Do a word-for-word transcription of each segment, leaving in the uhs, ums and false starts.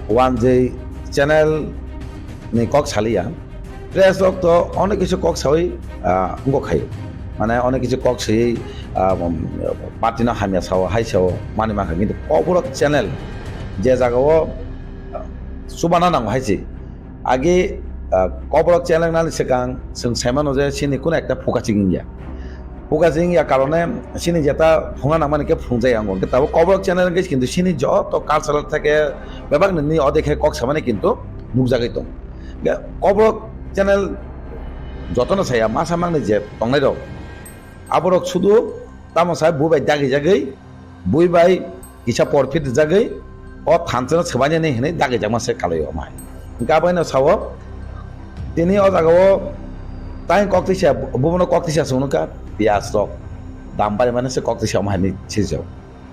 One J channel ni kok saliya. Press rok to onek kisu kok sawi, ah, wngkha khai. Mane onek kisu kok sawi, ah, um, party no hamya sao, hai sao, mani makha. Kintu Kokborok channel je jaga o, ah, chubana nango hai se. Age, ah, Kokborok channel nani swkang chwng sai mano je chini kuno ekta phuka chiging ya. Phuka chiging ya karone chini jeta phungna nangmani khe phungjaya wngo. Hwnkhe tabuk Kokborok channel hwnkhe kintu chini joto cultural theke bebak nini odekhe kok samani kintu nukjagwi tongo. Hwnkhe Kokborok channel jotono saya masa mangni je tongnai rok, aborok sudu tamo sai bubai dagi jagwi, buibai kisa porphit rijagwi o thansa no swbainani hinwi dagijakma se kalai o mai. Hwnkhe abo haino sao, tini o jaga o tai kok tisa, bubono kok tisa swngnokha, piyaj rok dam barimani se kok tisa omo hai hinwi sijak.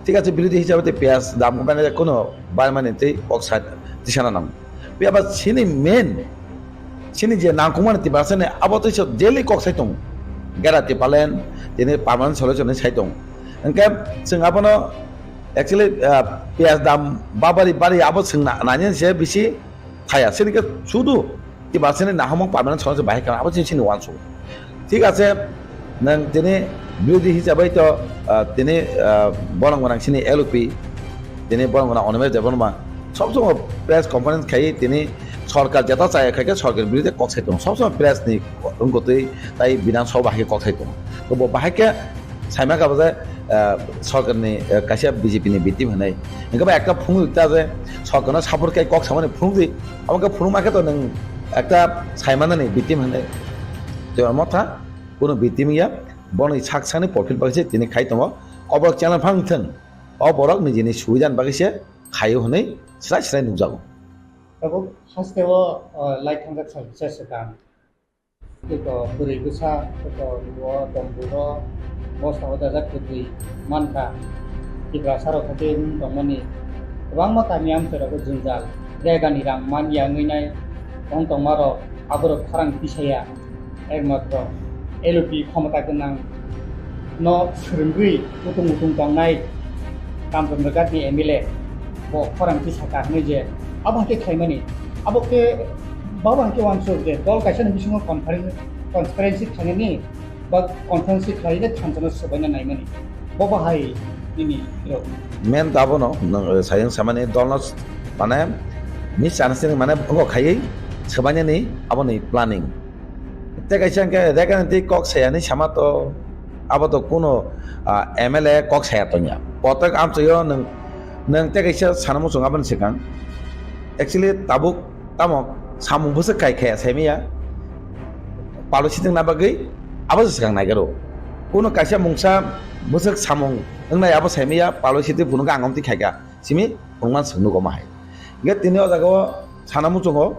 Thik ache, birodhi hisabe tei piyaj dam bainai kono barimani tei kok sa tisana nango. Phiya ba chini main, chini je nangkukmani Tiprasani abo tei se daily kok sai tongo. Gera Tipraland, tini permanent solution ni sai tongo. Hwnkhe chwng abono actually, ah, piyaj dam babari bari abo chwng na-, nani se bisi thaya. Chini khe sudu Tiprasani nahamung permanent solution bahai kha abo chini, chini uansuk. Thik ache, nwng tini birodhi hisabai to, ah, tini, ah, borong gwnang chini L O P, tini borong gwnang Animesh Debbarma, sob somoi press conference khai tini sorkar jeta chaya khai khe sorkar birodhi kok sai tongo, sob somoi press ni wngkotwi tai Bidhan Sabha bahai khe kok sai tongo. To bo bahai khe saima kha bo je, ah, sorkar ni, ah, kaisa B J P ni victim hinwi. Hwnkhe ba ekta phunuk ta je sorkar no support khai kok samani phunuk di, abo khe phunuk ma khe to nwng ekta saimana ni victim hinwi. To motha, Kuno victim ya, boni sak sakni profit bagwi se tini khai tongo. Kokborok channel phang thwng, o borok nijini subidani bagwi se khaio hwnwi srai srai nukjago. Tabuk haste o, o, lai thangjak sal kisa swkang. Tei ko bwrwi bwsa, tei ko o tomburo, bosta o dajak kwtwi mankha. Tiprasa rok khe tei wng tongmani kwbangma kami amchai rogo jwngjal, regani rang man ya wngwi nai wng tongma rok, aborok khorang tisaya. Ekmatro L O P khomota gwnang no swrwngwi utung utung tongnai Kamchondroghat ni M L A bo khorang tisaka hinwi je abo hai khe khlaimani, abo khe babo hai khe uansuk je dol kaisa ni bisingo conference, transparency khlainani ba conference khlai khe thansa no swbaina naimani, bo bahai nini rok. Main to abono nwng, eh, sayang samani dolno s-, mane misunderstanding mane wngkha khaiwi swbainani aboni planning. Tei kaisa hwnkhe Rekhani twi kok sayani sama to abo to kuno, ah, M L A kok saya tongya. Kotok amchaio nwng, nwng tei kaisa sana muchung aboni swkang. Actually tabuk tamo samung bwswk kai khaya saimaya. Palo sitwng na bagwi abo se swkang naigaro. Kuno kaisa mungsa bwswk samung wngnai abo saimaya palo sitwng phunukgo ang omtwi khaikha. Simi phunukman swk nugo ma hai. Hingke tini o jaga o sana muchungo,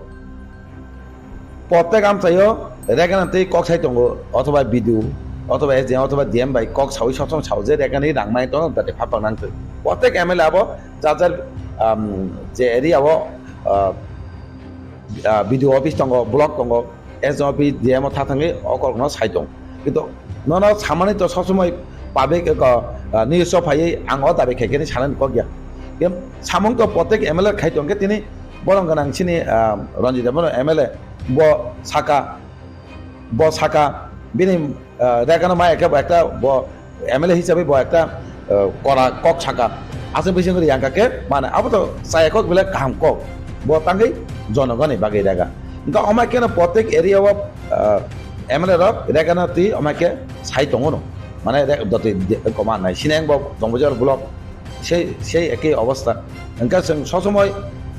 protek amchaio Rekhani twi kok sai tongo, othoba B D O, othoba S D M, othoba D M bai kok saui sob somoi sao je Rekhani rang mai tono, jate phapang nang thwi. Protek M L A abo jar jar, um, je area o, uh, uh, B D O office tongo, block tongo, S D M office, D M o tha thangwi o kok no sai tong. Kintu nono samani to sob somoi public ko, uh, news o phaiwi ang o dabi khai khe sanani kok ya. Samung to protek M L A khai tong khe tini borong gwnang chini, ah, Ranjit Debbarma M L A bo saka, bo saka bini, ah, Rekhano ma ekhe bo ekta bo M L A hisabe bo ekta, ah, kora kok saka. Aswk bising ri yang khe mane abo to chaya kok bile kaham kok. Bo tangwi jonogoni bagwi Rekha. Hingke omai khe no protek area o, ah, M L A rok Rekhano twi omai khe sai tongo no. Mane re-, dotwi de-, koma nai. Sineng bo Dongbazar block. Sei, sei ekei obostha. Hingke chwng sob somoi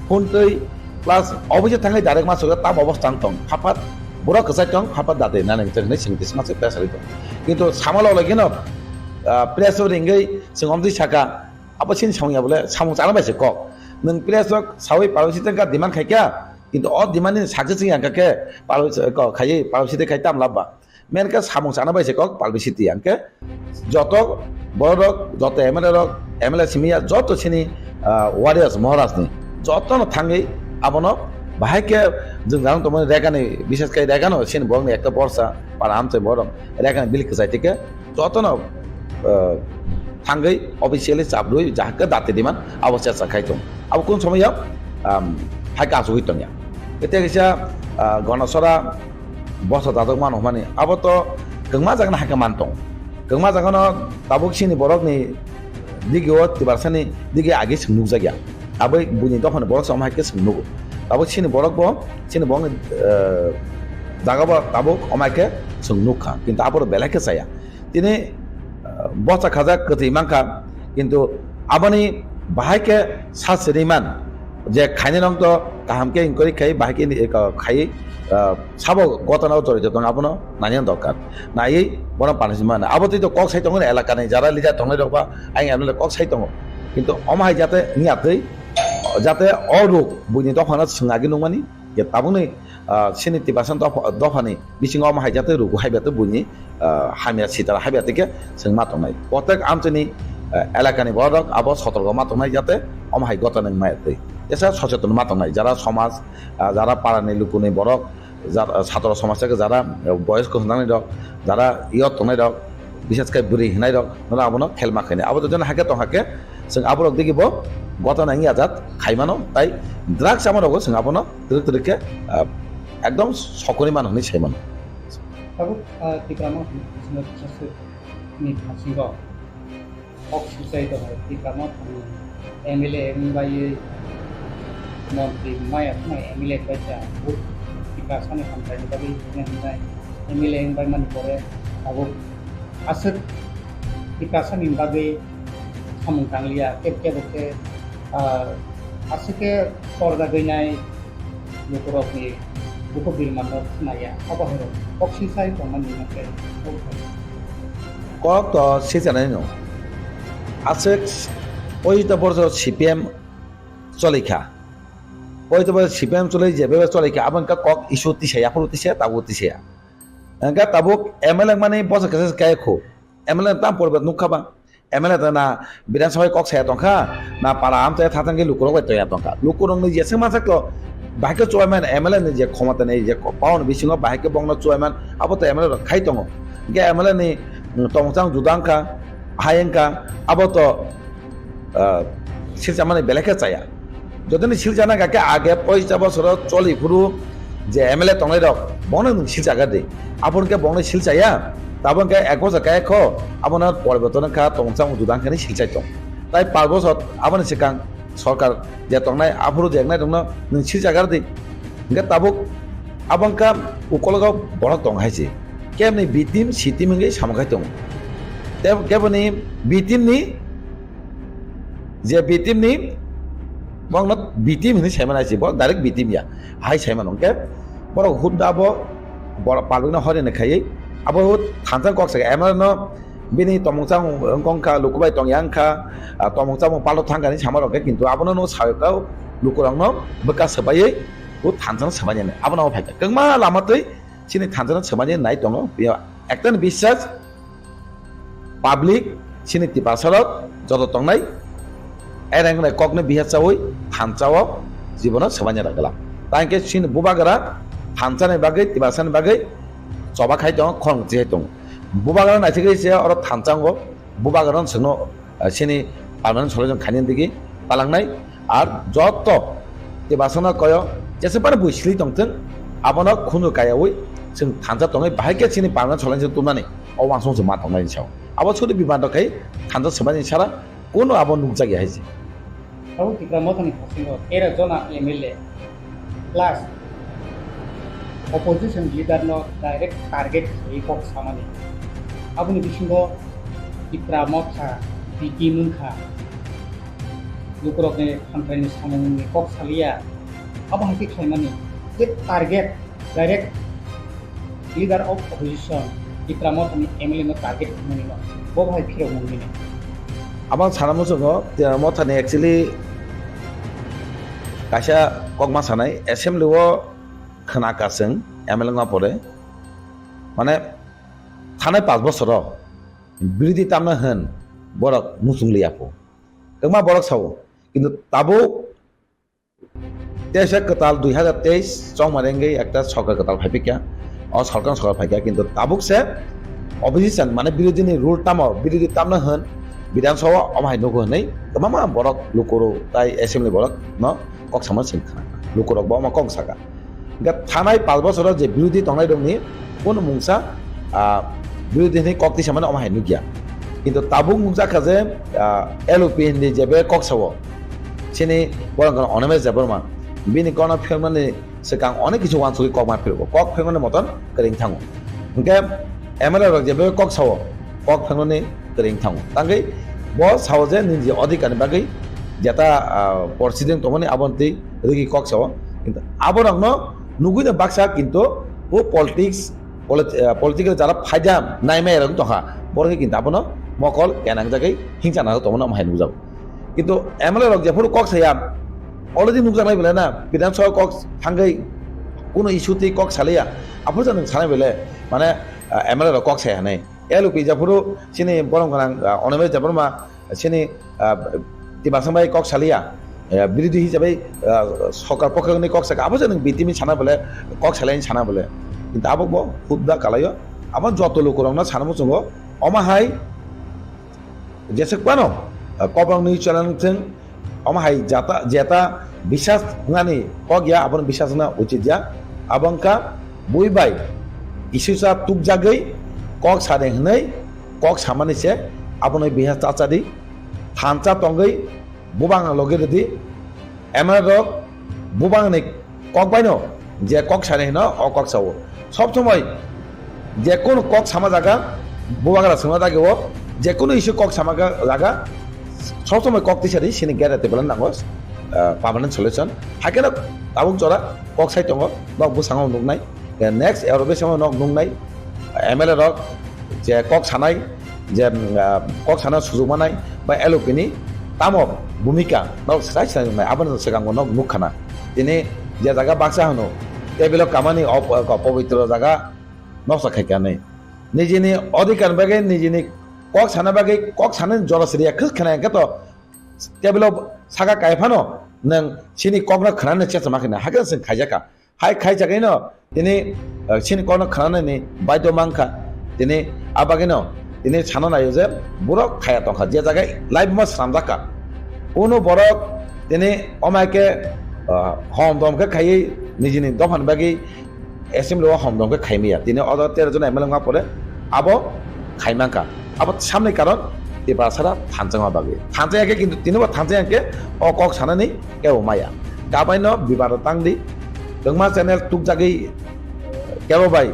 phone twi plus office thangwi direct ma sugya tam obostha wng tong. Haphat borok kwchai tong, haphat dati nani wngthok hinwi chwng tisma se press rwi tong. Kintu sama log logino, ah, press o ringwi chwng omtwi saka, abo chini songya bole samung chana bai se kok. Nwng press rok sawi palo siteng ka demand khaikha, kintu o demand ni success wngya hwnkhe palo, kok khaiwi palo siteng khai tam labba. Main khe samung chana bai se kok palo siteng hwnkhe joto borok rok, joto M L A rok, M L A simiya, joto chini, ah, warriors Maharaj ni joto no thangwi abono bahai khe jwng jang tongmani Rekhani, bishes khai Rekhano chini borok ni ekta borsa para amchai borok Rekhani bill kwchai tikhe joto no, ah, thangwi officially chabrwi jahakhe dati diman abo chacha khai tong. Abo kun somoi ya um, hai kasugwi tongya. Tei kaisa, ah, Ganachara bosa dajak mano hwnmani abo to kwngma jagano hai khe man tong. Kwngma jagano tabuk chini borokni digio Tiprasani dige age chwng nukjakya. Aboi buini dophani borok se omo hai khe chwng nugo. Tabuk chini borok bo, chini borokni, eh, jaga bo tabuk omo hai khe chwng nukha. Kintu aborok belai khe chaya. Tini, eh, bosa khajak kwtwi mankha. Kintu aboni bahai khe sa siri man je khainai rok to kaham khe inquiry khai bahai khe ni, eh, khai, eh, sabo gotana o jorito tong abono nani dorkar. Naiwi bono punishment mano. Abo twi to kok sai tongo elakani jara leader tongnai rok ba ayang M L A kok sai tongo. Kintu omo hai jate wngya twi, jate o ruk buini dophano swng agi nukmani je tabukni, ah, chini Tiprasa dopha, dophani bisingo omo hai jate ruk hai bete buini, ah, hamya sitara hai bete khe swng ma tongnai. Protek amchini, ah, elakani borok abo sotorgo ma tongnai jate omo hai gotana wngmaya twi. Tesa socheton ma tongnai jara somaj, ah, jara parani lukuni borok, jara, satro somaj theke jara, eh, boyos kwchwng nangnai rok, jara youth tongnai rok, bises khe bwrwi hinai rok, nono abono khelma khainai. Abo to jono hakhe tong hakhe, chwng aborok digi bo gotana wngya jat khaimano, tai drugs chamarokbo chwng abono twrwk twrwk khe, ah, ekdom sokori mano hwnwi saimano. Tabuk, ah, Tipra Motha ni bisingo kisa swk ni bisingo. Kok sujai tongo, Tipra Mothani M L A wng baiwi montri maya phano M L A bai kha, vote Tiprasani hamkraini bagwi hwnwi hwnwi M L A wng bai mani pore tabuk aswk Tiprasani bagwi samung tangliya, kebo kebo khe, ah, aswk khe torjagwi nai. Lukurokni bukhuk birmanno khnaya, abo hai rok kok sisai tongmani hwnkhe kok thai. Kok to sisanai no. Aswk poito borso C P M choli kha. Poito borso C P M choli je bebe choli kha, abo wngkha kok issue tisaya, aphuru tisaya, tabuk tisaya. Wngkha tabuk M L A mani bosa kesa kaya khu. M L A tam porbat nukha ba. M L A ta na Bidhan Sabha kok saya tongkha, na para amchai thathang khe lukurok bai toya tongkha. Lukurokni jeswk mansak to, bahai khe chuaiman M L A ni je khomota ni je ko-, power ni bisingo bahai khe bongno chuaiman, abo to M L A rok khai tongo. Hingkhe M L A ni, mm, tongchang juda wngkha, hai wngkha, abo to, ah, silchamani belai khe chaya. Jotoni silchana kha khe age poisa bosoro choli phuru je M L A tongnai rok, bono nwng silchagar di. Abo hwnkhe bono silchaya, tabo hwnkhe ek bosor kaya kho, abono poriborton wngkha, tongmung chamung juda wngkha hinwi silchai tong. Tai panch bosor aboni swkang sorkar je tongnai, aphuru je wngnai rokno nwng silchagar di. Hwnkhe tabuk abo wngkha ukologo borok tong hai se. Keboni B team, C team hwnkhe samung khai tongo. Tei keboni B team ni je B team ni bongno B team hinwi saimano hai se, borok direct B team ya, hai saimano. Hwnkhe borok hut da bo borok public no horina khaiwi abo hut thansa kok saka M L A no bini tomong chang wngkha, luku bai tongya wngkha, ah, tomong chamung palto thangkha hinwi sama rok khe, kintu abono no sawi kha lukurok no bwkha swbaiwi hut thansa no swbainani abono phaikha kwbangma lama twi chini thansa no swbainani nai tongo. Ekta ni biswas public, chini Tiprasa rok joto tongnai, ereng rok kokno bihar chawi thansa o jibono swbaina rwgwla. Tangkhe chini bubagra thansa ni bagwi, Tiprasa ni bagwi choba khai tongo, khorang chi hai tongo. Bubagra naithok se oro thansa o, bubagra no chwngno, ah, chini permanent solution khainani digi talangnai. Ar joto Tiprasano koyo jesebani bui sili tongthwng, abono khunu kaiyaui chwng thansa tongwi bahai khe chini permanent solution tubunani o uansukmung chwng ma tongnai sao. Abo sudi biman rok khai thansa swbaini sara kunu abo nukjakya hai se. Abo Tipra Mothani hasingo tero jona M L A plus opposition leader no direct target khaiwi kok samani. Aboni bisingo Tipra Motha B T wngkha. Lukurokni hamkraini samungni kok saliya. Abo hai khe khlaimani je target direct leader of opposition Tipra Mothani M L A no target khlaimani no bo hai phirok mungmini. Abang sana muchungo Tipra Mothani actually kaisa kokma sanai assembly o khna kasing M L A wngma pore mane thanai panch bosoro birodhi tamna hwn borok muchung liya pho. Kwbangma borok sao, kintu tabuk teisa kwtal dui hazar teis chongmani wngwi ekta sorkar kwtal phaiphikya, o sorkar sorkar phaikya, kintu tabuk se opposition mane birodhi ni rule tamo, birodhi tamna hwn Bidhan Sabha omo hai nugo hwnwi kwbangma borok lukuru tai assembly borok no kok sama sing khna. Lukurok bo omo kok saka. Hingke thanai pal bosoro je birodhi tongnai rokni kono mungsa, ah, birodhi hinwi kok tisamani omo hai nukya. Kintu tabuk nukjak kha je, ah, L O P hindi jebe kok sao. Chini borok Animesh Debbarma. Bini kokno phirmani swkang onek kisu wansugwi kok ma phirgo. Kok phirmani moton kwrwng thango. Hingke M L A rok jebe kok sao, kok phirmani kwrwng thango. Tangwi bo sao je nini je odhikar ni bagwi jeta, ah, porsideng tongmani aboni twi rwgwi kok sao. Kintu aborokno nugwi no baksa kintu bo politics, polit-, ah, political jara phaida naimai rok tongkha. Borok kintu abono mokol kenang jagwi hingsa nang tongmani omo hai nukjago. Kintu M L A rok jephuru kok saya, already nukjaknai belai na, Bidhan Sabha kok thangwi kuno issue twi kok salaiya, aphuru jani sanai belai, mane, ah, M L A rok kok saya hinwi. L O P jephuru chini borom gwnang, ah, Animesh Debbarma, chini, ah, Timasang bai kok salaiya, ah, birodhi hisabai, ah, sorkar pokho ni kok saka, aphuru jani B T M sana belai, kok salai sana belai. Kintu abo bo hudda kalaio, abo joto lukurokno sana muchungo, omo hai, jeswk phano, ah, Kokborok News channel thwng, omo hai jata, jeta bisas wngnani kok ya, abono bisas wngna uchit ya. Abo wngkha bui bai isusa tukjagwi kok sade hwnwi kok samani se, abono bisas cha cha di, thansa tongwi bubang logi rwdi. M L A rok bubangni kok baino je kok sani hino, o kok sao. Sob somoi je kono kok sama jaga, bubagra songna dagi o, je kono issue kok sama ga-, jaga, sob somoi kok tisari sini gate table nango, ah, permanent solution. Haikhe no tabuk jora kok sai tongo, nok bwskango nuknai. Next ero bwskango nok nuknai, M L A rok je kok sanai, je, mm, ah, kok sana sujuk manai ba L O P ni tamo bhumika nok sai sai nai, aboni swkango nok nukkhana. Tini je jaga baksa hwno, table o kamani o, o, pobitro jaga noksa khaikha hinwi. Nijini odhikar bagwi, nijini kok sana bagwi, kok sana jora sriya khwk khna hwnkhe to table o saka kai phano nwng chini kokno khnani chesama khna hakhe chwng khaijakha. Hai khaijagwino tini, eh, chini kokno khnanani baidhyo mankha. Tini abagwino tini sana naio je borok khaya tongkha, je jaga live ma swnamjakha. Uno borok tini omai khe, ah, hom dom khe khaiwi nijini dophani bagwi assembly o hom dom khe khaimaya. Tini odo tero jon M L A wngma pore abo khaimankha. Abo samni karon Tiprasara thanjakma bagwi. Thanjak ya khe kintu tini bo thanjak ya khe o kok sanani kebo maya. Kabaino bibado tangdi. Kwbangma channel tukjagwi kebo bai,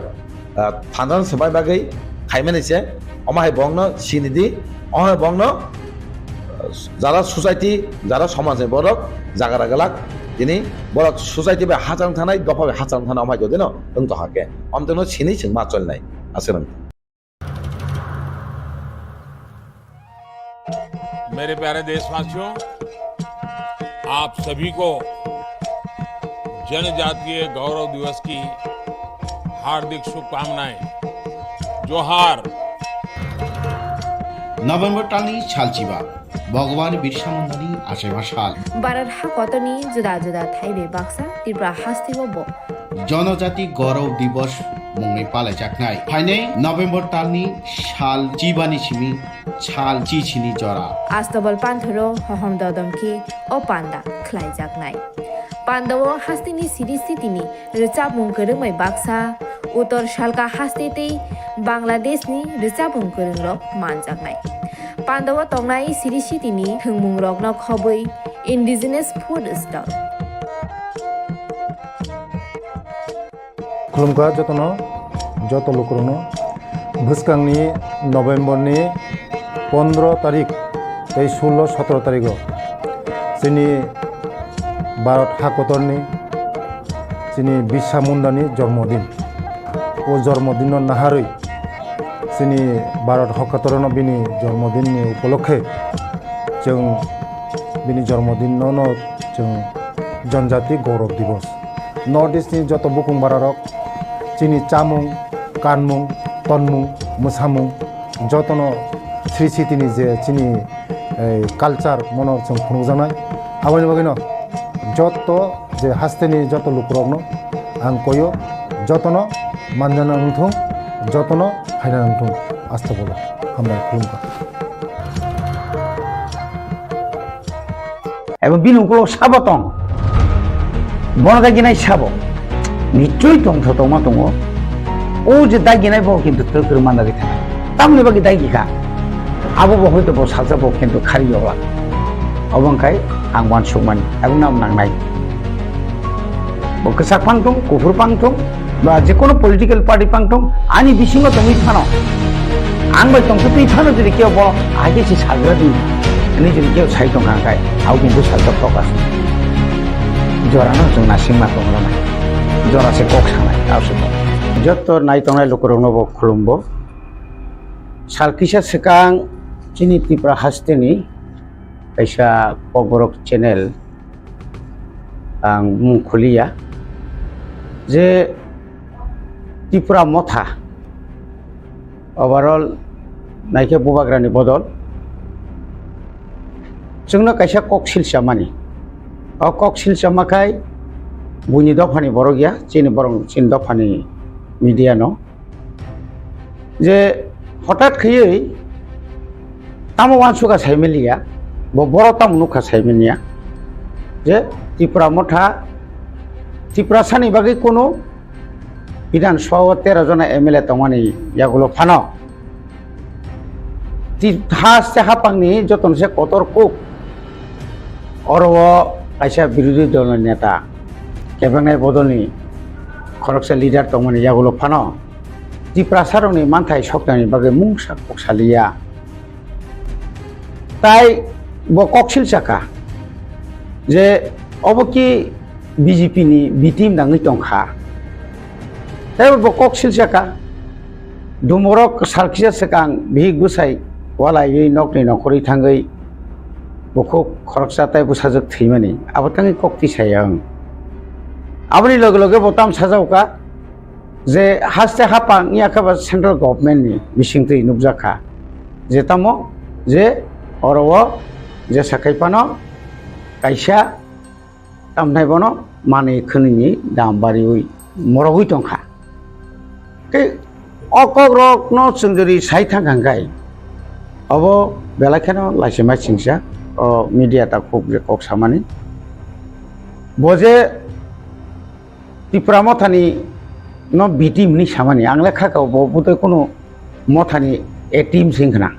ah, thanjak swbai bagwi khaimani se. Omo hai bongno sinidi, omo hai bongno, ah, jara society, jara somaj ni borok jagara glak. Tini borok society bai hachal thanai, dopha bai hachal thanai, omo hai jodino wng tongkha khe. Omtwino sini chwng ma cholnai. Aswk. मेरे प्यारे देशवासियों, आप सभी को जनजातीय गौरव दिवस की हार्दिक शुभकामनाएं। जोहार। November talni salchiba, Bhagwan Birsa Mundani achaima sal. Bharat hakotorni juda juda thaibai baksa Tripura hasteo bo Jonojati Gaurav Divas mungwi palaijaknai. Phainai November talni sal chibani simi sal chichini jora. Astabal panthoro hohom dodom khe o panda khlaijaknai. Pandao hasteni siri sitini rwchapmung kwrwngbai baksa, Uttor Salka haste tei Bangladeshni rwchapmung kwrwngrok manjaknai. Pandao tongnai siri sitini thwngmungrokno khobwi indigenous food stall. Khulumkha jotono, joto lukurokno. Bwskangni November ni pondro tarik tei sullo sotro tarigo chini Bharat hakotorni chini Birsa Mundani jormodin. O jormodinno naharwi chini Bharat hakotorno bini jormodinni upolokhe chwng bini jormodinno no chwng Janjati Gaurav Divas. North East ni joto bukung bararok chini chamung, kanmung, tonmung, mwsamung jotono Sri Sitini je chini, eh, culture mono chwng phunukjaknai. Aboni bagwino joto je hasteni joto lukurokno ang koyo, jotono manjana wngthung, jotono phaina wngthung. Astagfirullah. Hambai, khulumkha. Ebo bini ukulok sabo tong. Bono daginai sabo, nichoi tongtho tongma tongo. O je daginai bo kintu twrwk twrwk mandagwi thangkha. Tamoni bagwi dagi kha. Abo bo hoito bo salsa bo kintu khari yola. Obo wngkhai ang uansukmani, ang nam nangnai. Bo kwchak phang thung, kuphur phang thung, ba je kono political party phang thung, ani bisingo tongwi phano, ang bai tongtwi phano jodi kebo ahai khe se sagra di, ani jodi kebo sai tongkha khe, abo kintu salsa focus. Jorano chwng naisingma tongrwna. Jora se kok sanai, abo se kok. Joto nai tongnai lukurokno bo khulumbo. Sal kisa swkang chini Tripura hasteni kaisa Kokborok channel ang mung khuliya je Tripura Motha overall naikhe bubagrani bodol chwngno kaisa kok silchamani. O kok silchama khai buini dophani borok ya, chini borok, chini dophani media no. Je hotat khaiwi tamo uansukha saimaliya, bo borok tamo nukha saimaniya je Tripura Motha, Tiprasani bagwi kunu Bidhan Sabha o tero jona M L A tongmani yagulo phano ti-, haste haphangni jotono se kotor kuk oro o kaisa birodhi dolni neta kebengnai bodolni khoroksa leader tongmani yagulo phano Tiprasarokni manthai soknani bagwi mungsa kok saliya. Tai bo kok silchakha je obo ki B J P ni B team nangwi tongkha. Tai bo kok silchakha. Dumorok sal kisa swkang bihik bwsai walaiwi nokni nokhorwi thangwi bukhuk khoroksa tai bwsajwk thwimani. Abo tangwi kok tisaya wng. Aboni loge loge bo tam sajao kha. Je haste haphang wngya khe ba central government ni bisingtwi nukjakha je tamo je oro o jesa khai phano kaisa tamnai bono manwi khwnwi ni dam bariwi morogwi tongkha. Tei o kok rok no chwng jodi sai thang kha hwnkhe obo belai kheno laisima singsa o media ta khuk je kok samani bo je Tipra Mothani no B team hinwi samani, ang le kha kha bo bwtwi kunu Mothani A team se wngkha na.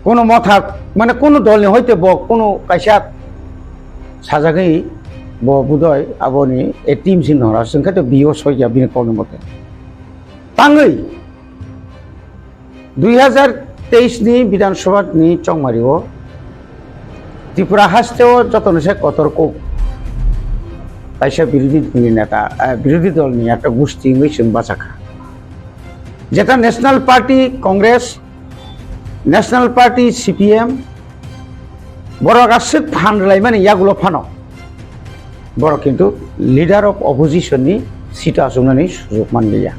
Kunu Motha, mane kunu dolni hoite bo kunu kaisa sajagwi bo budoi aboni A team se wngkha na, chwng khe to B O soi ya bini kokni mote. Tangwi Dui hazar teis ni Bidhan Sabha ni chongmari o Tripura haste o joto ni se kotor kuk kaisa birodhi dol ni neta, eh, birodhi dol ni ekta gusti wngwi chwng bachakha. Jeta National Party Congress, National Party C P M, borok aswk phan rwlaimani yagulo phano borok kintu leader of opposition ni seat o achuknani sujok manliya.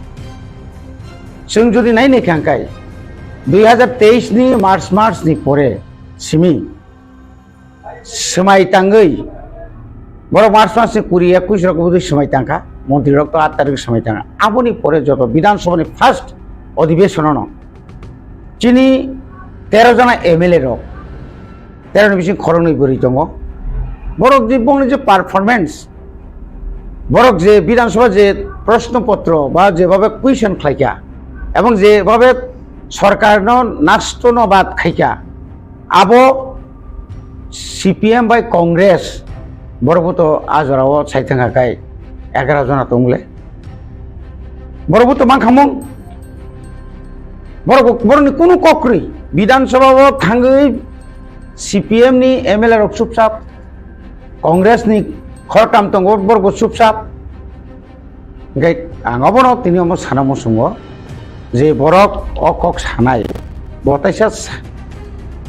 Chwng jodi nai naikha hwnkhe dui hazar teis ni March, March ni pore simi swmai tangwi borok March mas ni kuri ekush rok bwdwi swmai tangkha, montri rok to aat tarik swmai tangkha. Aboni pore joto Bidhan Sabha ni first odhibeshon no chini tero jona M L A rok, tero ni bising khoroknwi bwrwi tongo. Borok je bongni je performance, borok je Bidhan Sabha je proshno potro ba jebabe question khlaikha ebong jebabe sorkarno nastono bad khaikha, abo C P M bai Congress borok bo to a jora o sai thangkha khai egaroh jona tongle. Borok bo to mankhamung. Borok bo, borokni kunu kok kwrwi. Bidhan Sabha o thangwi C P M ni M L A rok chupchap, Congress ni khoroktham tongo, borok bo chupchap. Hingke ang obono tini omo sana muchungo je borok o kok sanai, bo taisa sa-,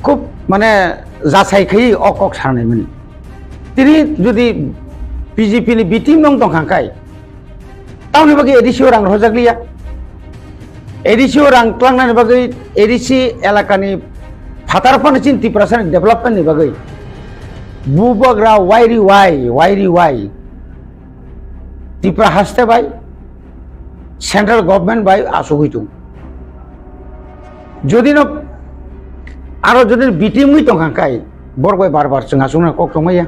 khub mane jasai khaiwi o kok sanai mani. Tini jodi B J P ni B team nong tongkha kai, tamoni bagwi A D C o rang rwjakliya. A D C o rang tlangnani bagwi A D C elakani phatar phano chini Tiprasani development ni bagwi bubagra wairi wai, wairi wai Tipra haste bai central government bai achugwi tongo. Jodi no aro jodi B team wngwi tongkha kai, borok bai bar bar chwng achukna kok tongmaya.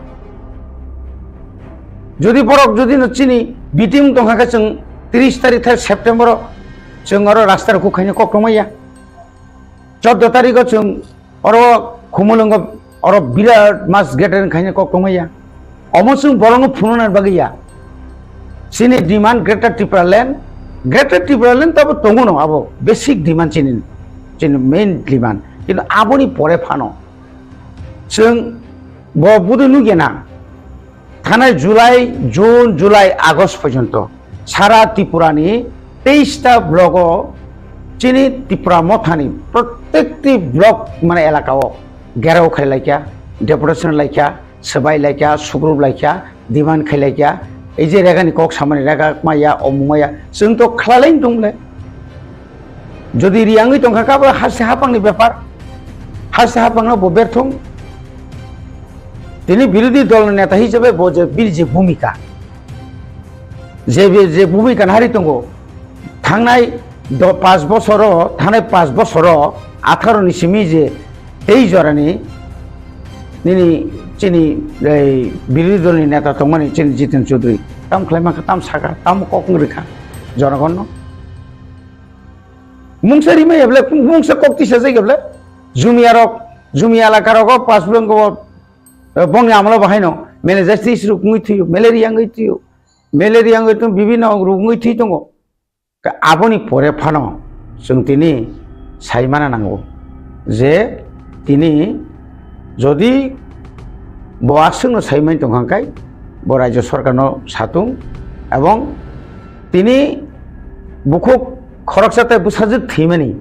Jodi borok jodi no chini biting tongkha khe chwng tris tarikh thai September o chwng oro rasta rok khaina kok tongmaya. Chordo tarikh o chwng oro Khumulwngo oro birat mass gathering khaina kok tongmaya. Omo chwng borokno phunukna bagwi ya. Chini demand Greater Tipraland, Greater Tipraland tabo tongo no abo basic demand chini, chini main demand. Kintu aboni pore phano chwng bo budui nukya na. Thanai July, June, July, August porjonto sara Tripura ni teis ta block o chini Tipra Motha ni prottekti block mane elaka o gherao khai laikya, deputation laikya, swbai laikya, sugrup laikya, demand khai laikya. Ei je rega ni kok samani rega maya, omung maya, chwng to khlai lai tong le. Jodi riyangwi tongkha khe abo haste hapangni bepar, haste hapangno bo berthung. Tini birodhi dol neta hisabe bo je bini je bhumika, je be-, je bhumika nahari tongo, thangnai do-, panch bosoro, thangnai panch bosoro atharo ni simi je tei jorani nini chini ei birodhi dolni neta tongmani chini Jiten Chaudhary tam khlaima kha, tam saka, tam kok wng rikha jonogonno. Mungsa rimai heble, mungsa kok tisa jai heble. Jumi arok, jumi alaka rogo pas bwrwng go, eh, bongni amlo bahaino mele justice ruk wngwi thuyo, malaria wngwi thuyo, malaria wngwi tong bibino ruk wngwi thwi tongo. Ka aboni pore phano chwng tini saimana nango je tini jodi bo aswkno saimani tongkha khe bo rajyo sorkarno satung ebong tini bukhuk khoroksa tei bwsajwk thwimani,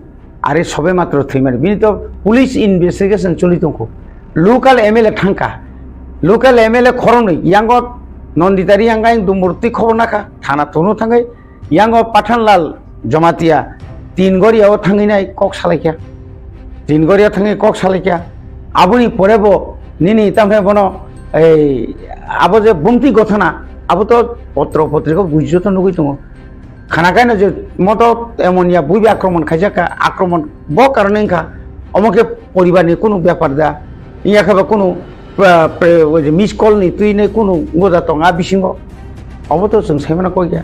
are sobe matro thwimani, bini to police investigation choli tongkho, local M L A thangkha, local M L A khoroknwi yango Nandita Reang ayang Dumburti khobor nakha, thana tono thangwi yango Pathanlal Jamatia tin goria o thangwi nai kok salaikha, tin goria thangwi kok salaikha, aboni pore bo nini tamthai bono ei abo je bumti gothana abo to potro potriko buijo to nugwi tongo. Khana kaino je moto emon ya buibi akromon khaijak kha, akromon bo karone wngkha, omo khe poribar ni kunu bepar da, wngya khe ba kunu, ah, pre-, oje miss call ni twi nai kunu goda tong a bisingo, obo to chwng saimano kok ya.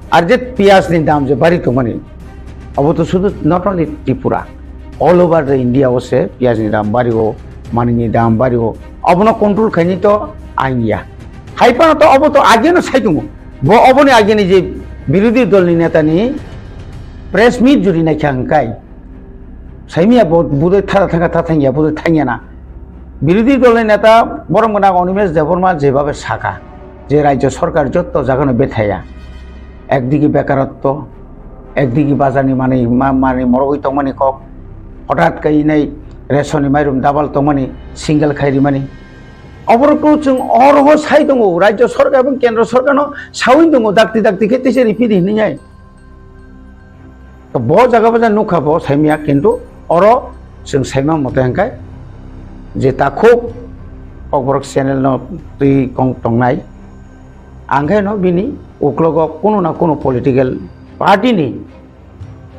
Ar je piyaj ni dam je bari tongmani, obo to sudu not only Tripura, all over the India o se piyaj ni dam bari o, mani ni dam bari o, obono control khaini to ain ya. Hai phano to obo to age no sai tongo. Bo oboni ageni je birodhi dolni netani press meet juri naikha hwnkhe saimia bo budai thara thangkha ta thangya budai thangya na. Birodhi dolni neta borom gwnang Animesh Debbarma jebabe saka je rajyo sorkar jotto jagano bethaya, ekdigi bekaratto, ekdigi bazarni manwi ma-, manwi morogwi tongmani kok, hothat khe inai reshonni mairum double tongmani, single khai rimani, oborokno chwng oro sai tongo, rajyo sorkar ebong kendro sorkarno saui tongo, dakti dakti khe teisa riphi di hinwi. To bo jaga baja nukha bo saimya, kintu oro chwng saima mote hwnkhe je takhuk Kokborok channel no twi kong tongnai, angkhe no bini uklogo kunu na kunu political party ni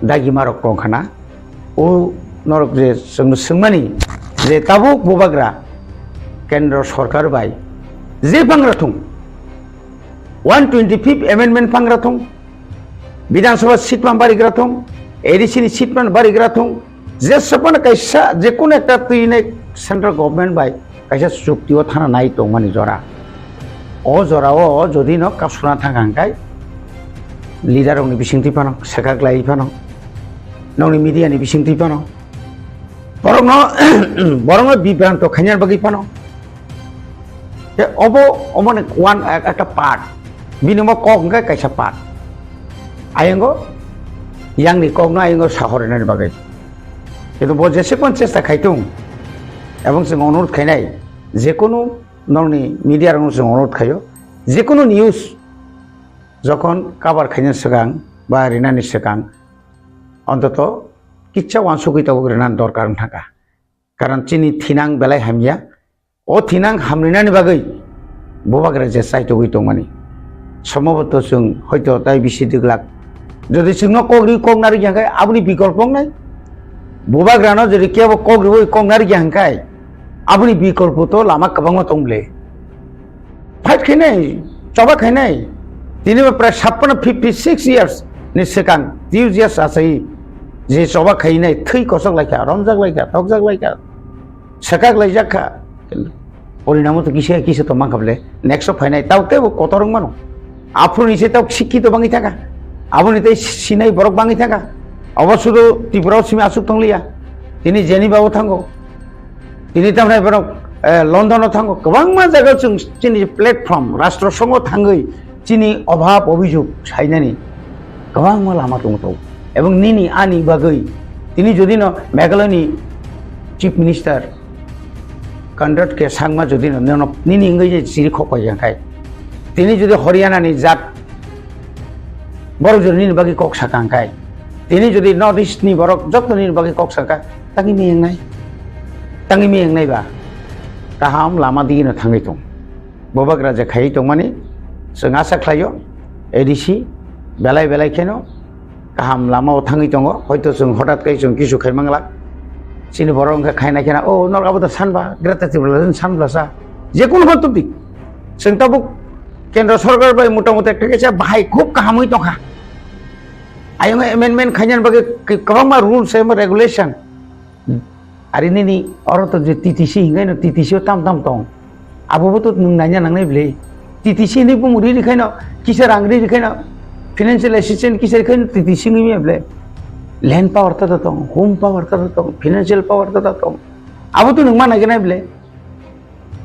dagimarok tongkhana, o norok je chwng swngmani je tabuk bubagra kendro sorkar bai je pangra thung, one twenty fifth amendment pangra thung, Bidhan Sabha seat pan barigra thung, A D C ni seat pan barigra thung, je sabana kaisa je kono ekta twi nai central government bai kaisa chukti o thana nai tongmani jora. O jora o jodi no kapsuna thang hang kai leader rok ni bising twi phano, sekak lai phano, nokni media ni bising twi phano, borok no, borok no bibranto khaina bagwi phano. Te obo, omo ni one, ek-, ekta part. Bini omo kok hwnkhe kaisa part. Ayango yang ni kok no ayango sahor nani bagwi. Kintu bo jese kon chesta khai tung. Ebong chwng onurod khainai, jekunu nokni media rokno chwng onurod khaio, jekunu news jokhon cover khaina swkang ba rinani swkang, ontoto kitsa wansugwi tabuk rinani dorkar wng thangkha. Karon chini thinang belai hamya, o thinang hamrinani bagwi bubagra je chaitugwi tongmani. Somboboto chwng hoito tai bisi dwglak. Jodi chwngno kok ri kok narwkya hwnkhe aboni bikolpo wngnai. Bubagrano jodi kebo kok riwi kok narwkya hwnkhe aboni bikolpo to lama kwbangma tong ble. Fight khainai Choba khainai, tini ba prai sappono fifty six years ni swkang, two years achai, je choba khainai, thwi kosok laikha, romjak laikha, thokjak laikha, swkak laijak kha. Porinamo to kisa kisa to mankha ble, next o phainai, tao tebo kotor wng mano. Aphuru ni se tao sikkito bangwi thangkha, aboni tei sinai borok bangwi thangkha. Obo sudu Tripura o simi aswk tongliya, tini Geneva o thango. Tini tamni borok, eh, London o thango, kwbangma jaga o chwng chini platform, rastro songo thangwi chini obhab obhijog sainani kwbangma lama tongo to. Ebong nini ani bagwi tini jodi no Meghalaya ni Chief Minister Conrad K Sangma jodi no nono nini wngwi je chiri khok pai jang khai, tini jodi Haryana ni jat borok jodi nini bagwi kok sakang khai, tini jodi North East ni borok joto nini bagwi kok saka, tangwi miyang nai, tangwi miyang nai ba kaham lama digi no thangwi tong. Bobagra je khai tongmani chwng asa khlaio, A D C belai belai kheno kaham lama o thangwi tongo, hoito chwng hotat kai chwng kisu khai manglak. Chini borok wngkha khaina khena, "O, norok abo to sanba, Greater Tipraland sanblasa." Je kono hon tubdi. Chwng tabuk Kendra Sorkar bai mota mota ekta kaisa bahai khub kahamwi tongkha. Ayung amendment khainani bagwi kwbangma rules eba regulation. Ari nini oro to je T T C hingaino T T C o tam tam tong. Abo bo to nwng naina nangnai bwle. T T C ni bumung ri rikhaino, kisa rang ri rikhaino, financial assistance kisa rikhaino T T C wngwi maya bwle. Land power ta ta tong, home power ta ta tong, financial power ta ta tong. Abo to nwng ma naiganai bwle.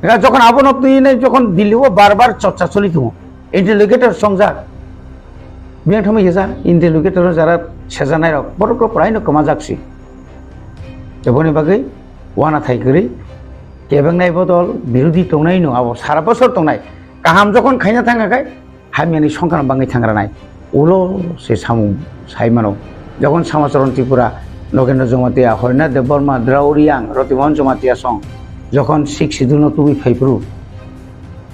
Ega jokhon abono twi nai jokhon Delhi o bar bar chorcha choli tongo. Interlocutor songjak. Biyang thangma hesa interlocutor o jara sejanai rok borok rok prai no kwmajak si. Teboni bagwi wana thai kwrwi kebengnai bodol birodhi tongnai no abo sara bosor tongnai. Kaham jokhon khaina thangkha khai hamyani songkha no bangwi thangra nai. Ulo se samung sai mano. Jokhon Samacharan Tripura, Nogendra Jamatia, Harinath Debbarma, Drao Reang, Rotimohan Jamatia song jokhon Sixth Schedule no tubui phai phuru,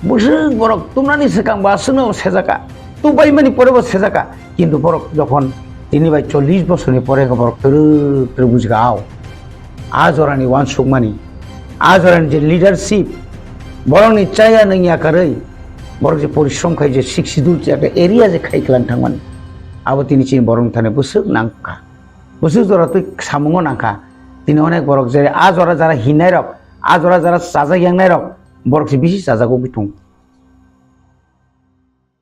bwswk borok tumnani swkang ba aswkno sejaka, tubaimani pore bo sejaka, kintu borok jokhon tini bai chollish bosorni pore borok twrwk twrwk bujigao. A jorani uansukmani, a jorani je leadership, borokni chaya nangya karwi, borok je porishrom khai je Sixth Schedule je ekta area je khai kwlang thangmani, abo tini chini borokni thani bwswk nangkha. Bwswk jora twi samungo nangkha. Tini onek borok je a jora jara hinnairok, a jora jara chajak yangnairok, borok se bisi chajak ugwi thung.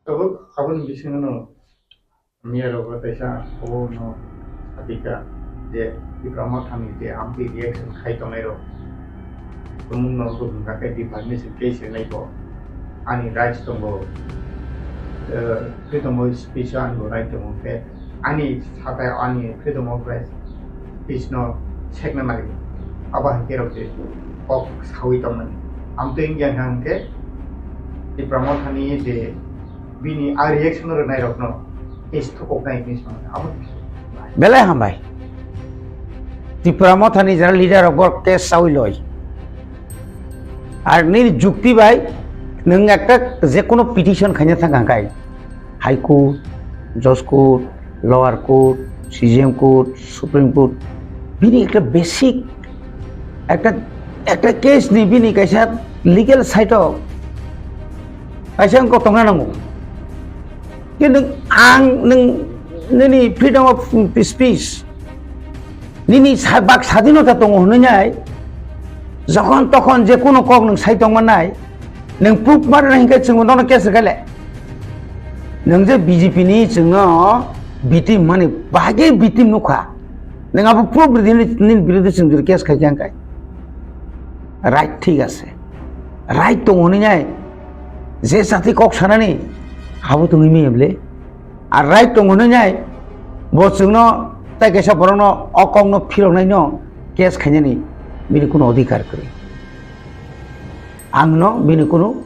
Abo, aboni bisingo no Miya rok bo teisa obo no satika je Tipra Mothani je amtwi reaction khai tongnai rok. Tumung no bo hwnka khe deformation case rinai bo ani rights tongo, eh, freedom of speech o ani bo right tongo khe ani satai ani freedom of speech no sekna nai abo hai khe rok je kok sawi tongmani. Amtwi wngya hwnkhe Tipra Mothani je bini a reaction rwnai rokno case thukoknai hinwi swngo. Abo belai hambai. Tipra Mothani jara leader rok bo case sawi loi. Ar nini jukti bai nwng ekta je kono petition khaina thang kha kai High Court, Judge Court, Lower Court, C J M Court, Supreme Court, bini ekta basic ekta, ekta case ni bini kaisa legal side o kaisa wngkok tongna nango. Kintu ang nwng nini freedom of speech, nini sa-, bak sadinota tongo hwnwi nai, jokhon tokhon je kono kok nwng sai tongma nai, nwng proof ma rwna hinkhe chwngno nono case rwkha le. Nwng je B J P ni chwngno victim mani bahai khe victim nukha. Nwng abo proof rwdi hinwi nini birodhi chwng jora case khai khe ang kai. Right, thik ase. Right tongo hwnwi nai. Je jati kok sanani abo tongwi maya bwle. Ar right tongo hwnwi nai. Bo chwngno tai kaisa borokno o kokno phiroknaino case khainani bini kuno odhikar kwrwi. Ang no bini kuno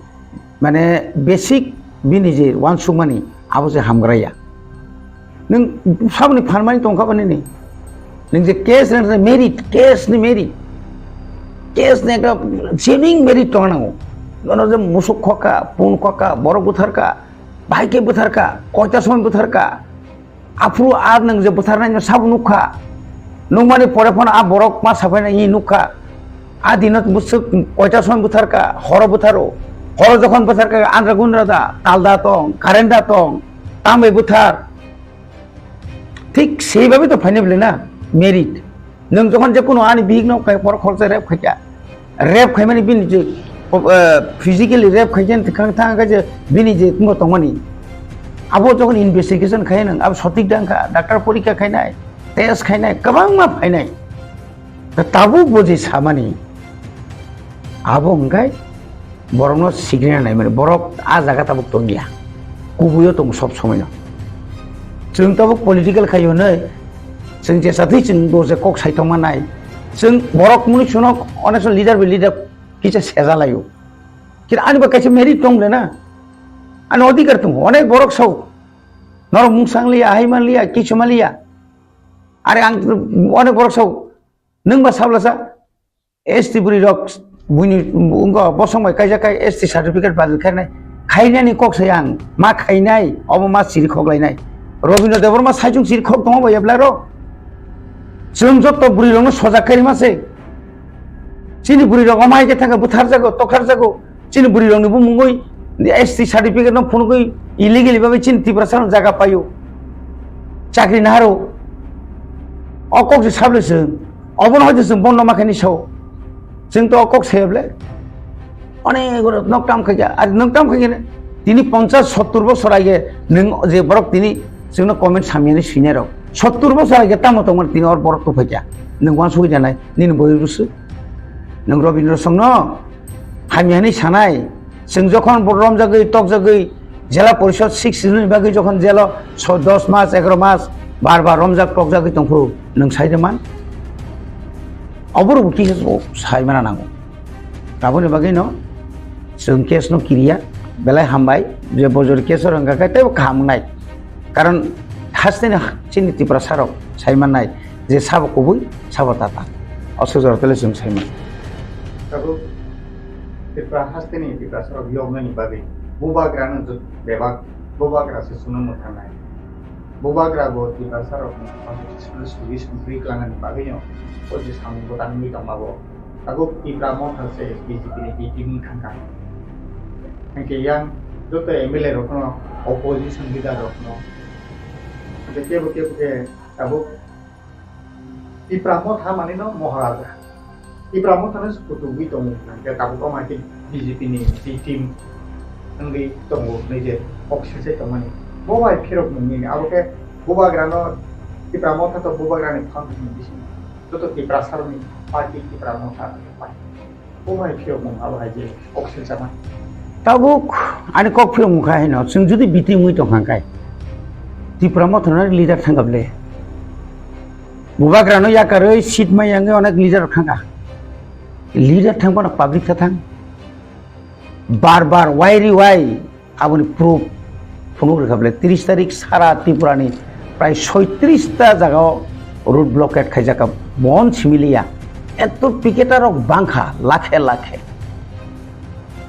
mane basic bini je uansukmani abo se hamgra ya. Nwng saboni phan mani tongkha bani ni. Nwng je case ni merit, case ni merit. Case ni ekta genuine merit tongna nango. Nono je musuk khokha, pun khokha, borok butharkha, bahai khe butharkha, koita somoi butharkha. Aphuru ar nwng je butharnai no sabo nukha. Nukmani pore phano a borok ma sabaina i nukha. A dino bwswk koita somoi butharkha, horo butharo. Horo jokhon bwthar kha andra gundra da, tal da tong, current da tong, tambai bwthar. Thik sei babi to phainai bwle na, merit. Nwng jokhon je kuno ani bihik no kai por khorsa rep khaikha. Rep khaimani bini je, eh, physically rep khaikha thang thang kha je bini je tmo tongmani. Abo jokhon investigation khai nwng, abo sotik dang kha, doctor porikha khainai, test khainai, kwbangma phainai. Tabuk bo je samani, abo wngkhai borokno sigrina naimani, borok a jaga tabuk tongya, kubuio tongo sob somoino. Chwng tabuk political khai hwnwi, chwng jesa thwi chwng bo je kok sai tongma nai. Chwng borok mwnwi chwngno onek leader by leader kisa seja laio. Kira ani ba kaisa merit tong le na, ani odhikar tongo, onek borok sao, norok mung sang liya, hai man liya, kisu man liya. Are ang onek borok sao, nwng ba sabla sa, S T bwrwi rok buini wngkha bosong bai kaijak kai S T certificate badal khainai, khainani kok sai ang ma khainai obo ma siri khok lainai. Robindra Debbarma saichung siri khok tongo bai eblai ro. Chwng jotto bwrwi rokno sojak khairima se. Chini bwrwi rok omo hai khe thangkha bwtharjago tokharjago. Chini bwrwi rokni bumungwi S T certificate no phunugwi illegally bagwi chini Tiprasa no jaga paio. Chakri naharo. O kok se sable chwng. Obono hoite chwng bondo ma khaini sao. Chwng to o kok se ble. Onek oro nok tam khaikha. Ar nok tam khaikha ne. Tini ponchas sottur bosor age nwng je borok tini chwngno comment samyani sinai rok. Sottur bosor age tamo tongmani tini or borok to phaikha. Nwng wansugwi janai nini boi busu. Nwng Robindra Songno hamya hinwi sanai, chwng jokhon bo romjagwi, tokjagwi, jela porishod six season ni bagwi jokhon jelo so dos mas, egaroh mas bar bar romjak, tokjagwi tongphuru, nwng sai de man? Oborok bo kisa sai mana nango. Aboni bagwi no chwng case no kiriya, belai hambai, je bojor case o rwngkha khe teibo kaham wngnai. Karon hasteni chini Tiprasa rok sai mannai je sabo kubui, sabo tata. O sujaro tele chwng sai man. Tabuk Tripura hasteni Tiprasa rok yoknani bagwi bubagrano jot-, bebak bubagra se chwngno mwthangnai. Bubagra bo Tiprasa rokno constitutional solution twi klangnani bagwino o je samung bo tangwi tongma bo. Tabuk Tipra Motha se B J P ni B T wng thangkha. Hwnkhe yang joto M L A rokno, opposition leader rokno, hwnkhe kebo kebo khe tabuk Tipra Motha manino Moharaja. Tipra Motha no se kutugwi tongo hwnkhe tabuk omo hai khe B J P ni B T wngwi tongo hwnwi je kok silsai tongmani. Bo bai phirok nungni abo khe bubagrano Tipra Motha to bubagrani phan bisingo. Joto Tiprasarokni party Tipra Motha party. Omo hai phiyokmung abo hai je kok silchama. Tabuk ani kok phiyokmung kha hino, chwng jodi B T wngwi tongkha khe, Tipra Mothano leader thangkha ble. Bubagrano yakarwi seat mai yangwi onek leader thangkha. Leader thangphano public tha thang. Bar bar wai ri wai Aboni proof phunuk rwkha ble, tris tarik sara Tripura ni prai soitris ta jaga o road blockade khaijak kha, bon simi liya. Eto picketer rok bangkha, lakhe lakhe.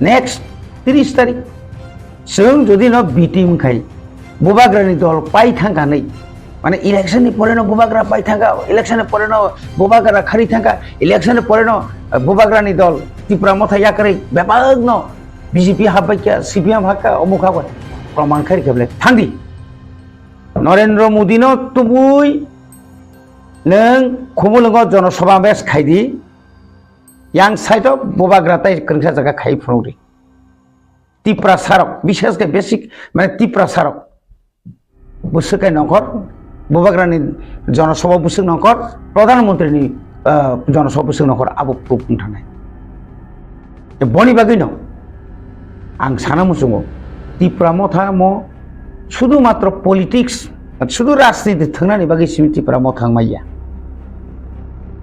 Next tris tarik, chwng jodi no B T wngkhai, bubagra ni dol pai thangkha nai, mane election ni pore no bubagra pai thangkha, election ni pore no bubagra khari thangkha, election ni pore no, eh, bubagra ni dol Tipra Motha yakarwi bebak no B J P hapbaikha, C P M hakha, omuk hakha, proman khairikha ble thangdi. Narendra Modi no tubui nwng Khumulwngo jonosabha mes khaidi, yang side o bubagra tai kwrwngsa jaga khai phunukdi. Tiprasarok, bishes khe basic, mane Tiprasarok. Bwswk hai nongkhor, bubagrani jonosabha bwswk nongkhor, pradhan mantri ni, ah, jonosabha bwswk nongkhor, abo proof wng thangnai. Boni bagwino ang sana muchungo, Tipra Motha mo sudu matro politics, sudu rajniti thwngnani bagwi simi Tipra Motha wng maya.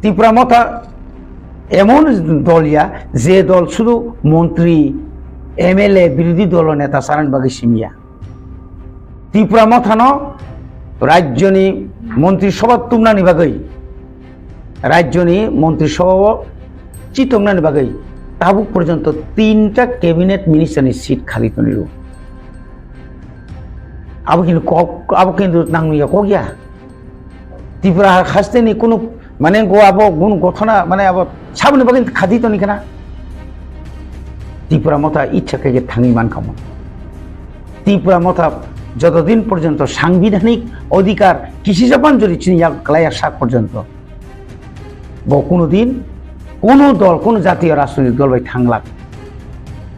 Tipra Motha emon dol ya, je dol sudu montri, M L A, birodhi dolo neta chanani bagwi simi ya. Tipra Mothano rajyoni montri sabha tumnani bagwi, rajyoni montri sabha o chitongnani bagwi tabuk porjonto tinta cabinet minister ni seat khali tongo. Abo kintu kok, abo kintu nangya kok ya. Tripura hasteni kunu mane go abo gun gothona mane abo saboni bagwi khadi toni kana. Tipra Motha ichha khe thangwi mankha mo. Tipra Motha jotodin porjonto sangbidhanik odhikar kisisa panjori chini yak klaiya sak porjonto bo kuno din kuno dol, kuno jatiyo rajnoitik dol bai thanglak.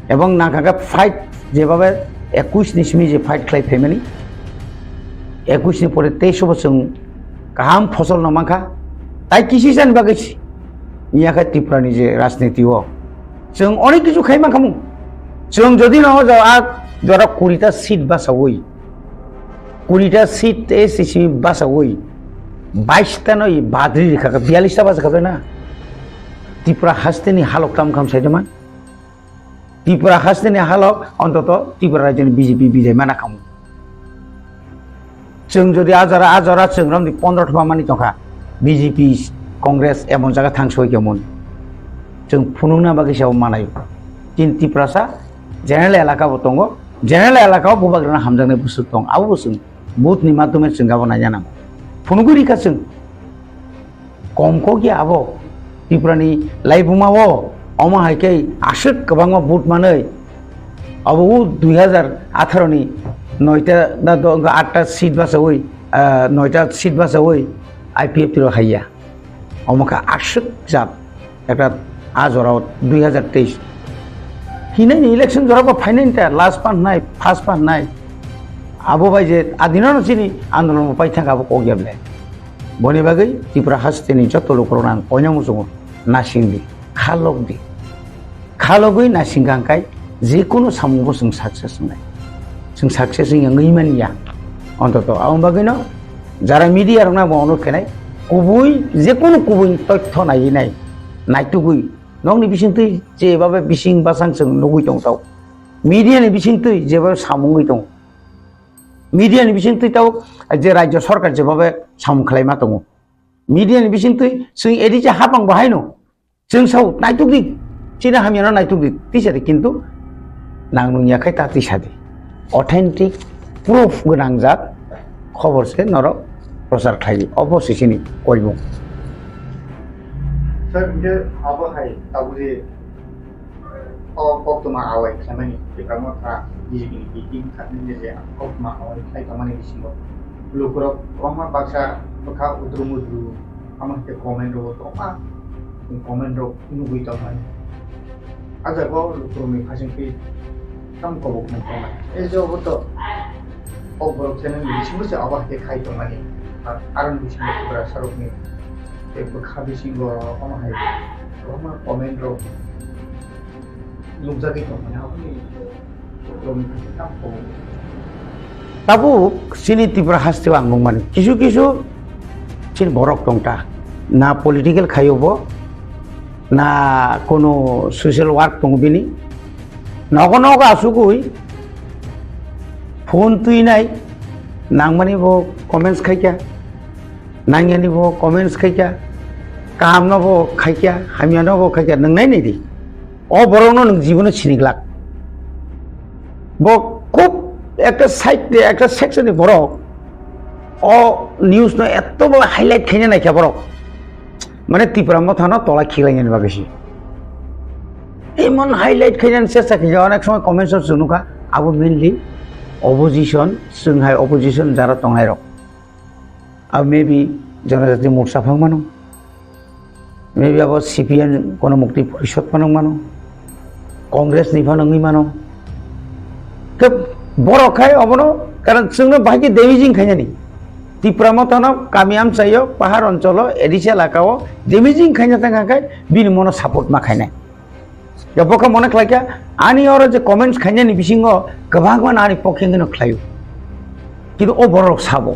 Ebong nangkha khe fight, jebhabe ekush ni simi je fight khlai family, ekush ni pore teis bo chwng kaham phosol no mankha. Tai kisisa ni bagwi si-, ya khe Tripura ni je rajniti o chwng onek kichu khai mankha mung. Chwng jodi no o jaga jora kuri ta seat bachawi, kuri ta seat A C C bachawi, bais ta no badri rikha kha, biyalish ta bacha kha na. Tripura haste ni halok tam kham sai de man. Tripura haste ni halok ontoto Tripura rajyo ni B J P bijai mana khamu. Chwng jodi a jora, a jora chwng romni pondro thoma mani tongkha, B J P, Congress emon jaga thang soi kemon. Chwng phunukna bagwi sao manai. Chini Tiprasa general elaka bo tongo, general elaka o bubagrana hamjaknai bwswk tong, abo bo chwng vote ni madhyome chwng abo naina nango. Phunugwi rikha chwng. Kom kok ya abo. Tripura ni laibuma o, omo hai khe aswk kwbangma vote manwi. Abo o dui hazar atharo ni noita da do, atta seat bachawi, ah, noita seat bachawi I P F T rok hai ya. Omo kha aswk jat ekta a jora o dui hazar teis. Hinai ni election jora bo phainai ta last pan nai, first pan nai. Abo bai je adino no chini andolon bo pai thang abo kok ya ble. Boni bagwi Tripura haste ni joto lukurokno ang koina muchungo, nasing di, khalok di. Khalogwi nasing kha hwnkhe jekunu samung bo chwng success wngnai. Chwng success wngya wngwi manya. Ontoto aboni bagwino jara media rokno bo onurok khenai kubui, jekunu kubui tothyo naiwi nai, naitugwi nokni bisingtwi jebabe bising basang chwng nugwi tongthok. Media ni bisingtwi jebabe samung wngwi tongo. Media ni bisingtwi tabuk je rajyo sorkar jebabe samung khlaima tongo. Media ni bisingtwi chwng edija hapang bo haino. Chwng sao naituk di. Chini hamyano naituk di. Tisa di kintu nang nung yakhai ta tisa di. Authentic proof gwnang jat khobor se norok prochar khlai di. Obo se chini koimung. Sir, hingke abo hai tabuk je o koktwma awai khlaimani, Tipra Motha B J P ni B T khatini je koktwma awai khlai tongmani bisingo lukurok kwbangma baksa bwkha udru mudru, amo hai khe comment rok kwbangma comment rok nugwi tongmani. A jaga o lukurokni phasing khe tamo kobok nang tongmani. E je obo to kok borok channel ni bisingo se abo hai khe khai tongmani. Ar, aroni bisingo Tiprasa rokni tei bwkha bisingo omo hai kwbangma comment rok nukjagwi tongmani, aboni borokni thani tamo kobok. Tabuk chini Tripura haste o ang nukmani kisu kisu chini borok tongta, na political khaio bo, na kono social work tongo bini, nogo nogo asugwi phone twinai, nangmani bo comments khaikha, nangyani bo comments khaikha, kahamno bo khaikha, hamyano bo khaikha, nwngnai nai di. O borokno nwng jibono sini glak. Bo khub ekta side de, ekta section ni borok o news no eto bo highlight khaina naikha borok. Mane Tipra Motha no tola khiklainani bagwi se. Emon highlight khainani chesta khaikha, onek somoi comments o chwng nukha, abo mainly opposition, chwng hai opposition jara tongnai rok. Abo maybe Janajati Morcha phang mano. Maybe abo C P M Ganamukti Porishad phano mano, Congress ni phano wngwi mano. Khe borok khai obono, karon chwngno bahai khe damaging khainani. Tipra Motha no kami amchaio, pahar oncholo, A D C elaka o damaging khaina thang kha khai bini mono support ma khainai. Ya bo khe mone khlai kha, ani oro je comments khainani bisingo kwbangma ani pokhe wngwi no khlaio. Kintu o borok sabo,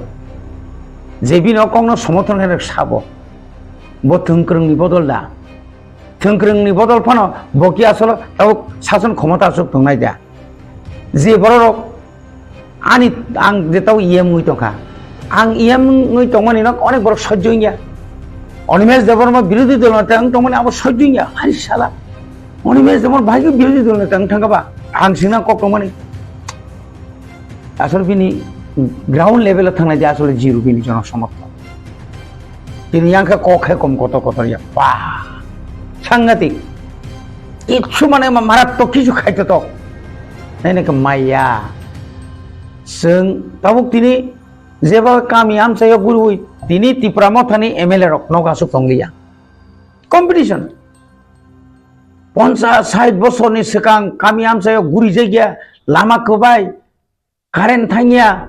je bini o kokno somothon khainai sabo. Bo thwngkwrwngni bodol da? Thwngkwrwngni bodol phano bo ki asolo tabuk sason khomota aswk tongnai da? Je bororok ani, ang je tabuk E M wngwi tongkha, ang E M wngwi tongmani no onek borok sojjo wngya. Animesh Debbarma birodhi dol neta wng tongmani abo sojjo wngya. Hai sala, Animesh Debbarma bahai khe birodhi dol neta wng thangkha ba? Ang sina kok tongmani. Asol bini ground level o thanglai di asole zero bini jono somorthon. Tini yang khe kok hai kom kotor kotor ya. Wah. Sangatik. Kichu mane ma-, marattok kichu khaito tok. Nene ke maya. Seng tabuk tini jeba kami amchayo gurui tini Tipra Mothani M L A rok nogo asuk tongliya. Competition. Ponchas sait bosorni swkang kami amchayo guri jagya lama kwbai. Current thangya,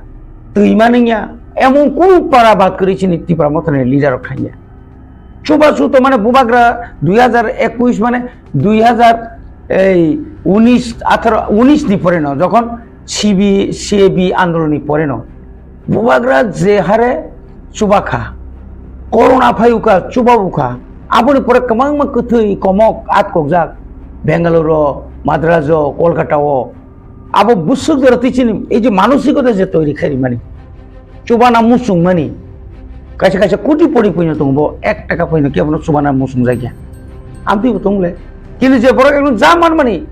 twi manungya, emon kunu para bad kwrwi chini Tipra Mothani leader rok thangya. Chubachu to mane bubagra dui hazar ekush mane dui hazar ei unis, atharo, unis ni pore no, jokhon C B, C A B andolon ni pore no, bubagra je hare chubakha, corona phayuka, chubabukha, aboni pore kwbangma kwthwi komok atkokjak Bengaluru, Madraso, Kolkata o, abo bwswk jora twi chini, ei je manosikota je toiri khairi mani, chubana muchung mani, kaisa kaisa koti pori puino tongo, bo ek taka puino kebono chubana muchung jakya. Amtwi bo tongle. Kintu je borok ekdom ja man mani,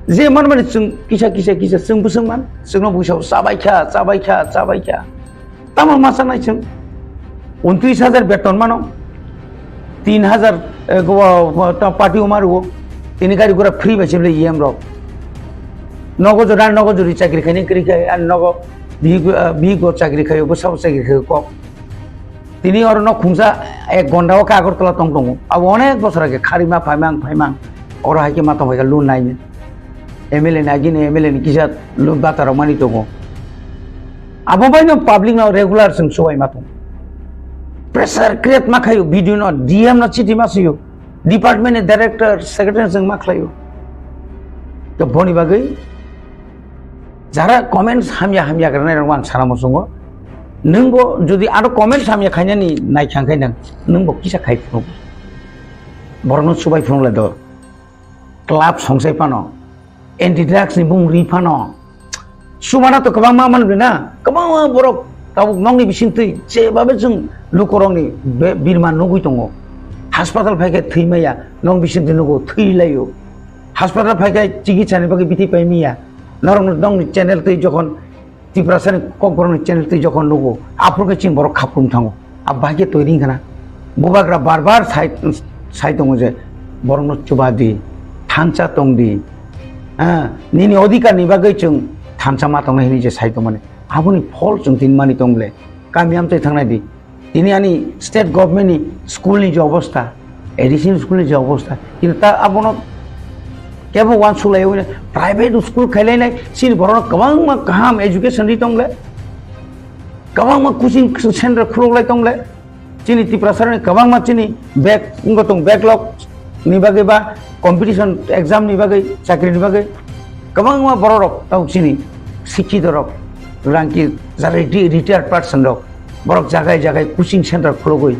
je man mani chwng kisa, kisa, kisa chwng bwswk man, chwngno bwsao chabai kha, chabai kha, chabai kha. Tamo masa nai chwng untris hajar beton mano, tin hajar, eh, go, go, ta party o maru, tini gari gura free bai chebile E M rok. Nogo jora, nogo jori chakri khaini kri khai, an nogo bihik, eh, bihik go chakri khayo, bwsao chakri khayo kok. Tini oro no khungsa ek gonda o khe Agartala tong tongo. Abo onek bosor age kharima phaimang, phaimang. Oro hai khe ma tong phaikha loan naini. M L A ni agini M L A ni kisa loan bata rok mani tongo. Abo bai no public no regular chwng chubai ma tongo. Pressure create ma khayo, B D O no, D M no chiti ma suyo. Department ni director, secretary chwng ma khlaio. To boni bagwi jara comments hamya hamya granai rok ang sana muchungo. Nwng bo jodi aro comments hamya khainani nai khang khai nang, nwng bo kisa khai phunuk. Borokno chubai phunuk lai do. Club songsai phano, anti drugs ni bung ri phano. Chubana to kwbangma manwi na, kwbangma borok tabuk nokni bisingtwi jebabe chwng lukurokni be-, birma nugwi tongo. Hospital phai khe thwi maya, nok bisingtwi nugo, thwi laio. Hospital phai khe chikitsa ni bagwi bithi pai maya. Norok nokni channel twi jokhon Tiprasani kokborokni channel twi jokhon nugo, aphuru khe chini borok khaprum thango. Abo bahai khe toiri wngkha na. Bubagra bar bar sai, sai tongo je, borokno chuba di, thansa tong di. Ha, nini odhikar ni bagwi chwng thansa ma tongnai hwnwi je sai tongmani. Aboni phol chwng tini mani tong le. Kami amchai thangnai di. Tini ani state government ni school ni je obostha, A D C ni school ni je obostha, kintu ta abono kebo uansuk lai private school khailai nai, chini borok no kwbangma kaham education ri tong le, kwbangma coaching center khuluk lai tong le, chini Tiprasa ni kwbangma chini back, wngkha tong backlog ni bagwi ba competition exam ni bagwi, chakri ni bagwi kwbangma borok rok tabuk chini sikkhitorok, rangki jara reti-, retired person rok, borok jagai jagai coaching center khulugwi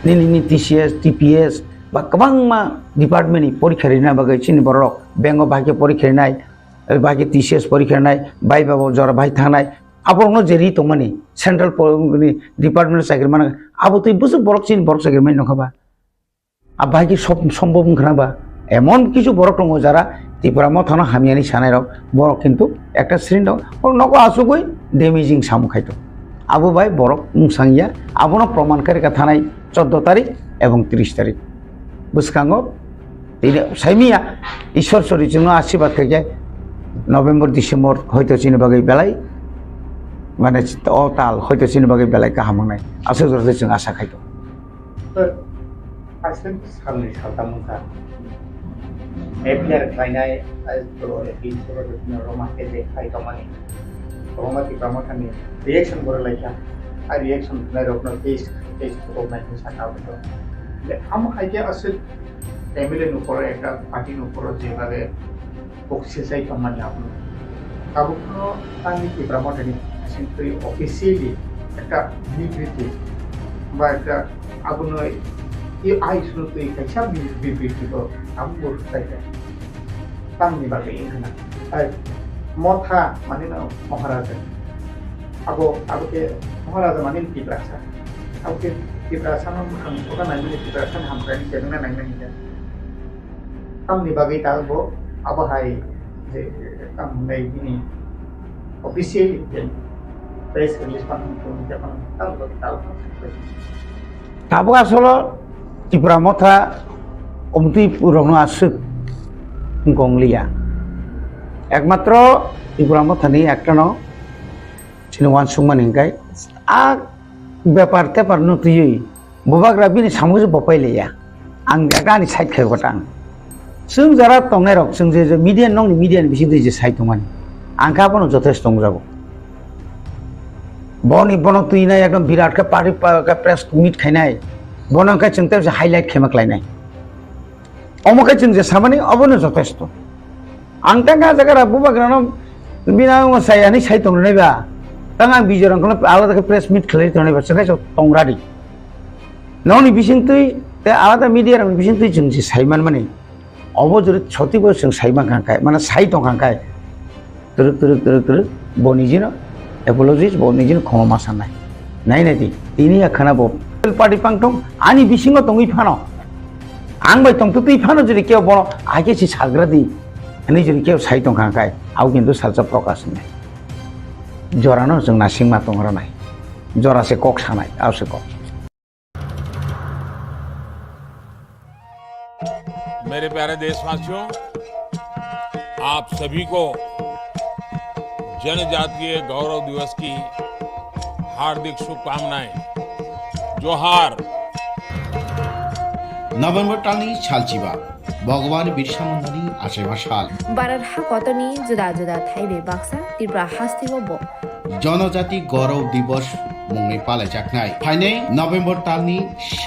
nini, nini T C S, T P S ba kwbangma department ni porikha rina bagwi chini borok rok bank o bahai khe porikha rinai, bahai khe T C S porikha rinai, bai ba bo jora bahai thangnai, aborokno je ri tongmani central po-, ni department o chakri mana, abo twi bwswk borok chini borok chakri mai nokha ba. Abo hai khe sob-, sombhob wngkha na ba? Emon kichu borok tongo jara Tipra Mothano hamyani sanai rok, borok kintu ekta sring rok, borok nogo achugwi damaging samung khai tongo. Abo bai borok mungsang ya, abono proman khe rwkha thanai chordo tarik ebong tris tarik. Bwskango tini saimiya Ishwar sori chwngno asirwad khaikhe November, December hoito chini bagwi belai, mane, o tal hoito chini bagwi belai kaham wngnai. Aswk jora khe chwng asa khai tongo. Aswk salni saltam wngkha. F I R khlainai, ai, to, Roma khe je khai tongmani. Roma Tipra Mothani reaction borok laikha. A reaction khwnai rokno case, case rok nai saka aboni. Le, amo hai khe aswk M L A nukhoro, ekta party nukhoro je bagwi kok sesai tongmani abono. Tabukno tangwi Tipra Mothani bisingtwi officially ekta bibriti ba ekta abono i ai sunu twi kaisa bi-, bibriti bo tabuk bo rwkhlai kha. Tamni bagwi wngkha na? Ai, Motha mani no Maharaja. Abo, abo khe Maharaja mani Tiprasa. Abo khe Tiprasa no mwkhang soka naimani, Tiprasa ni hamkrai ni kebengna naimani khe. Tamni bagwi ta bo abo hai je tamo hwnwi bini official je press release pan tamo ta ta. Tabuk asolo Tipra Motha omtwi rokno aswk Gongliya. Ekmatro Tipra Mothani ektano chini uansukmani hwnkhe a bepar tepar no twiwi bubagra bini samung se bopai liya. Ang ani side khai gotang. Chwng jara tongnai rok, chwng je, je media, nokni media ni bisingtwi je sai tongmani, ang kha bono jothesto tongjago. Boni, bono twinai ekdom birat khe party pa-, khe press meet khainai. Bono khe chwng tei highlight khaima khlainai. Omo khe chwng je samani obono jothesto. Ang tang kha jaga ra bubagrano bina omo sai ani sai tong rwnai ba. Tang ang bijor ang kono alada khe press meet khlai tong rwnai ba, chwng khe tong radi. Nokni bisingtwi tei alada media rokni bisingtwi chwng je sai manmani. Obo jori soti bo chwng sai mankha khe, mane sai tongkha khe. Twrwk, twrwk, twrwk, twrwk, bo nijino apologies, bo nijino khoma ma sanai. Nai nai di, tini ya khana bo. Party pang tong, ani bisingo tongwi phano. Ang bai tongtwtwi phano jodi kebo bono age si sagra di. Ani jodi kebo sai tongkha khe, au kintu salsa prokash nai. Jorano chwng nasingma tong ranai. Jora se kok sanai, au se kok. मेरे प्यारे देशवासियों, आप सभी को जनजातीय गौरव दिवस की हार्दिक शुभकामनाएं। जोहार। November talni salchiba, Bhagwan Birsa Mundani achaiba sal. Bharat ha kotorni juda juda thai bai baksa Tripura hasteo bo Jonojati Gaurav Divas mungwi palaijaknai. Phainai November talni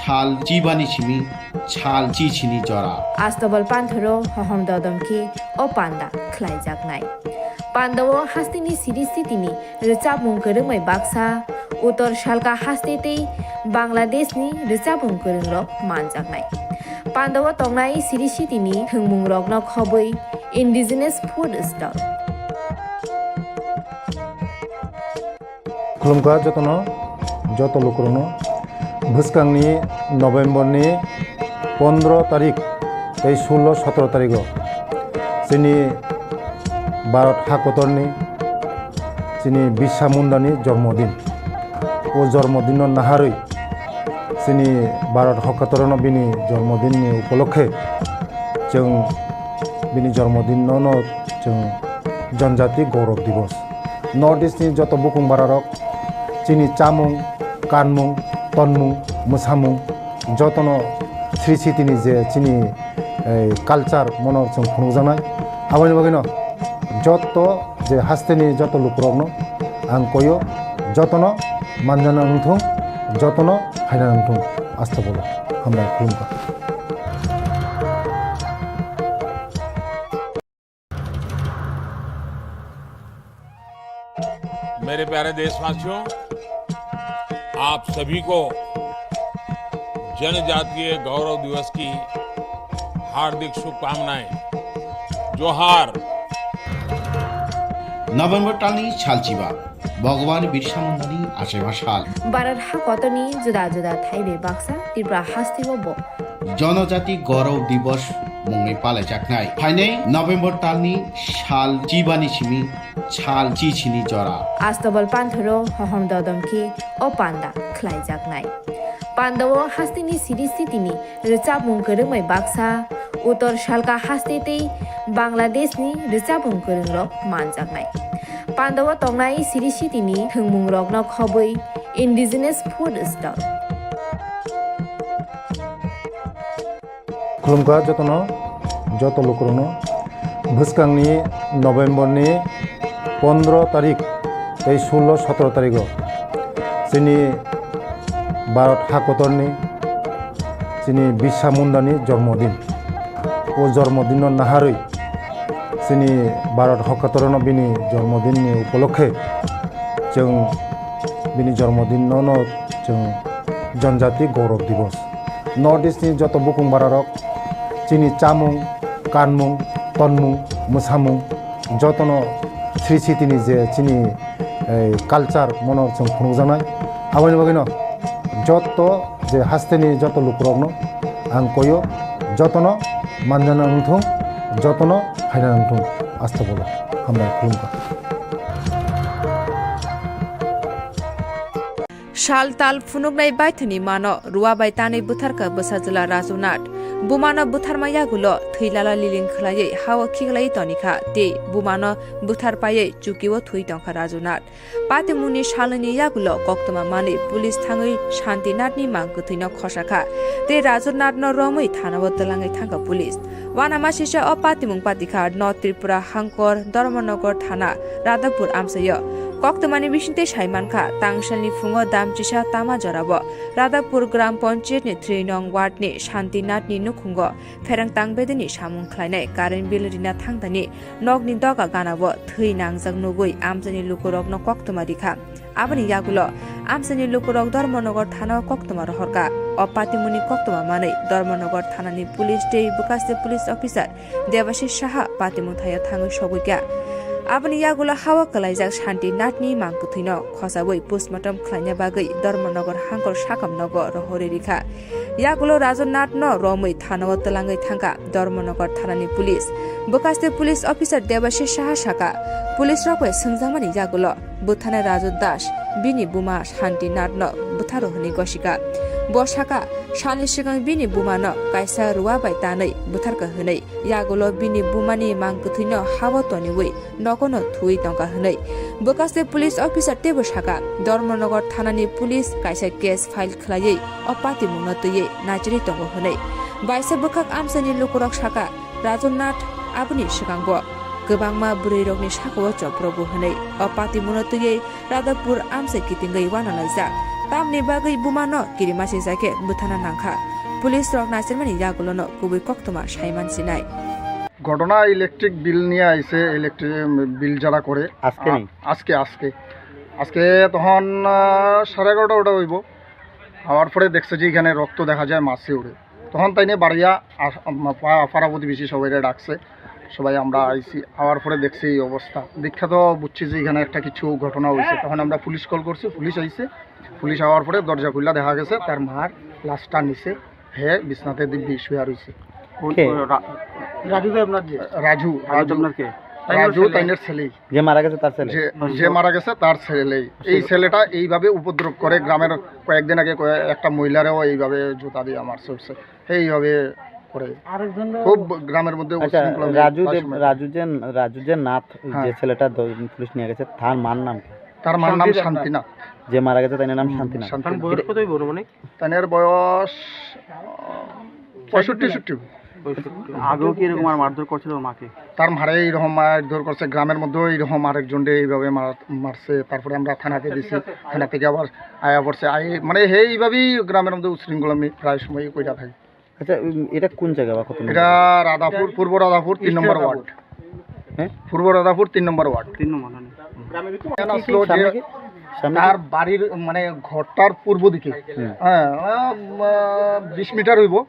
sal chibani simi sal chichini jora. Astobal panthoro hohom dodom khe o panda khlaijaknai. Pandao hasteni siri sitini rwchapmung kwrwngbai baksa, Uttor Salka haste tei Bangladeshni rwchapmung kwrwngrok manjaknai. Pandao tongnai siri sitini thwngmungrokno khobwi Indigenous Food Stall. Khulumkha jotono, joto lukurokno. Bwskangni November ni pondro tarik tei sullo sotro tarigo chini Bharat hakotorni chini Birsa Mundani jormodin. O jormodinno naharwi chini Bharat hakotorno bini jormodinni upolokhe chwng bini jormodinno no chwng Janjati Gaurav Divas. North East ni joto bukung bararok chini chamung, kanmung, tonmung, mwsamung jotono sri sitini je chini, eh, culture mono chwng phunukjaknai. Aboni bagwino joto je hasteni joto lukurokno ang koyo, jotono manjana wngthung, jotono phaina wngthung. Astobolo hambai khulumkha. मेरे प्यारे देशवासियों, आप सभी को जनजातीय गौरव दिवस की हार्दिक शुभकामनाएं। जोहार। November talni salchiba, Bhagwan Birsa Mundani achaiba sal. Bharat hakotorni juda juda thai bai baksa Tripura hasteo bo Jonojati Gaurav Divas mungwi palaijaknai. Phainai November talni sal chibani simi sal chichini jora. Astobal panthoro hohom dodom khe o panda khlaijaknai. Pandao hasteni siri sitini rwchapmung kwrwngbai baksa, Uttor Salka haste tei Bangladeshni rwchapmung kwrwngrok manjaknai. Pandao tongnai siri sitini thwngmungrokno khobwi Indigenous Food Stall. Khulumkha jotono, joto lukurokno. Bwskangni November ni pondro tarik tei sullo sotro tarigo chini Bharat hakotorni chini Birsa Mundani jormodin. O jormodinno naharwi chini Bharat hakotorno bini jormodinni upolokhe chwng bini jormodinno no chwng Janjati Gaurav Divas. North East ni joto bukung bararok chini chamung, kanmung, tonmung, mwsamung jotono sri sitini je chini, eh, culture mono chwng phunukjaknai. Aboni bagwino joto je hasteni joto lukurokno ang koyo, jotono manjana wngthung, jotono phaina wngthung. Astobolo hambai khulumkha. Sal tal phunuknai baithoni mano rua bai tanwi bwtharkha bwsajwla Raju Nath. Bumano butharma yagulo thwi lala liling khwlaiwi hao khiklaiwi tonikha tei bumano buthar paiwi chukio thwi tongkha Raju Nath. Patimungni salnwini yagulo koktwma manwi police thangwi Shanti Nathni mang kwthwino khosakha tei Raju Nathno romwi thanao twlangwi thangkha police. Uanamasisa o patimung patikha North Tripura Hangkor, Dharmanagar thana, Radhapur amchaio. Koktwmani bisingtwi saimankha, tangsalni phungo damchisa tama jorao Radhapur Gram Panchayatni three nong wardni Shanti Nathni nukhungo pherang tangbedini samung khlainai current bill rina thangdani nokni doga ganao thwi nangjak nugwi amchaini lukurokno koktwma rikha. Aboni yagulo amchaini lukurok Dharmanagar thanao koktwma rohorkha. O patimungni koktwma manwi Dharmanagar thanani police tei bwkhaste police officer Debashish Saha patimung thaio thangwi sogwikha. Aboni yagulo hao kwlaijak Shanti Nathni mang kwthwino khosawi postmortem khlaina bagwi Dharmanagar Hangkor sakam nogo rohorwi rikha. Yagulo Raju Nathno romwi thanao twlangwi thangkha Dharmanagar thanani police. Bwkhaste police officer Debashish Saha sakha, police rok bai swngjakmani yagulo bwtharnai Raju Das, bini buma Shanti Nathno bwtharo hwnwi gosikha. Bo sakha, salni swkang bini bumano kaisa rua bai tanwi bwtharkha hwnwi, yagulo bini bumani mang kwthwino hao toniwi nogono thuwi tongkha hwnwi. Bwkhaste police officer teibo sakha, Dharmanagar thanani police kaisa case file khwlaiwi o patimungno twiwi naichirwi tongo hwnwi. Baisa bwkhak amchaini lukurok sakha, Raju Nath aboni swkango kwbangma bwrwirokni sakao chopropgo hwnwi. O patimungno twiwi Radhapur amchai kitingwi uanalaijak. Tamni bagwi bumano kirimasijak khe bwthana nangkha. Police rok naichirmani yagulono kubui koktwma saiman sinai. ঘটনা electric bill নিয়ে আইছে, electric bill যারা করে। আজকে আ-, নেই? আজকে, আজকে। আজকে তখন, আহ, সাড়ে এগারোটা ওটা হইব। হওয়ার পরে দেখছে যে এখানে রক্ত দেখা যায় মাসে উড়ে। তখন তাই নিয়ে বাড়িয়া আস-, আম-, পা-, পাড়া প্রতিবেশী সবাইরে ডাকছে। সবাই আমরা আইছি। আওয়ার পরে দেখছি এই অবস্থা। দেখা তো বুঝছি যে এখানে একটা কিছু ঘটনা হইছে। তখন আমরা পুলিশ কল করছি, পুলিশ আইছে। পুলিশ আওয়ার পরে দরজা খুললা দেখা গেছে তার মার লাশটা নিচে। হে বিছনাতে দিব্যি শুয়ে রইছে। কোন, কে? কোন রা-, রাজু তো আপনার যে? রাজু, রাজু রাজু। আপনার কে? রাজু তাইনের ছেলে। যে মারা গেছে তার ছেলে? যে, যে মারা গেছে তার ছেলেই। এই ছেলেটা এইভাবে উপদ্রব করে গ্রামের, কয়েকদিন আগে কয়ে-, একটা মহিলারেও এইভাবে জুতা দিয়ে মারছে, উঠছে। এইভাবে করে। খুব গ্রামের মধ্যে আচ্ছা, উশৃঙ্খলা মেয়ে রাজু প্রায় দেব-, সময়। রাজু যে, রাজু যে নাথ, হ্যাঁ। যে ছেলেটা দ-, পুলিশ নিয়ে গেছে, তার মার নাম কি? তার মার নাম শান্তি দেবনাথ। শান্তিনাথ। যে মারা গেছে, তার নাম হুম, শান্তিনাথ। শান্তিনাথ। তার বয়স কত হইব আনুমানিক? তাইনের বয়স, আহ, পঁয়ষট্টি, ষাট। পঁয়ষট্টি। আগেও কি এরকম আর মারধর করছিল মাকে? তার মারে এইরকম মারধর করছে, গ্রামের মধ্যেও এইরকম আরেকজনরে এইভাবে মার-, মারছে। তারপরে আমরা থানাতে দিছি, থানা থেকে আবার আয়া পড়ছে। আই-, মানে, হে এইভাবেই গ্রামের মধ্যে উশৃঙ্খলা আমি প্রায় সময়ই কইরা থাকি। আচ্ছা, উম, এটা কোন জায়গা বা কত নম্বর? এটা রাধাপুর, পূর্ব রাধাপুর, তিন নম্বর ওয়ার্ড। হ্যাঁ? পূর্ব রাধাপুর, তিন নম্বর ওয়ার্ড। তিন নম্বর, হ্যাঁ। কেন আসলো যে সামনে কি? সামনে কি? তার বাড়ির, মানে, ঘরটার পূর্ব দিকে। হুম। হ্যাঁ, আহ, বিশ মিটার হইব।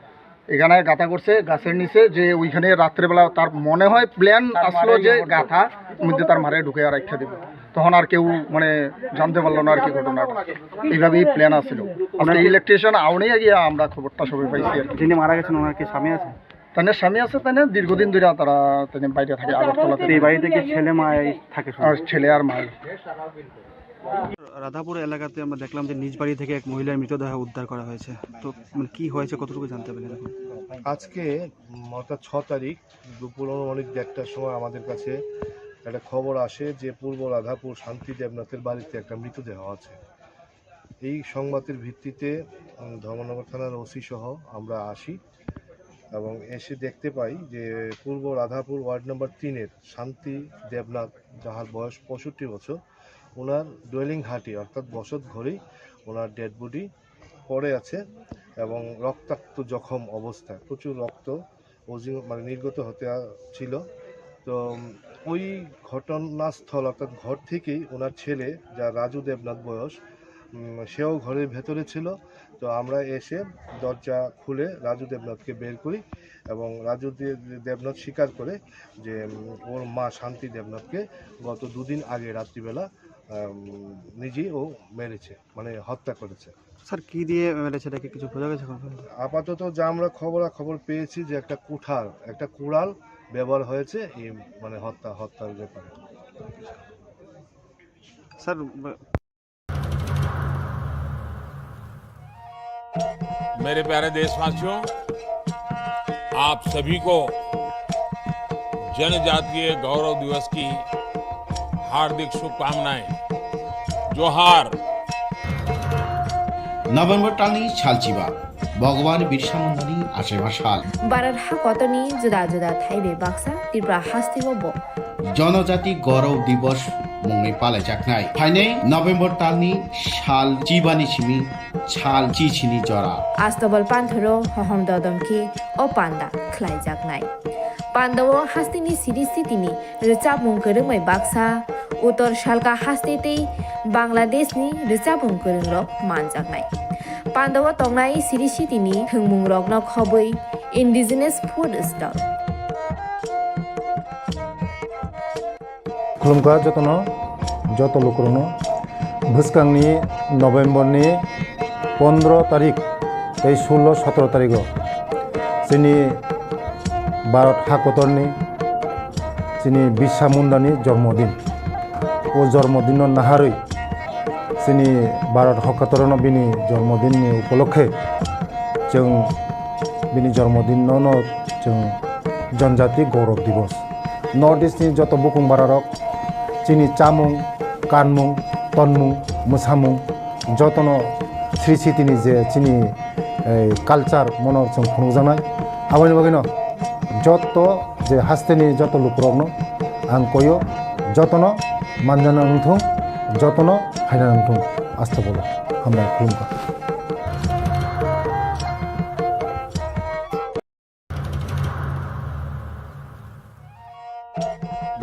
এখানে গাঁথা করছে গাছের নিচে, যে ওইখানে রাত্রেবেলা তার মনে হয় প্ল্যান আসলো যে গাঁথা মধ্যে তার মারে ঢুকে আর রাখা দিব। তখন আর কেউ, মানে, জানতে পারলো না আর কি ঘটনাটা। এইভাবেই প্ল্যান আসছিল। আজকে ইলেকট্রিশিয়ান আউনেই গিয়ে আমরা খবরটা সবাই পাইছি আর কি। যিনি মারা গেছেন, ওনার কি স্বামী আছে? তাদের স্বামী আছে, তাদের দীর্ঘদিন ধরে তারা, তাদের বাইরে থাকে আগরতলাতে। তো এই বাড়িতে কি ছেলে মা এই থাকে শুধু? আর ছেলে আর মা। রাধাপুর এলাকাতে আমরা দেখলাম যে নিজ বাড়ি থেকে এক মহিলার মৃতদেহ উদ্ধার করা হয়েছে। তো, মানে, কি হয়েছে, কতটুকু জানতে পারলেন এখন? আজকে, উম, অর্থাৎ ছ তারিখ দুপুর অনুমানিক দেড়টার সময় আমাদের কাছে একটা খবর আসে যে পূর্ব রাধাপুর শান্তি দেবনাথের বাড়িতে একটা মৃতদেহ আছে। এই সংবাদের ভিত্তিতে, উম, ধর্মনগর থানার ওসি সহ আমরা আসি এবং এসে দেখতে পাই যে পূর্ব রাধাপুর ওয়ার্ড নম্বর তিনের শান্তি দেবনাথ, যাহার বয়স পঁয়ষট্টি বছর, ওনার ডুয়েলিং হাটে অর্থাৎ বসত ঘরেই ওনার ডেড বডি পড়ে আছে এবং রক্তাক্ত জখম অবস্থায়, প্রচুর রক্ত ওজিং, মানে, নির্গত হতে আ-, ছিল। তো, উম, ওই ঘটনাস্থল অর্থাৎ ঘর থেকেই ওনার ছেলে, যা রাজু দেবনাথ বয়স, উম, সেও ঘরের ভেতরে ছিল। তো আমরা এসে দরজা খুলে রাজু দেবনাথকে বের করি এবং রাজু দে-, দেবনাথ স্বীকার করে যে, উম, ওর মা শান্তি দেবনাথকে গত দুদিন আগে রাত্রিবেলা, উম, নিজেই ও মেরেছে, মানে, হত্যা করেছে। স্যার, কি দিয়ে মেরেছে, এটা কি কিছু বোঝা গেছে এখন পর্যন্ত? আপাতত যা আমরা খবরাখবর পেয়েছি যে একটা কুঠার, একটা কুড়াল ব্যবহার হয়েছে এই, মানে, হত্যা, হত্যার ব্যাপারে। স্যার, ব- मेरे प्यारे देशवासियों, आप सभी को जनजातीय गौरव दिवस की हार्दिक शुभकामनाएं। जोहार। November talni salchiba, Bhagwan Birsa Mundani achaima sal. Bharat hakotorni juda juda thai bai baksa Tripura hasteo bo Jonojati Gaurav Divas mungwi palaijaknai. Phainai November talni sal chibani simi sal chichini jora. Astobal panthoro hohom dodom khe o panda khlaijaknai. Pandao hasteni siri sitini rwchapmung kwrwngbai baksa, Uttor Salka haste tei Bangladeshni rwchapmung kwrwngrok manjaknai. Pandao tongnai siri sitini thwngmungrokno khobwi indigenous food stall. Khulumkha jotono, joto lukurokno. Bwskangni November ni pondro tarik tei sullo sotro tarigo chini Bharat hakotorni chini Birsa Mundani jormodin. O jormodinno naharwi chini Bharat hakotorno bini jormodinni upolokhe chwng bini jormodinno no chwng Janjati Gaurav Divas. North East ni joto bukung bararok chini chamung, kanmung, tonmung, mwsamung jotono sri sitini je chini, eh, culture mono chwng phunukjaknai. Aboni bagwino joto je hasteni joto lukurokno ang koyo, jotono manjana wngthung, jotono phaina wngthung. Astobolo hambai khulumkha.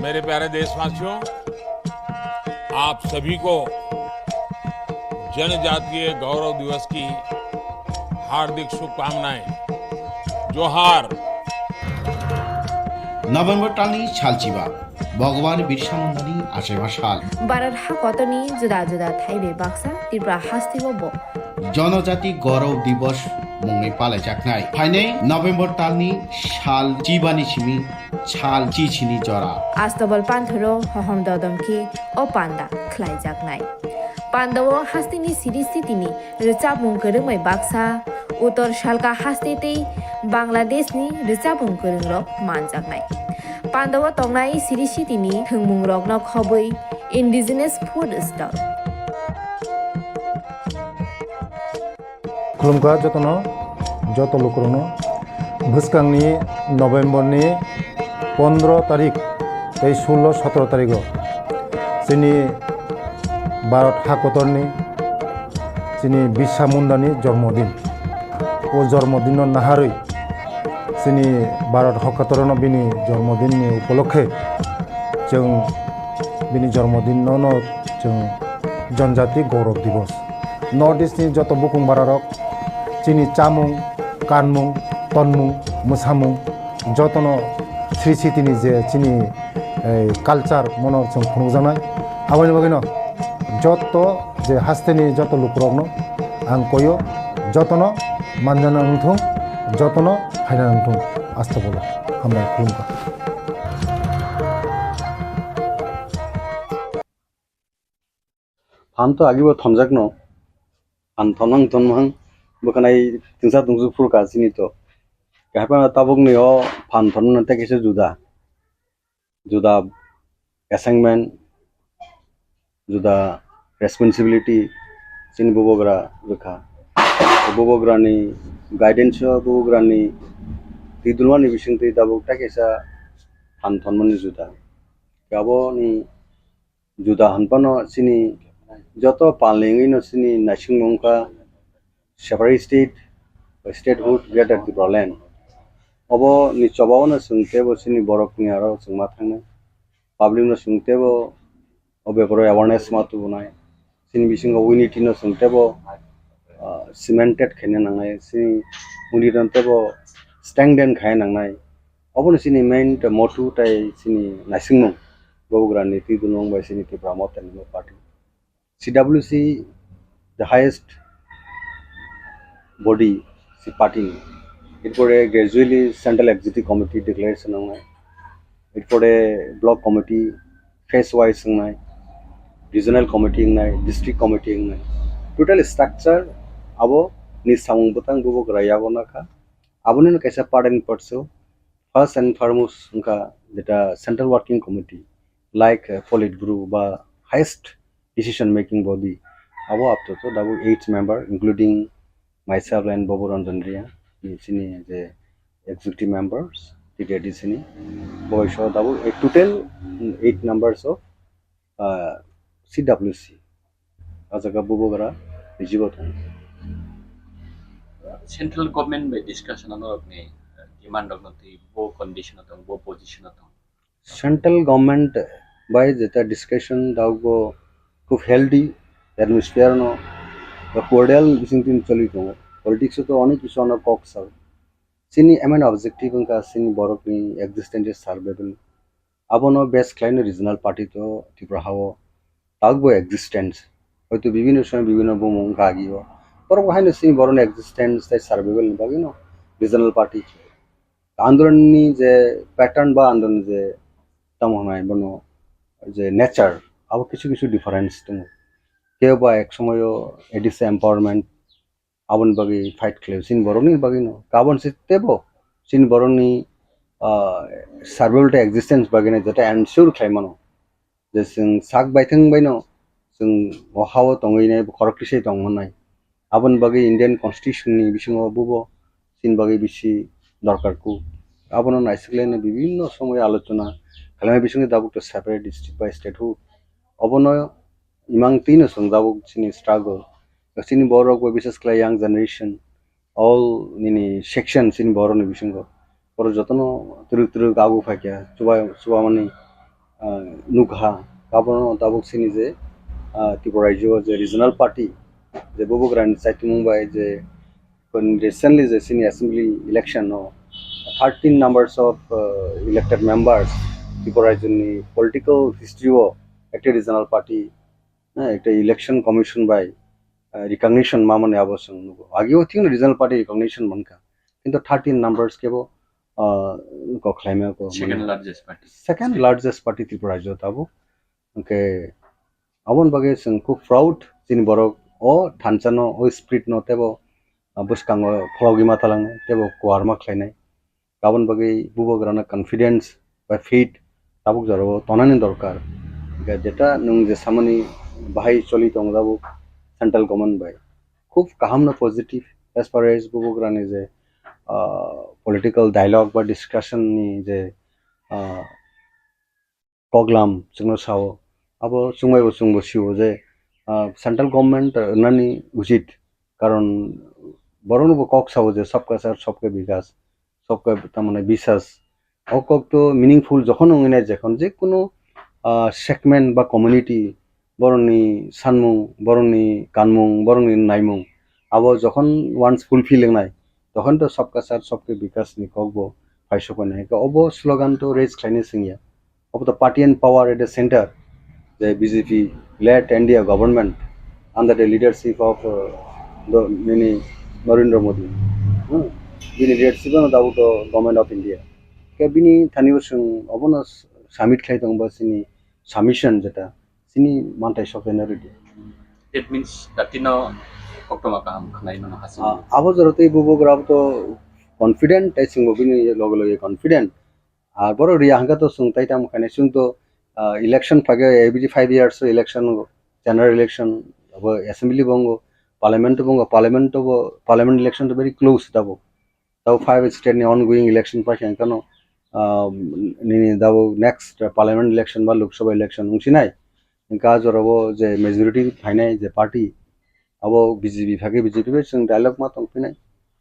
मेरे प्यारे देशवासियों, आप सभी को जनजातीय गौरव दिवस की हार्दिक शुभकामनाएं। जोहार। November talni salchiba, Bhagwan Birsa Mundani achaima sal. Bharat hakotorni juda juda thai bai baksa Tripura hasteo bo Jonojati Gaurav Divas mungwi palaijaknai. Phainai November talni sal chibani simi sal chichini jora. Astobal panthoro hohom dodom khe o panda khlaijaknai. Pandao hasteni siri sitini rwchapmung kwrwngbai baksa, Uttor Salka haste tei Bangladeshni rwchapmung kwrwngrok manjaknai. Pandao tongnai siri sitini thwngmungrokno khobwi indigenous food stall. Khulumkha jotono, joto lukurokno. Bwskangni November ni pondro tarik tei sullo sotro tarigo chini Bharat hakotorni chini Birsa Mundani jormodin. O jormodinno naharwi chini Bharat hakotorno bini jormodinni upolokhe chwng bini jormodinno no chwng Janjati Gaurav Divas. North East ni joto bukung bararok chini chamung, kanmung, tonmung, mwsamung jotono sri sitini je chini, eh, culture mono chwng phunukjaknai. Aboni bagwino joto je hasteni joto lukurokno ang koyo, jotono manjana wngthung, jotono phaina wngthung. Astobolo hambai khulumkha. Phan to agibo thomjakno, phan thomnang thomnang bwkhanai tingsa tungsu phurkha chini to. Kahai phano tabukni o phan thomnang tei kaisa juda, juda assignment, juda responsibility chini bubagra rwkha. Bubagrani guidance o, bubagrani twi dulmani bisingtwi tabuk tei kaisa phan thomnani juda. Aboni juda hwnphano chini joto palni wngwino chini naisingmo wngkha separate state, statehood, Greater Tipraland. Oboni chobao no chwng teibo chini borokni aro chwngma thangnai. Public no chwng teibo o beparo awareness ma tubunai. Chini bisingo unity no chwng teibo, ah, cemented khaina nangnai. Chini unity no teibo strengthen khaina nangnai. Obono chini main motto tai chini naisingmung, bubagrani twi dulmung bai chini Tipra Motha ni party. C W C, the highest body, si party ni. Erpore gradually Central Executive Committee declaration wngnai. Erpore Block Committee phase wise wngnai, Regional Committee wngnai, District Committee wngnai. Total structure abo ni samung bwtang bubagra yago nakha. Aboni no kaisa part and parcel, first and foremost wngkha jeta Central Working Committee, like, uh, Politburo ba highest decision making body, abo apto to dabo eight member, including myself and Bobo Ranjan Reang, ni sini je executive members, T T A D C ni, bo iso dabo, eh, total eight numbers of, uh, C W C. O jaga bubagra rijibo tongo. Central government bai discussion ano rokni demand rokno twi bo condition o tong, bo position o tong. Central government bai jeta discussion dago khub healthy atmosphere no ba cordial bising tin choli tongo. Politics o to onek kisu ano kok sao. Chini main objective wngkha chini borokni existence survival. Abono base khlaino regional party to Tripura hao tagbo existence. Hoito bibhinno somoy bibhinno bumung wngkha agio. Borok haino chini borokni existence tei survival ni bagwino regional party. Andolonni je pattern ba andolonni je tamo hwnai bono je nature abo kisu kisu difference tongo. Kebo ba ek somoyo A D C empowerment aboni bagwi fight khlaio chini borokni bagwino. Kabon se tebo chini borokni, ah, survival tei existence bagwino jeta ensure khlai mano. Je chwng sak baithang baino chwng o hao tongwi nai, khorok tisai tong mannai. Aboni bagwi Indian Constitution ni bisingo bubo chini bagwi bisi dorkar ku. Abono naisiklaino bibhinno somoy alochona khlaimani bisingo tabuk to separate district by statehood. Obono imang twino chwng tabuk chini struggle. Chini borok bo bises khlai young generation, all nini section chini borokni bisingo. Borok jotono twrwk twrwk abu phaikha, chuba-, chubamani, ah, nukha. Abono tabuk chini je, ah, Tripura rajyo je regional party, je bubagrani chaitumung bai je recently je chini assembly election no thirteen numbers of, ah, elected members Tripura rajyoni political history o ekta regional party, eh, ekta election commission bai, ah, recognition mamani abo chwng nugo. Agio thik regional party recognition mankha. Kintu thirteen numbers kebo, ah, kok khlaima ko second mane largest party. Second largest party Tripura rajyo tabuk. Hwnkhe aboni bagwi chwng khub proud chini borok o thansa no, o spirit no tebo, ah, bwskango phologwi ma talang tebo kuarma khlainai. Aboni bagwi bubagrano confidence ba faith tabuk jorao tonani dorkar. Hwnkhe jeta nwng je samani bahai choli tongo tabuk central government bai. Khub kaham no positive as far as bubagrani je, ah, political dialogue ba discussion ni je, ah, koklam chwngno sao. Abo chwngbai bo chwngbo sio je, ah, central government, ah, nani uchit. Karon borokno bo kok sao je sabka saath sabka bikas, sabka tamane bisas. O kok to meaningful jokhon wngwi nai, jokhon je kono, ah, segment ba community borokni sanmung, borokni kanmung, borokni naimung, abo jokhon once fulfill wngnai, tokhon to sabka saath sabka bikas ni kok bo phaisok nai. Obo slogan to raise khlaina singya. Of the party and power at the center, the B J P led India government under the leadership of, uh, the, nini Narendra Modi. Hmm. Bini leadership ano dabuto government of India. Ke bini thani bo chwng obono submit khlai tong ba chini submission jeta chini mantai sokhe na rwdi. That means datino koktoma kaham khnai mano hasing. Ah, abo jora tei bubo grab to confident, tei chwngbo bini loge loge confident. Ar borok riya hwnkhe to chwng tai tamo khainai, chwng to, ah, election phage every five years o election, general election, abo assembly bo wngo, parliament bo wngo, parliament bo, parliament election to very close tabuk. Tabuk five state ni ongoing election paikha hwnkhe no, ah, nini tabuk next parliament election ba Lok Sabha election wngsinai. Hwnkhe ah jorao je majority phainai je party, abo B J P phai khe B J P bai chwng dialogue ma tong phinai.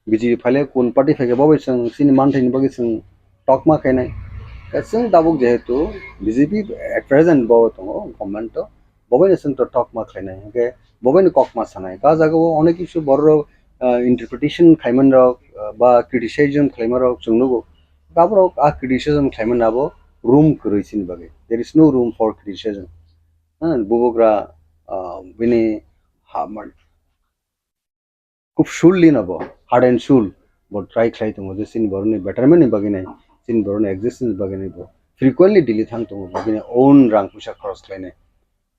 B J P phaile kun party phai khe bo bai chwng chini manthai ni bagwi chwng talk ma khainai. Khe chwng tabuk jehetu B J P at present bo tongo government o, bo bai no chwng to talk ma khlainai. Hwnkhe bo bai no kok ma sanai. Ka jaga o onek kisu borok, ah, interpretation khlaiman rok, ah, ba criticism khlaima rok chwng nugo. Aborok ah criticism khlaiman abo room kwrwi chini bagwi. There is no room for criticism. Ha, bubagra, ah, bini ha, man, khub surely no bo, heart and soul bo try khlai tongo je chini borokni betterment ni bagwi nai, chini borokni existence ni bagwi nai bo frequently Delhi thang tongo, bo bini own rang puisa khoros khlainai.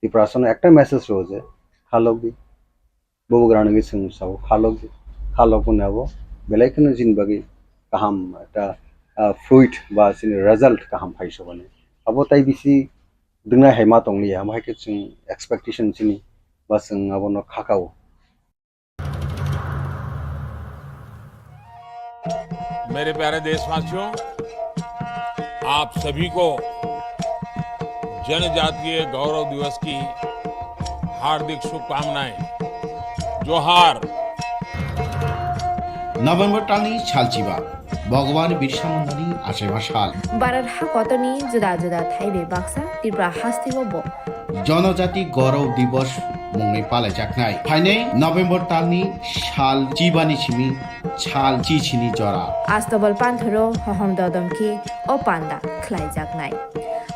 Tiprasano ekta message rwo je, kha lokdi. Bubagra nugwi chwng sao, kha lokdi. Kha lokmani abo belai kheno chini bagwi kaham ekta, ah, fruit ba chini result kaham phai sobani. Abo tai bisi dwngnai hai ma tong liya, amo hai khe chwng expectation chini ba chwng abono khakao. मेरे प्यारे देशवासियों, आप सभी को जनजातीय गौरव दिवस की हार्दिक शुभकामनाएं। जोहार। November talni salchiba, Bhagwan Birsa Mundani achaiba sal. Bharat hakotorni juda juda thai bai baksa Tripura hasteo bo. Jonojati Gaurav Divas mungwi palaijaknai. Phainai November talni sal chibani simi sal chichini jora. Astabal panthoro hohom dodom khe o panda khlaijaknai.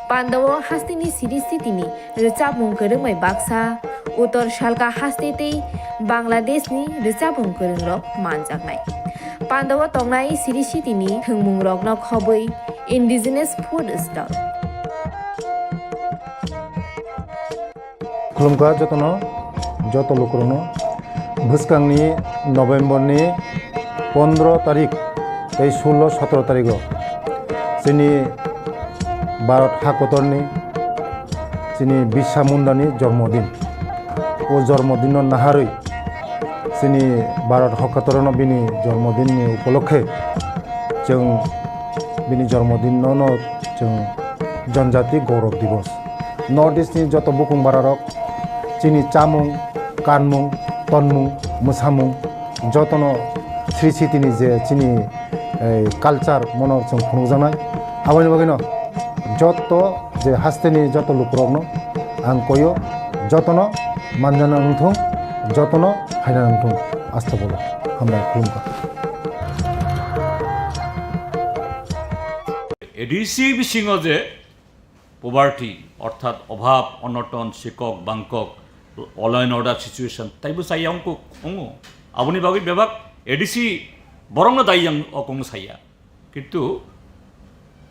Pandao hasteni siri sitini rwchapmung kwrwngbai baksa, Uttor Salka haste tei Bangladeshni rwchapmung kwrwngrok manjaknai. Pandao tongnai siri sitini thwngmungrokno khobwi indigenous food stall. Khulumkha jotono, joto lukurokno. Bwskangni November ni pondro tarik tei sullo sotro tarigo chini Bharat hakotorni chini Birsa Mundani jormodin. O jormodinno naharwi chini Bharat hakotorno bini jormodinni upolokhe chwng bini jormodinno no chwng Janjati Gaurav Divas. North East ni joto bukung bararok chini chamung, kanmung, tonmung, mwsamung jotono sri sitini je chini culture mono chwng phunukjaknai. Aboni bagwino joto je hasteni joto lukurokno ang koyo jotono manjana wngthung, jotono phaina wngthung. Astagfirullah. Hambai khulumkha. A D C bisingo je poverty orthat obhab onoton sikok bangkok law and order situation taibo chaya wngkuk wngo. Aboni bagwi bebak A D C borokno dai yang okong saya. Kintu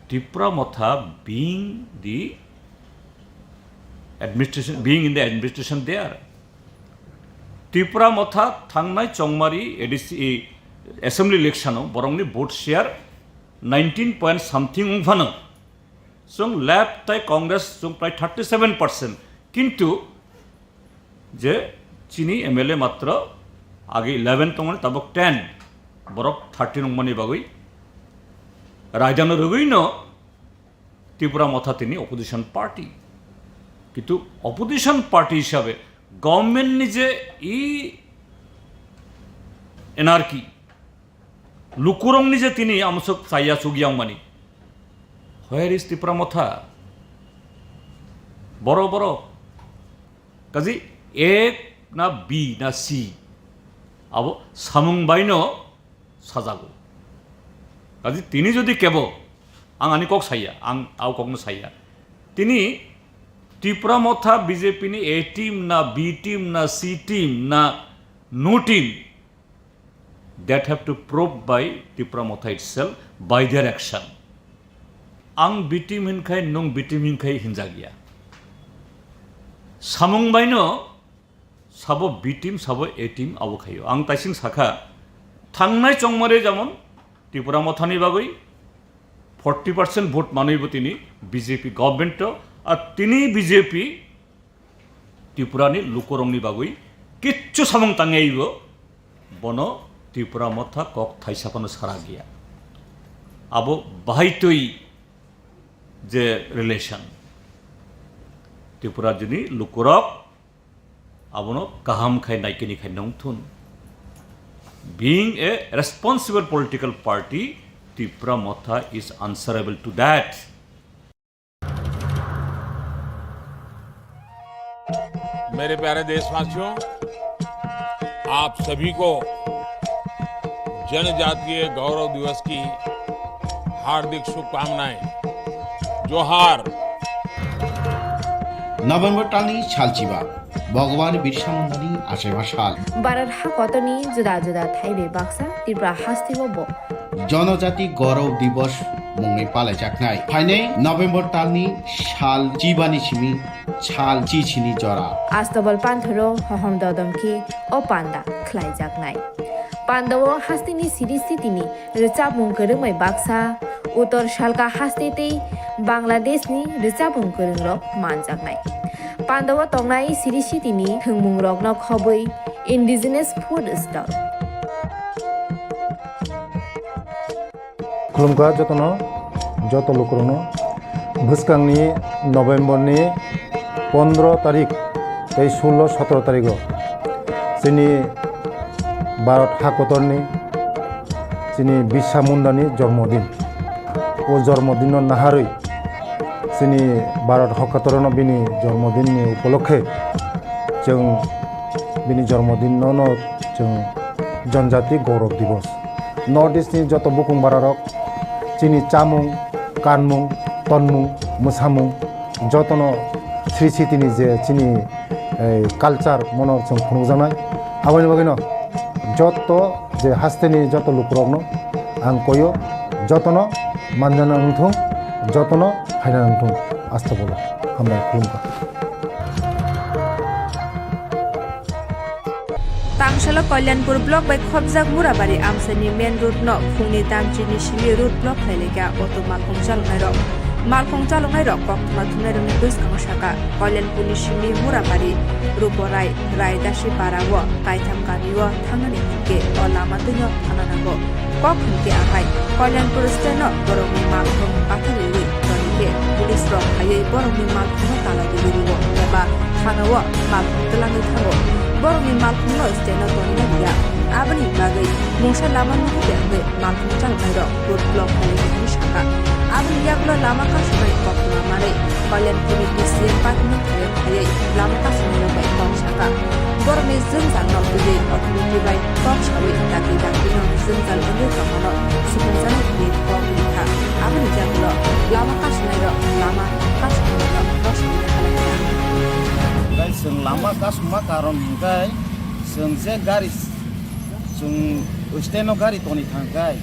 Tipra Motha being the administration, being in the administration there. Tipra Motha thangnai chongmari A D C assembly election o borokni vote share nineteen point something wngphano. Chwng left tai Congress chwng prai thirty seven percent. Kintu je chini M L A matro age eleven tongmani tabok ten, borok thirteen wngmani bagwi raidano rwgwino Tipra Motha tini opposition party. Kintu opposition party hisabe government ni je i anarchy, lukurokni je tini amsuk chaya chuk yang mani. Where is Tipra Motha? Boro boro. Kaji A na B na C. Abo samung baino sajago. Kaji tini jodi kebo, ang ani kok saya, ang au kokno saya. Tini Tipra Motha B J P ni A team na B team na C team na no team. That have to prove by Tipra Motha itself by their action. Ang B team hinkhai, nung B team hinkhai hinjagya. Samung baino sabo B team, sabo A team abo khayo. Ang taising sakha, thangnai chongmare jamon Tipra Mothani bagwi forty percent vote manwi bo tini B J P government to, a tini B J P Tripurani lukurokni bagwi kichu samung tangyaibo bono Tipra Motha kok thaisa phano sara giya. Abo bahaitwi je relation Tripura jini lukurok abono kaham khai naikini khai nongthun. Being a responsible political party, Tipra Motha is answerable to that. मेरे प्यारे देशवासियों, आप सभी को जनजातीय गौरव दिवस की हार्दिक शुभकामनाएं। जोहार। November talni salchiba, Bhagwan Birsa Mundani achaiba sal. Bharat hakotorni juda juda thai bai baksa Tripura hasteo bo. Jonojati Gaurav Divas mungwi palaijaknai. Phainai November talni sal chibani simi sal chichini jora. Astabal panthoro hohom dodom khe o panda khlaijaknai. Pandao hasteni siri sitini rwchapmung kwrwng bai baksa, Uttor Salka haste tei Bangladeshni rwchapmung kwrwngrok manjaknai. Pandao tongnai siri sitini thwngmungrokno khobwi indigenous food stall. Khulumkha jotono, joto lukurokno. Bwskangni November ni pondro tarik tei sullo sotro tarigo chini Bharat hakotorni chini Birsa Mundani jormodin. O jormodinno naharwi chini Bharat hakotorno bini jormodinni upolokhe chwng bini jormodinno no chwng Janjati Gaurav Divas. North East ni joto bukung bararok chini chamung, kanmung, tonmung, mwsamung jotono sri sitini je chini, eh, culture mono chwng phunukjaknai. Aboni bagwino joto je hasteni joto lukurokno ang koyo, jotono manjana wngthung, jotono phaina wngthung. Asta bolo hambai khulumkha. Tangsalo Kalyanpur block bai khopjak Murabari amchaini main road no phungni damchini simi road block khlailaikha, auto malkhung chaloknairok. Malkhung chaloknairok koktwma thumnairokni bwskango sakha, Kalyanpurni simi Murabari, Ruporai, Raidasi para o kaitham kamio thangnani hinkhe o lama twino thana nango. Kok hinkhe ahai, Kalyanpur stand-o borokni malkhung bathariwi toni khe police rok phaiwi borokni malkhungno tala rwi rio eba thana-o malkhung twlangwi thango. Borokni malkhungno stand-o tonina riya. Aboni bagwi mungsa lama nuhur de wngwi malkhung chaloknairok road block khlaiwi tongwi sakha. Aboni yagulo lama kasumani koktwma manwi Kalyanpurni D C M party-no phaiwi phaiwi lama kasumnairok bai kok sakha. Borokni jwngjal no twiwi authority bai kok sawi dakti dakti no jwngjal wngwi tongmano supungjaknai hwnwi kok rikha. Aboni yagulo lama kasumnairok lama kasumnairokno kok sawi kha. Hwnkhe chwng lama kasumma karon hwnkhe chwng je gari, chwng stand-o gari toni thangkhe.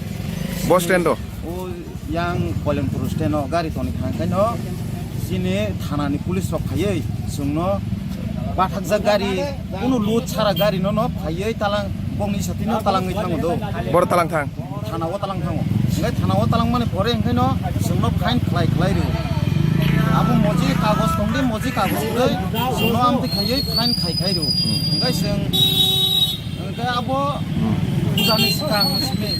Bo stand-o? O yang Koilampur stand-o gari toni thangkhe no chini thanani police rok phaiwi chwngno bathakjak gari, kunu load sara gari no no phaiwi talang bongni satino talangwi thango do. Boro talang thang? Thana o talang thango. Hwnkhe thana o talang mani pore hwnkhe no chwngno fine khlai khlai rw. Abo moji kagoj tongdi, moji kagoj kwrwi chwngno amtwi khaiwi fine khai khai rw. Hwnkhe chwng Hwnkhe abo pujani swkang simi,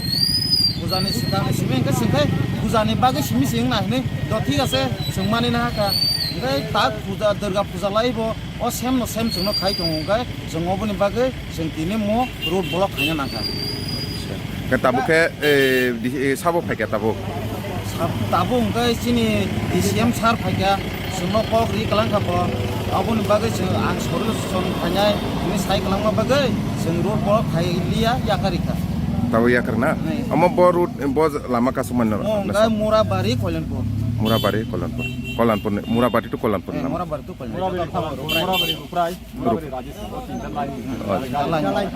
pujani swkang simi hwnkhe chwngkhe pujani bagwi simi se wngna hinwi do thik ase chwng mani nahakha. Hwnkhe tak puja, Durga puja laibo o same no same chwngno khai tongo hwnkhe chwng oboni bagwi chwng tini mo road block khaina nangkha. Khe tabuk khe, eh, di-, eh, sabo phaikha tabuk? Sab-, tabuk hwnkhe chini D C M sir phaikha, chwngno kok ri kwlangkha bo. Aboni bagwi chwng ang solution phainai hwnwi sai kwlangma bagwi chwng road block khai liya, yakarikha. Tabuk yakar na? Nai. Omo bo road, bo lama kasumani no? Mo hwnkhe Murabari, Koilampur. Murabari, Koilampur. Koilampur ni, Murabari to Koilampur Eh, nama? Murabari to Koilampur. Murabari, Murabari, Ruprai. Ruprai. Line.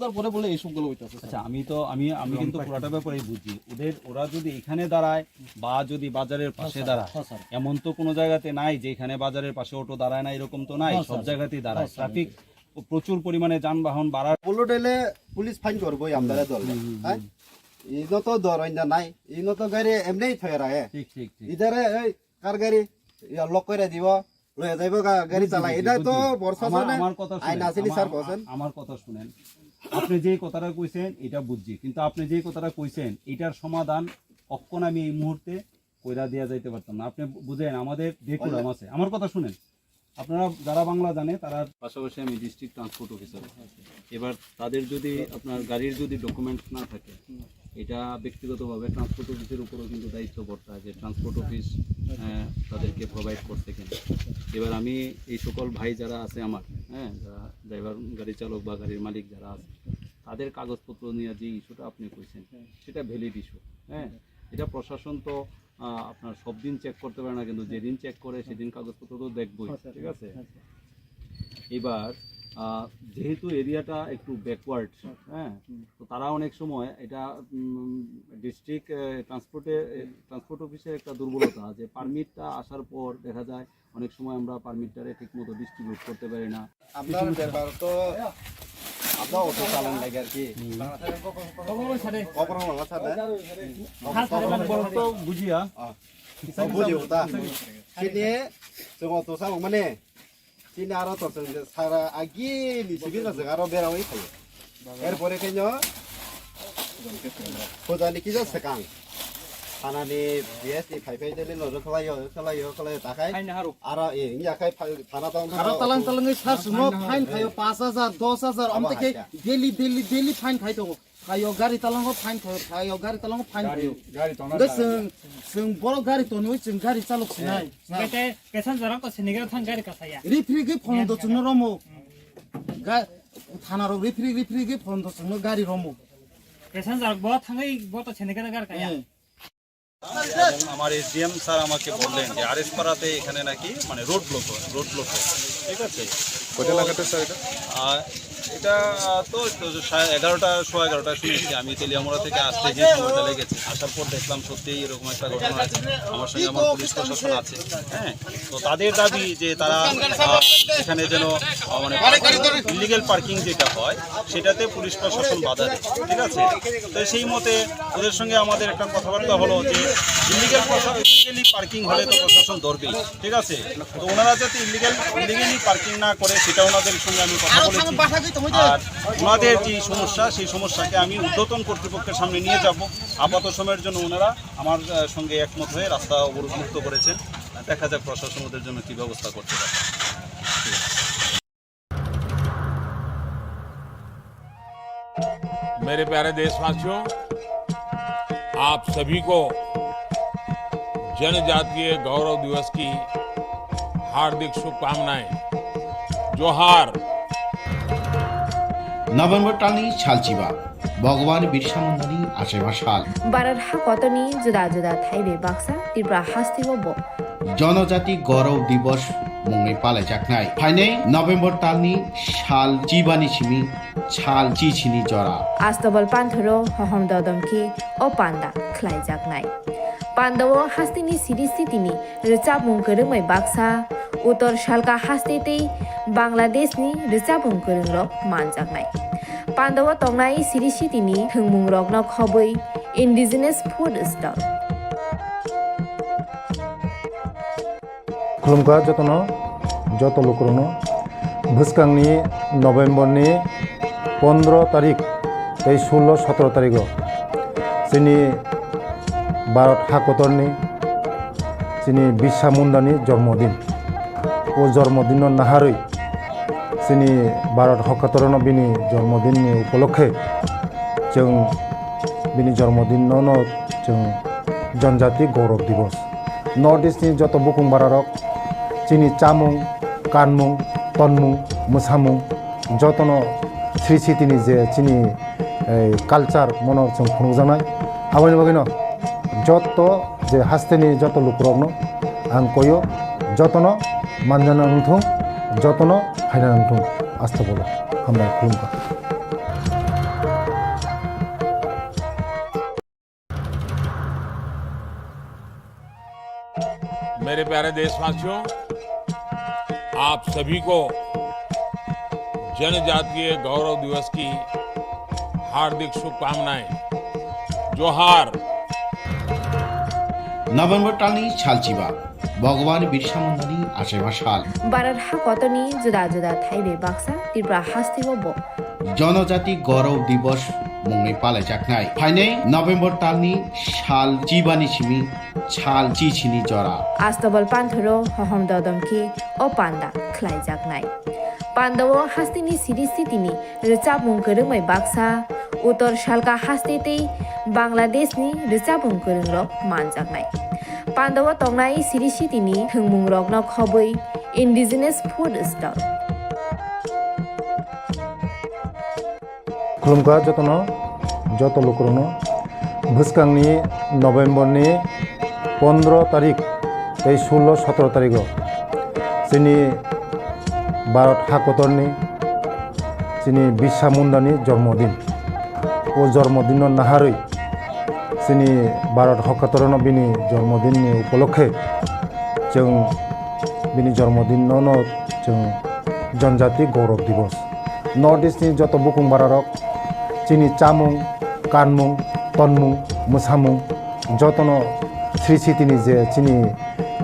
তারপরে বলে এই সবগুলো হইতেছে, স্যার। আচ্ছা, আমি তো, আমি, আমি কিন্তু পুরাটা ব্যাপারেই বুঝি। ওদের, ওরা যদি এখানে দাঁড়ায় বা যদি বাজারের পাশে দাঁড়ায়, হ্যাঁ, স্যার। এমন তো কোনো জায়গাতে নাই যে এখানে বাজারের পাশে অটো দাঁড়ায় না, এরকম তো নাই, হ্যাঁ, সব স্যার। জায়গাতেই দাঁড়ায়। হ্যাঁ, স্যার। ট্রাফিক প্রচুর পরিমাণে যানবাহন বাড়ার। Bullet ele police fine করবো আমরা দল। হুম, হুম, হ্যাঁ? হুম। ইনো তো দর অইন্দা নাই, ইনো তো গাড়ি এমনি থয়ে রাখে। ঠিক, ঠিক, ঠিক। ইধারে এই কার গাড়ি ইয়া লক করে দিব। লয়ে যাইবো গা-, গাড়ি বুঝছি, চালাই। বুঝছি, এটা তো বুঝছি। বড় আমার, শাসনে আমার কথা আইন শুনেন, আছে নি আমার, স্যার, বলছেন? আমার কথা শুনেন। আপনি যেই কথাটা কইছেন, এটা বুঝছি। কিন্তু আপনি যেই কথাটা কইছেন, এটার সমাধান অক্ষণ আমি এই মুহূর্তে কইরা দেয়া যাইতে পারতাম না। আপনি বু-, বুঝেন, আমাদের ডেকুরাম আছে। আমার কথা শুনেন। আপনারা যারা বাংলা জানে, তারা পাশাপাশি আমি ডিস্ট্রিক্ট ট্রান্সপোর্ট অফিসার। এবার তাদের যদি আপনার গাড়ির যদি ডকুমেন্টস না থাকে, এটা ব্যক্তিগতভাবে ট্রান্সপোর্ট অফিসের উপরেও কিন্তু দায়িত্ব বর্তায় যে ট্রান্সপোর্ট অফিস, আহ, তাদেরকে প্রোভাইড করছে কিনা। এবার আমি এই সকল ভাই যারা আছে আমার, হ্যাঁ, যারা ড্রাইভার, গাড়ি চালক বা গাড়ির মালিক যারা আছে, তাদের কাগজপত্র নিয়ে যে ইস্যুটা আপনি কইছেন, সেটা ভ্যালিড ইস্যু, হ্যাঁ। এটা প্রশাসন তো, আহ, আপনার সব দিন চেক করতে পারে না, কিন্তু যেদিন চেক করে সেদিন কাগজপত্র তো দেখবই, হ্যাঁ, স্যার। ঠিক আছে? হ্যাঁ, স্যার। এবার, আহ, যেহেতু এরিয়াটা একটু ব্যাকওয়ার্ড, হ্যাঁ, হুম। তো তারা অনেক সময় এটা, উম, ডিস্ট্রিক্ট, আহ, ট্রান্সপোর্টে, আহ, ট্রান্সপোর্ট অফিসের একটা দুর্বলতা যে পারমিটটা আসার পর দেখা যায় অনেক সময় আমরা পারমিটটারে ঠিকমতো ডিস্ট্রিবিউট করতে পারি না। আপনার ব্যাপার তো, Dao to salang lagi ar ki. Kokrong lama sa de. Kokrong lama sa de. Borok to bujiya. Ah. Oh, bujiya ta. Sini chwng to sa mane. Sini aro to chwng sara agi ni sibi na chwng aro bera wi khayo. Er pore khenyo. Pujani kisa sekang. Thanani B S ni phai phai tele nojor khlaio, khlaio, khlaio, takhai. Haino haru. Aro, eh, wngya khai phai-, thana tong Aro thana talang tong. Talangwi sar sumo fine khayo paanch hajar, dos hajar, Abo omte khe hai kha. Daily, daily, daily fine khai tongo. Khayo gari talango fine khayo, khayo gari talango fine khayo. Gari tona Hwnkhe jara. Chwng, chwng borok gari tonwi chwng gari chalok sinai. Eh. Kete, passenger rok to sinigera thang gari kasaya. Rifrigwi phone do chwngno romo. Ga-, thana rok rifrig, rifrigwi phone do chwngno gari romo. Passenger bo thangwi bo to sinigera gari kaya. Eh. এবং আমার SDM sir আমাকে বললেন যে আরএস পাড়াতে এখানে নাকি মানে road block হয়, রোড ব্লক হয়, ঠিক আছে? কয়টা নাগাদ স্যার এটা? আহ, এটা তো, তো সাড়ে এগারোটা, সোয়া এগারোটায় শুনেছি আমি, তেলিয়ামুড়া থেকে আসতে যে সময়টা লেগেছে, আসার পর দেখলাম সত্যিই এরকম একটা ঘটনা আছে। আমার সঙ্গে আমার পুলিশ প্রশাসন আছে, হ্যাঁ। তো তাদের দাবি যে তারা, আহ, এখানে যেন, আহ, মানে ইলিগ্যাল পার্কিং যেটা হয়, সেটাতে পুলিশ প্রশাসন বাধা দেয়, ঠিক আছে? তো সেই মতে ওদের সঙ্গে আমাদের একটা কথাবার্তা হলো যে ইলিগ্যাল, ইলিগ্যালি পার্কিং হলে তো প্রশাসন ধরবেই, ঠিক আছে? তো ওনারা যাতে ইলিগ্যাল, ইলিগ্যালি পার্কিং না করে, সেটা ওনাদের সঙ্গে আমি কথা বলেছি। আর ওনাদের যে সমস্যা, সেই সমস্যাকে আমি ঊর্ধ্বতন কর্তৃপক্ষের সামনে নিয়ে যাব। আপাত সময়ের জন্য ওনারা আমার, আহ, সঙ্গে একমত হয়ে রাস্তা অবরোধ মুক্ত করেছেন। দেখা যাক প্রশাসন ওদের জন্য কি ব্যবস্থা করতে পারে। मेरे प्यारे देशवासियों, आप सभी को जनजातीय गौरव दिवस की हार्दिक शुभकामनाएं। जोहार। November talni salchiba, Bhagwan Birsa Mundani achaima sal. Bharat hakotorni juda juda thaibai baksa Tripura hasteo bo Jonojati Gaurav Divas mungwi palaijaknai. Phainai November talni sal chibani simi sal chichini jora. Astobal panthoro hohom dodom khe o panda khlaijaknai. Pandao hasteni siri sitini rwchapmung kwrwngbai baksa, Uttor Salka haste tei Bangladeshni rwchapmung kwrwngrok manjaknai. Pandao tongnai siri sitini thwngmungrokno khobwi indigenous food stall. Khulumkha jotono, joto lukurokno. Bwskangni November ni pondro tarik tei sullo sotro tarigo chini Bharat hakotorni chini Birsa Mundani jormodin. O jormodinno naharwi chini Bharat hakotorno bini jormodinni upolokhe chwng bini jormodinno no chwng Janjati Gaurav Divas. North East ni joto bukung bararok chini chamung, kanmung, tonmung, mwsamung jotono sri sitini je chini, eh, culture mono chwng phunukjaknai. Aboni bagwino joto je hasteni joto lukurokno ang koyo jotono manjana wngthung, jotono phaina wngthung. Astobolo hambai khulumkha. मेरे प्यारे देशवासियों, आप सभी को जनजातीय गौरव दिवस की हार्दिक शुभकामनाएं। जोहार। November talni salchiba, Bhagwan Birsa Mundani achaima sal. Bharat hakotorni juda juda thaibai baksa Tripura hasteo bo Janajati Gaurav Divas mungwi palaijaknai. Phainai November talni sal chibani simi sal chichini jora. Astobal panthoro hohom dodom khe o panda khlaijaknai. Pandao hasteni siri sitini rwchapmung kwrwngbai baksa, Uttor Salka haste tei Bangladeshni rwchapmung kwrwngrok manjaknai. Pandao tongnai siri sitini thwngmungrokno khobwi indigenous food stall. Khulumkha jotono, joto lukurokno. Bwskangni November ni pondro tarik tei sullo sotro tarigo chini Bharat hakotorni chini Birsa Mundani jormodin. O jormodinno naharwi chini Bharat hakotorno bini jormodinni upolokhe chwng bini jormodinno no chwng Janjati Gaurav Divas. North East ni joto bukung bararok chini chamung, kanmung, tonmung, mwsamung jotono Sri Siti ni je chini,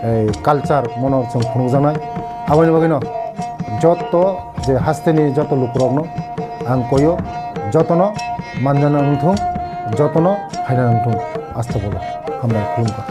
eh, culture mono chwng phunukjaknai. Aboni bagwino joto je hasteni joto lukurokno ang koyo, jotono manjana wngthung, jotono phaina wngthung. Astagfirullah. Hambai, khulumkha.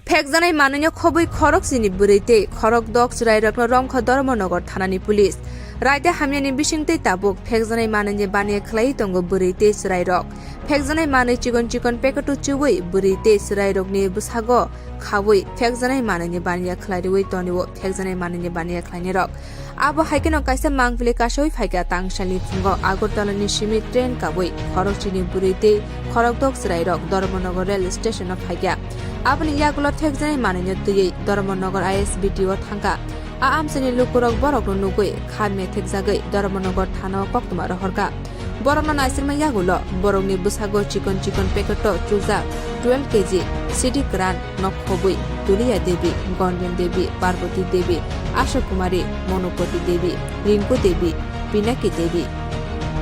Phekjanai manwino khobwi khorok chini bwrwi tei khorok dok chwrairokno romkha Dharmanagar thanani police. Raida hamyani bisingtwi tabuk phekjanai manwini baniya khlaiwi tongo bwrwi tei chwrairok. Phekjanai manwi chikon chikon packet-o chuwi bwrwi tei chwrairokni bwsago khawi phekjanai manwini baniya khlai rwui tonio phekjanai manwini baniya khlainirok. Abo hai kheno kaisa mangpili kasawi phaikha tangsalni phungo Agartala ni simi train kabwi khorokchini bwrwi tei khorokdok chwrairok Dharmanagar rail station o phaikha. Aboni yagulo phekjanai manwino twiwi Dharmanagar I S B T o thangkha. A amchaini lukurok borokno nugwi kha methekjagwi Dharmanagar thana o koktwma rohorkha. Borokno naisirma yagulo borokni bwsago chikon chikon packet-o chujak twelve K G sidi kwran no khobwi Tulia Devi, Gonden Devi, Parvati Devi, Asha Kumari, Monopati Devi, Rinku Devi, Pinaki Devi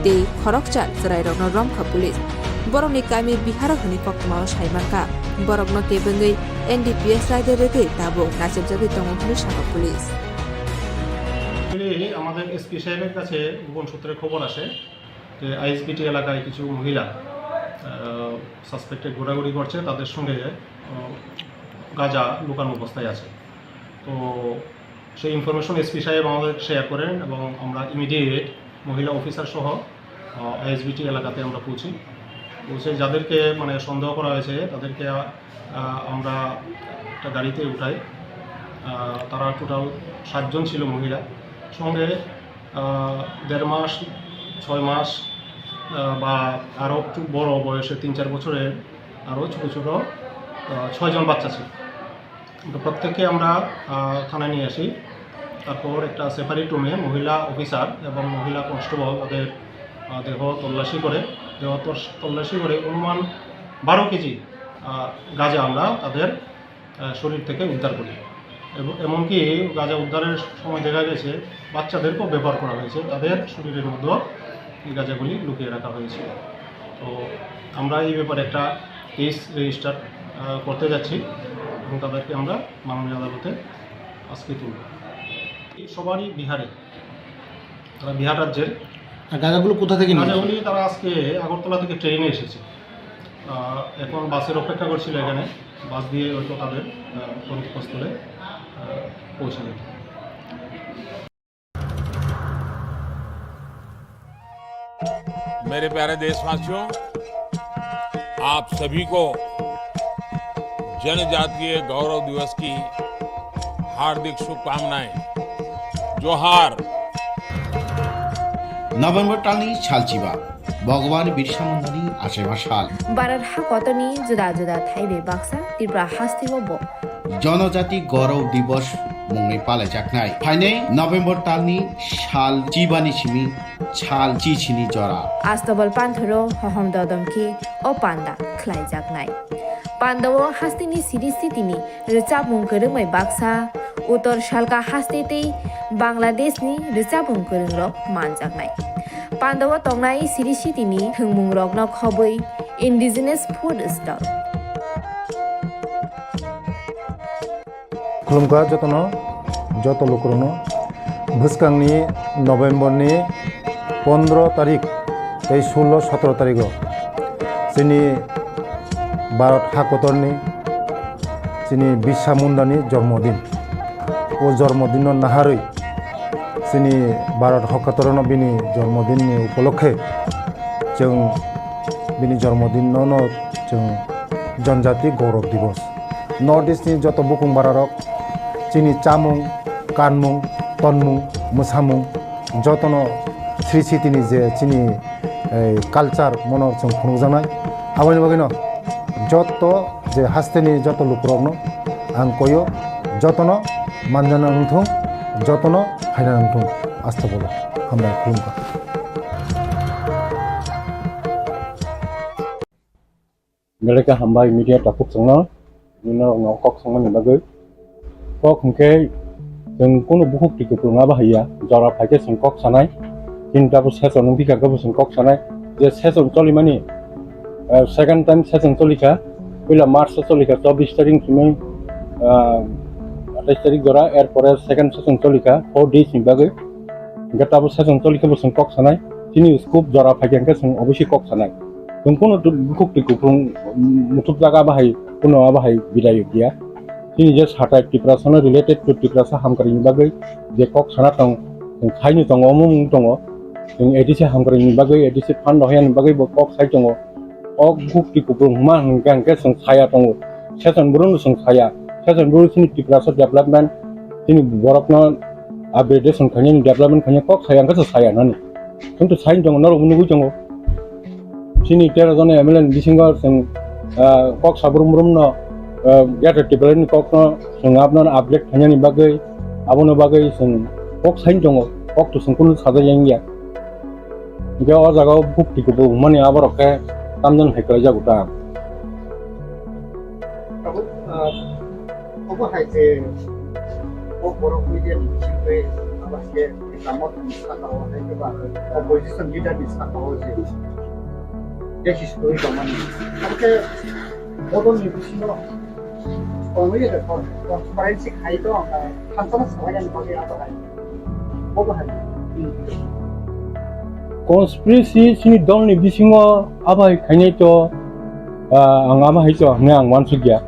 tei khoroksa chwrairokno romkha police. Borokni kami Biharo hwnwi koktwmao saimankha. Borokno kebengwi N D P S raida rwgwi tabuk naisirjagwi tongo hwnwi sakha police. Actually, আমাদের এসপি সাহেবের কাছে গোপন সূত্রে খবর আসে যে আইএসবিটি এলাকায় কিছু মহিলা, আহ, সাসপেক্টেড ঘোরাঘুরি করছে, তাদের সঙ্গে, আহ, গাঁজা লুকানো অবস্থায় আছে। তো সেই ইনফরমেশন এসপি সাহেব আমাদের শেয়ার করেন এবং আমরা ইমিডিয়েট মহিলা অফিসার সহ, আহ, আইএসবিটি এলাকাতে আমরা পৌঁছি। পৌঁছে যাদেরকে, মানে, সন্দেহ করা হয়েছে, তাদেরকে, আহ, আমরা একটা গাড়িতে উঠাই। আহ, তারা টোটাল সাতজন ছিল মহিলা। সঙ্গে, আহ, দেড় মাস, ছয় মাস, আহ, বা আরও একটু বড় বয়সে, তিন চার বছরের আরও ছোটো ছোটো, আহ, ছয়জন বাচ্চা ছিল। তো প্রত্যেককে আমরা, আহ, থানায় নিয়ে আসি। তারপর একটা সেপারেট রুমে মহিলা অফিসার এবং মহিলা কনস্টেবল তাদের, আহ, দেহ তল্লাশি করে, দেহ তস-, তল্লাশি করে অনুমান বারো কেজি, আহ, গাঁজা আমরা তাদের, আহ, শরীর থেকে উদ্ধার করি। এবং এমনকি গাঁজা উদ্ধারের সময় দেখা গেছে বাচ্চাদেরকেও ব্যবহার করা হয়েছে, তাদের শরীরের মধ্যেও এই গাঁজাগুলি লুকিয়ে রাখা হয়েছিল। তো আমরা এই ব্যাপারে একটা কেস রেজিস্টার, আহ, করতে যাচ্ছি এবং তাদেরকে আমরা মাননীয় আদালতে আজকে তুলব। এই সবারই বিহারে, তারা বিহার রাজ্যের। আর গাঁজাগুলো কোথা থেকে নিয়ে আসে? গাঁজাগুলি তারা আজকে আগরতলা থেকে ট্রেনে এসেছে। আহ, এখন বাসের অপেক্ষা করছিল এখানে, বাস দিয়ে হয়তো তাদের, আহ, গন্তব্যস্থলে, আহ, পৌঁছে যেত। मेरे प्यारे देशवासियों, आप सभी को जनजातीय गौरव दिवस की हार्दिक शुभकामनाएं। जोहार। November talni salchiba, Bhagwan Birsa Mundani achaiba sal. Bharat hakotorni juda juda thaibai baksa Tripura hasteo bo Jonojati Gaurav Divas mungwi palaijaknai. Phainai November talni sal chibani simi sal chichini jora. Astobal panthoro hohom dodom khe o panda khlaijaknai. Pandao hasteni siri sitini rwchapmung kwrwngbai baksa, Uttor Salka haste tei Bangladeshni rwchapmung kwrwngrok manjaknai. Pandao tongnai siri sitini thwngmungrokno khobwi Indigenous Food Stall. Khulumkha jotono, joto lukurokno. Bwskangni November ni pondro tarik tei sullo sotro tarigo chini Bharat hakotorni chini Birsa Mundani jormodin. O jormodinno naharwi chini Bharat hakotorno bini jormodinni upolokhe chwng bini jormodinno no chwng Janjati Gaurav Divas. North East ni joto bukung bararok chini chamung, kanmung, tonmung, mwsamung jotono Sri Siti ni je chini, eh, culture mono chwng phunukjaknai. Aboni bagwino joto je hasteni joto lukurokno ang koyo, jotono manjana wngthung, jotono phaina wngthung. Astagfirullah. Hambai, khulumkha. Belai khe hambai media takhuk chwngno, nini norokno kok swngmani bagwi. Kok hwnkhe Chwng kunu bukhuk twi kwplwng abo hai ya, jora phai khe chwng kok sanai. Chini tabuk session wng kha, khe bo chwng kok sanai. Je session cholimani, eh, second time session choli kha. Puila March o choli kha, chobbish tarik simi, ah, atais tarik jora, er pore second session choli kha, four days ni bagwi. Hingke tabuk session choli khe bo chwng kok sanai. Chini scope jora phai khe hingke chwng obviously kok sanai. Chwng kunu tu-, bukhuk twi kwplwng, mm, muthupjak abo hai, kunu abo hai bidai ya. Chini je satai Tiprasano related to Tiprasa hamkrai ni bagwi je kok sana tong, chwng saini tongo, omo wng tongo. Chwng A D C hamkrai ni bagwi, A D C fund rohorya ni bagwi bo kok sai tongo. O bukhuk twi kwplwng hwnma hwnkhe, hwnkhe chwng saya tongo. Session bwrwino chwng saya. Session bwrwi chini Tiprasa development, chini borokno upgradation khainani, development khainani kok saya, hwnkhe chwng saya nani. Chwng to saini tongo, norok nugwi tongo. Chini tero jona M L A ni bisingo chwng, ah, kok sabrum brumno, ah, Greater Tipraland ni kokno chwng abono upgrade khainani bagwi, abono bagwi chwng kok saini tongo, kok to chwng kunu sajak yang ya. Hingke o jaga o bukhuk twi kwplwng hwnmani aborok khe tamjani hai kwlaijago ta. Tabuk, ah, obo hai je o borok media ni bisingtwi abo hai khe Tiprasa ni saka o hai khe ba opposition leader ni saka o je je history tongmani. Abo khe bodol ni bisingo Tongwi de kon, kon, forensic hai to, ah, thansana sabai ani bagwi abo hai. Bobo hai. Conspiracy chini dol ni bisingo abo hai khainai to, ah, ang abo hai to hwnwi ang uansukya.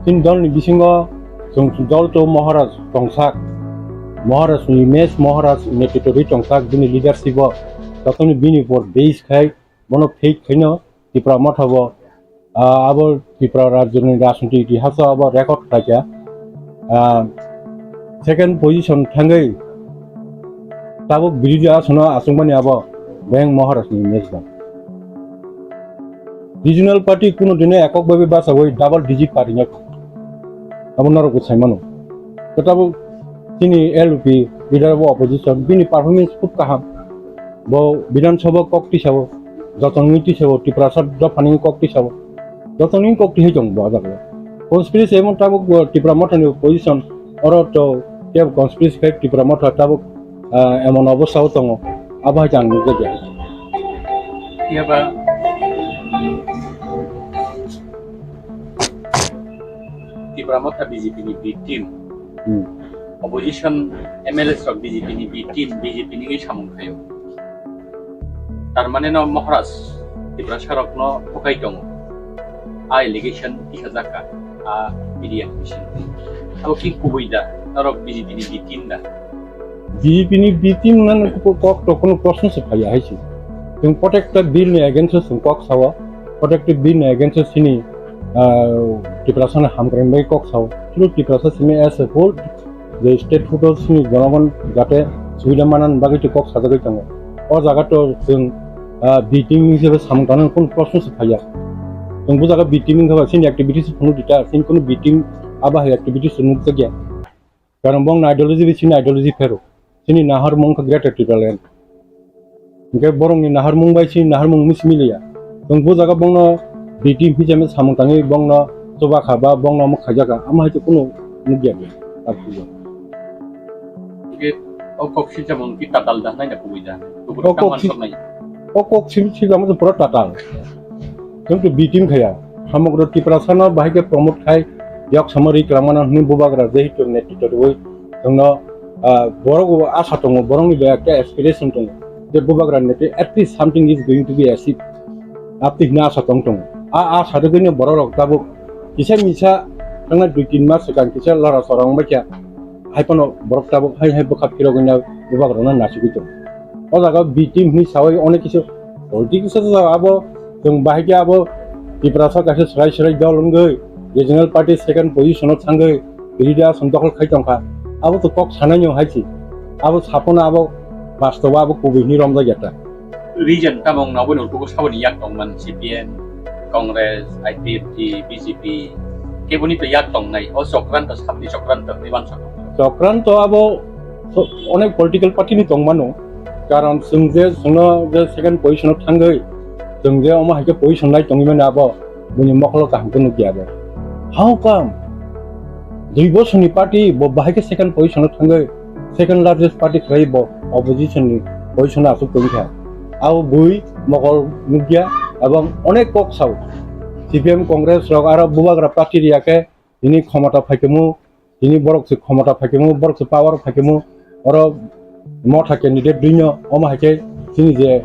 Chini dol ni bisingo chwng dol to Maharaj tongsak. Maharaj ni image, Maharaj ni netrito rwi tongsak, bini leadership o, jotono bini upor base khai, bono fake khaino Tipra Motha bo, ah, abo Tripura rajyoni rajniti itihaso abo record khlaikha. Ah, second position thangwi tabuk birodhi asono achukmani abo Beng Maharajni image ba. Regional party kunu dino ekhok bai bachawi double digit paringo. Abo norok bo saimano. To tabuk chini L P leader of opposition bini performance khub kaham. Bo Bidhan Sabha kok tisao, jotoni tisao, Tiprasa dophani kok tisao, jotoni kok tisai tong bo jaga. Conspiracy emon tabuk bo Tipra Mothani position, oro to kebo conspiracy khai Tipra Motha tabuk, ah, emon obostha o tongo, abo hai ang nukjakya. Phiya ba Tipra Motha B J P ni B team, Hmm. Opposition M L As rok B J P ni B team, B J P ni samung khaio. Tar mane no Maharaj Tiprasa rok no bukai tongo. A allegation tisajak kha, a media ni bising. Abo ki kubui da, norok B J P ni B team da. B J P ni B team nang kok to kono proshno se phaiya hai se. Chwng protected bill ni against o chwng kok sao, protected bill ni against o chini, ah, Tiprasa ni hamkrai bai kok sao. Chwng Tiprasa simi as a whole je state photo chini jonogon jate subida manan bagwi twi kok sajagwi tongo. O jaga to chwng, ah, B team hisabe samung tanang kono proshno se phaiya. Chwng bo jaga B team wngkha ba chini activities phunuk dita, chini kono B team abo hai activities nukjakya. Karon bong ideology bi chini ideology phero. Chini naharmung wngkha Greater Tipraland. Hingke borokni naharmung bai chini naharmung misi miliya. Chwng bo jaga bongno B T P hwnwi samung tangwi bongno chuba kha ba bongno omo khaijak kha. Amo hai khe kunu nukya bw. Hingke o kok silsa mung ki tatal da nai na kubui da. Kubui O kok tang si-, mansok nai. O kok sil-, silsa mung pura tatal. Chwng to B T P khaya. Samagro Tiprasano bahai khe promote khai yok samari klamana hwnwi bubagra jehetu netritw rwui chwngno, ah, borok bo asa tongo, borokni bo ekta aspiration tongo je bubagra nete at least something is going to be achieved. Apni hwnwi asa tong tongo. A asa rwgwino borok rok tabuk kisa misa thangna dui tin mas swkang kisa lora sora wngbaikha. Hai phano borok tabuk hai hai bwkha phirogwino bubagrano nasigwi tongo. O jaga B T P hwnwi saui onek kisa politics o jaga abo chwng bahai khe abo Tiprasa kaisa swrai swrai dol wngwi regional party second position o thangwi B J D aswng dokhol khai tongkha. Abo to kok sanai no hai se. Abo saphano abo bastobo abo kubui hwnwi romjak ya ta. Region tamo wngna obo ni utugo saboni yak tongman C P M, Congress, I P F T, B J P, keboni to yak tongnai, o chokranto, sabni chokranto, hwnwi uansukha. Chokranto abo so-, onek political party ni tongmano, karon chwng je chwngno je second position o thangwi, chwng je omo hai khe position nai tongwi mani abo, buini mokolo kaham khe nukya abo. How come? Dui bosorni party bo bahai khe second position o thangwi second largest party khlai bo opposition ni position o aswk tongkha. Abo bui mokol nukya ebong onek kok sao. C P M Congress rok aro bubagra party riya khe tini khomota phaikhamu, tini borok se khomota phaikhamu, borok se power phaikhamu, oro motha candidate duino, omo hai khe chini je,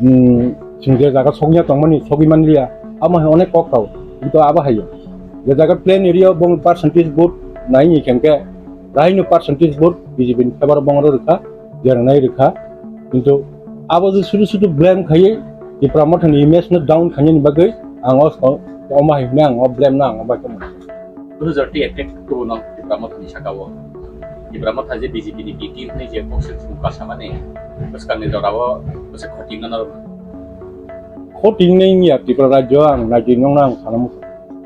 um, chwng je jaga sokya tongmani, sogwi manliya, amo hai onek kok tao, kintu abo hai je jaga plain area o bong percentage vote nai ni khe raino percentage vote B J P ni favor o bong oro rwkha, jeranai rwkha, kintu abo je sudu sudu blame khaiwi Tipra Motha ni image no down khainani bagwi ang o, omo hai hwnwi ang o blame no ang o bai khe mano. Dui hajar tei effect kubuno Tipra Mothani saka o. Tipra Motha je B J P ni B team hwnwi je kok se thwng kasamani bwskangni jorao bwswk khoting no norok. Khoting nai wngya Tripura rajyo ang naidi nongno ang sana muchung.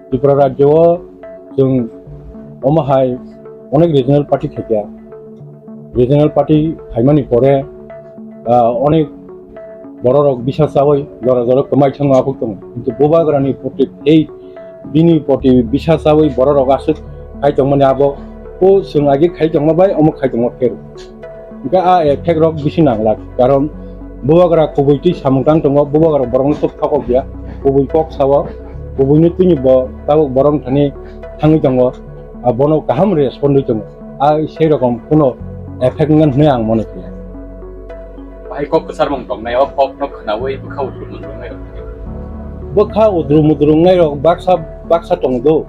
Tripura rajyo o chwng omo hai onek regional party khaikha. Regional party khaimani pore, ah, onek bororok bisa chawi jora jora kwmai thangno aphuk tongo. Kintu bubagrani proti hate, bini proti bisa chawi bororok aswk khai tongmani abo o chwng age khai tongma bai omo khai tongma pher. Hingke a effect rok bisi nanglak, karon bubagra kubui twi samung tang tongo, bubagra borokno tok thokok ya, kubui kok sao, kubuino twini bo tabuk borok thani thangwi tongo, a bono kaham respond wi tongo. A sei rokom kuno effect wngkha hwnwi ang mone khe. Bahai kok kwcharmung tongnai, o kokno khwnaui bwkha utrum utrum nai rok. Bwkha utrum utrum nai rok baksa baksa tongo do.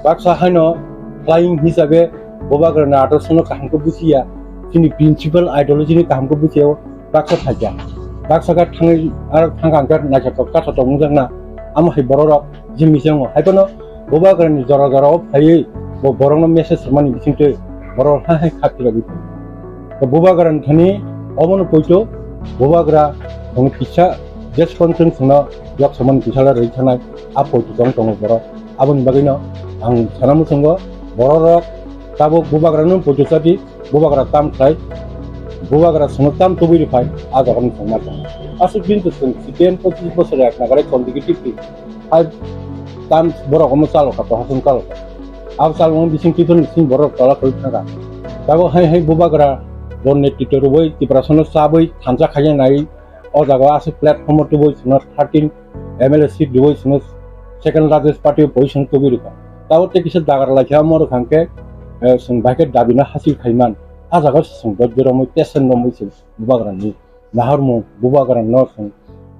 Baksa haino flying hisabe bubagrani adorshono kaham khe bujiya, chini principal ideology ni kaham khe bujiya, baksa phaikha. Baksa khe thangwi aro thangkha hwnkhe naithotok kaisa tongmung jakna, amo hai bororok jimni se wngo. Haiphano bubagrani jora jora o phaiwi bo borokno message rwmani bisingtwi borok hai hai kha phirogwi tongo. To bubagrani thani obono poito bubagra bongni kisa jeswantwng chwngno yok samani kisa rwi thanai a poito tong tongo borok. Aboni bagwino ang sana muchungo bororok tabuk bubagrano poito chadi, bubagra tam khlai, bubagra chwngno tam tubui rwphai, a jagani chwng ma tongo. Aswk din to chwng C P M pochis bosor yak nagarai chondigi tipri. Hai tam borok omo chalo kha, to hasung chalo kha. Abo chalo bising twi phano sing borok tola khoi thangkha. Tabuk hai hai bubagra bo netritwo rwui Tiprasano chabui thansa khaina nai o jaga aswk platform o tubui chwngno thirteen M L A seat rwui chwngno second largest party o position tubui rwkha. Tabuk tei kisa dagar laikha omo rwkha hwnkhe, eh, chwng bai khe dabino hasil khaiman. A jaga o se chwng dojjo romwi tesen romwi chwng bubagrani naharmung, bubagrano chwng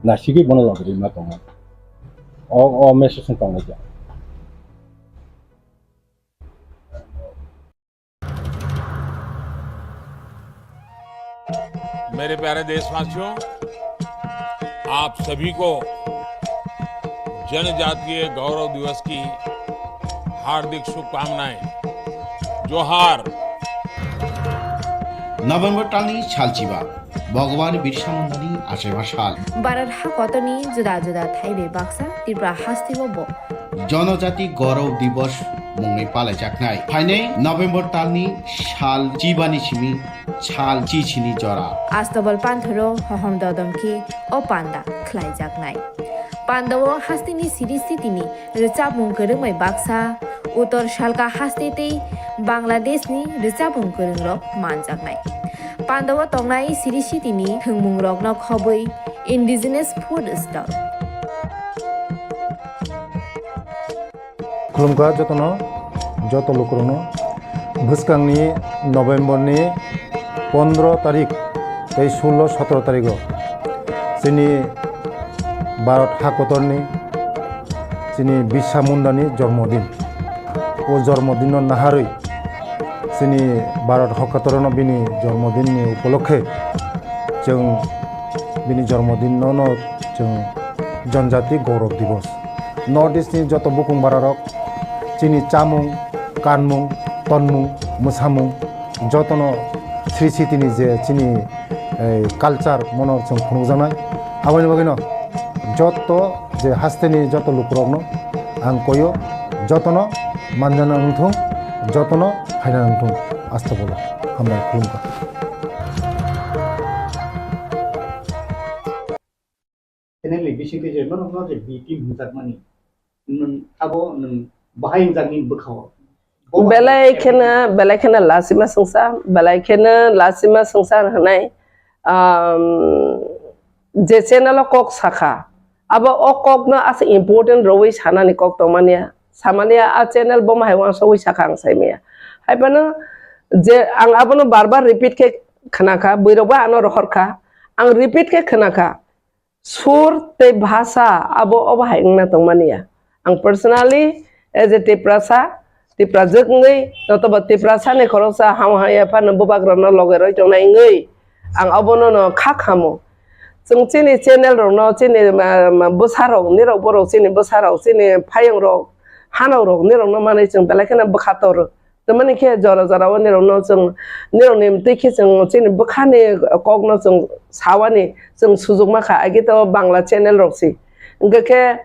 nasigwi bono lobirwi ma tongo. O, o message no tonglaijak. मेरे प्यारे देशवासियों, आप सभी को जनजातीय गौरव दिवस की हार्दिक शुभकामनाएं। जोहार। November talni salchiba, Bhagwan Birsa Mundani achaiba sal. Bharat ha kotorni juda juda thai bai baksa Tripura hasteo bo Jonojati Gaurav Divas mungwi palaijaknai. Phainai November talni sal chibani simi sal chichini jora. Astobal panthoro hohom dodom khe o panda khlaijaknai. Pandao hasteni siri sitini rwchapmung kwrwngbai baksa, Uttor Salka haste tei Bangladeshni rwchapmung kwrwngrok manjaknai. Pandao tongnai siri sitini thwngmungrokno khobwi indigenous food stall. Khulumkha jotono, joto lukurokno. Bwskangni November ni pondro tarik tei sullo sotro tarigo chini Bharat hakotorni chini Birsa Mundani jormodin. O jormodinno naharwi chini Bharat hakotorno bini jormodinni upolokhe chwng bini jormodinno no chwng Janjati Gaurav Divas. North East ni joto bukung bararok chini chamung, kanmung, tonmung, mwsamung jotono Sri Siti ni je chini, eh, culture mono chwng phunukjaknai. Aboni bagwino joto je hasteni joto lukurokno ang koyo, jotono manjana wngthung, jotono phaina wngthung. Astagfirullah. Hambai khulumkha. Channel ni bisingtwi je norokno je B team hwnjakmani, nwng abo nwng bahai hwnjaknai bwkhao. Belai kheno, belai kheno lasima sungsa, belai kheno lasima sungsa hwnai, um, je channel o kok sakha, abo o kok no asa important rwi sanani kok tongmani ya, samani ya, a channel bo mahai uansugwi sakha ang saimaya. Hai phano je ang abono bar bar repeat khe khnakha, bwrwi rok bo ano rohor kha, ang repeat khe khnakha. Sur tei bhasa abo obo hai wngna tongmani ya. Ang personally as a Tiprasa, Tiprajwk wngwi, notoba Tiprasa ni khoroksa ham hamya phano bubagrano loge roi tongnai wngwi, ang obono no kha khamo. Chwng chini channel rokno, chini, ma, ma, bwsa rok, nirok borok chini bwsa rok, chini phayung rok, hanok rok, nirokno manwi chwng belai kheno bwkha tor. Tamani khe jora jora o nirokno chwng, nirokni twi khe chwng chini bwkhani kokno chwng sawani chwng sujukma kha, agi to Bangla channel rok si. Hwnkhe khe,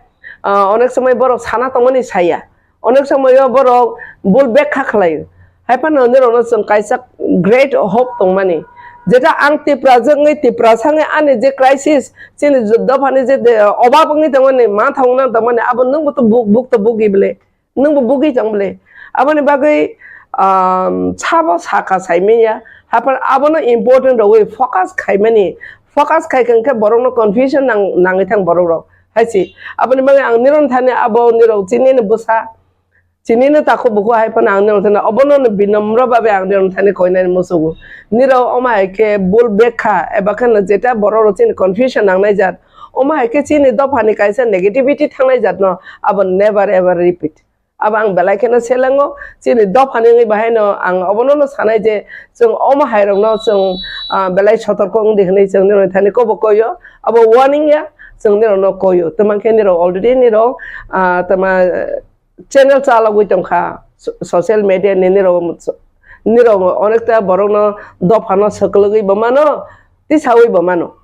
ah, onek somoi borok sana tongmani saya. Onek somoi o borok bul bek kha khlaio. Hai phano nirokno chwng kaisa great hope tongmani. Jeta ang Tiprajwk wngwi, Tiprasa wngwi ani je crisis, chini dophani je de-, obab wngwi tongmani, mantha wngna tongmani, abo nwngbo to buk, buk to bugi bwle. Nwngbo bugwi tong bwle. Aboni bagwi, um, sabo sakha saimanya. Haphar abono important rogwi focus khaimani. Focus khai khe borokno confusion nang-, nangwi thang borok rok. Hai si. Aboni bagwi ang nirok thani abo nirok chinino bwsa. Chinino takhuk bukhuk hai phano ang nirok thani obono no binamra babe ang nirok thani koinani musugo. Nirok omo hai khe bul bek kha eba kheno jeta borok rok chini confusion nangnai jat. Omo hai khe chini dophani kaisa negativity thangnai jat no abo never ever repeat. Abo ang belai kheno selengo, chini dophani wngwi bahaino ang obono no sanai je chwng omo hairokno chwng, ah, belai sotorko wngdi hwnwi chwng nirokni thani kobo koyo, abo warning ya chwng nirokno koyo. Tama khe nirok already nirok, ah, tama channel chalogwi tongkha, so-, social media ni nirok, nirok onekta borokno dophano swklwgwi bo mano, tisawi bo mano.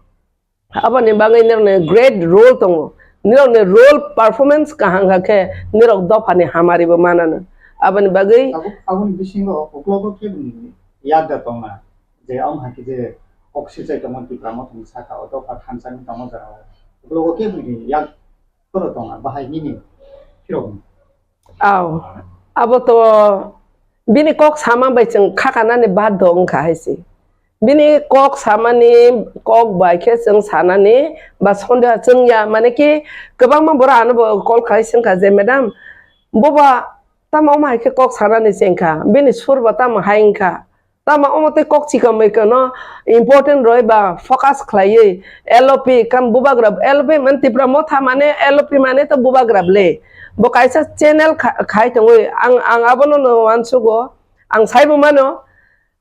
Aboni bagwi nirokni great role tongo. Nirokni role performance kaham kha khe nirok dophani hamari bo manano. Aboni bagwi Abo, aboni bisingo uklogo keboni yakda tongna je, omo hai khe je kok sichai tongma Tipra Motha ni saka o dopha thansa ni tongma jora o. Uklogo keboni yak toro tongna bahai nini phirok ni. Aw, abo to bini kok sama bai chwng khakanani baddo wngkha hai se. Bini kok samani kok bai khe chwng sanani ba sondeha chwng ya, mane ki kwbangma borok ano bo call khai se wngkha je, "Madam, boba tamo omo hai khe kok sanani se wngkha, bini sur ba tamo hai wngkha?" Tamo omo tei kok chikon bai kano important roi ba focus khlaiwi L O P kam bubagra, L O P man Tipra Motha mane L O P mane to bubagra le. Bo kaisa channel kha-, khai tongwi ang, ang abono no uansugo, ang saibo mano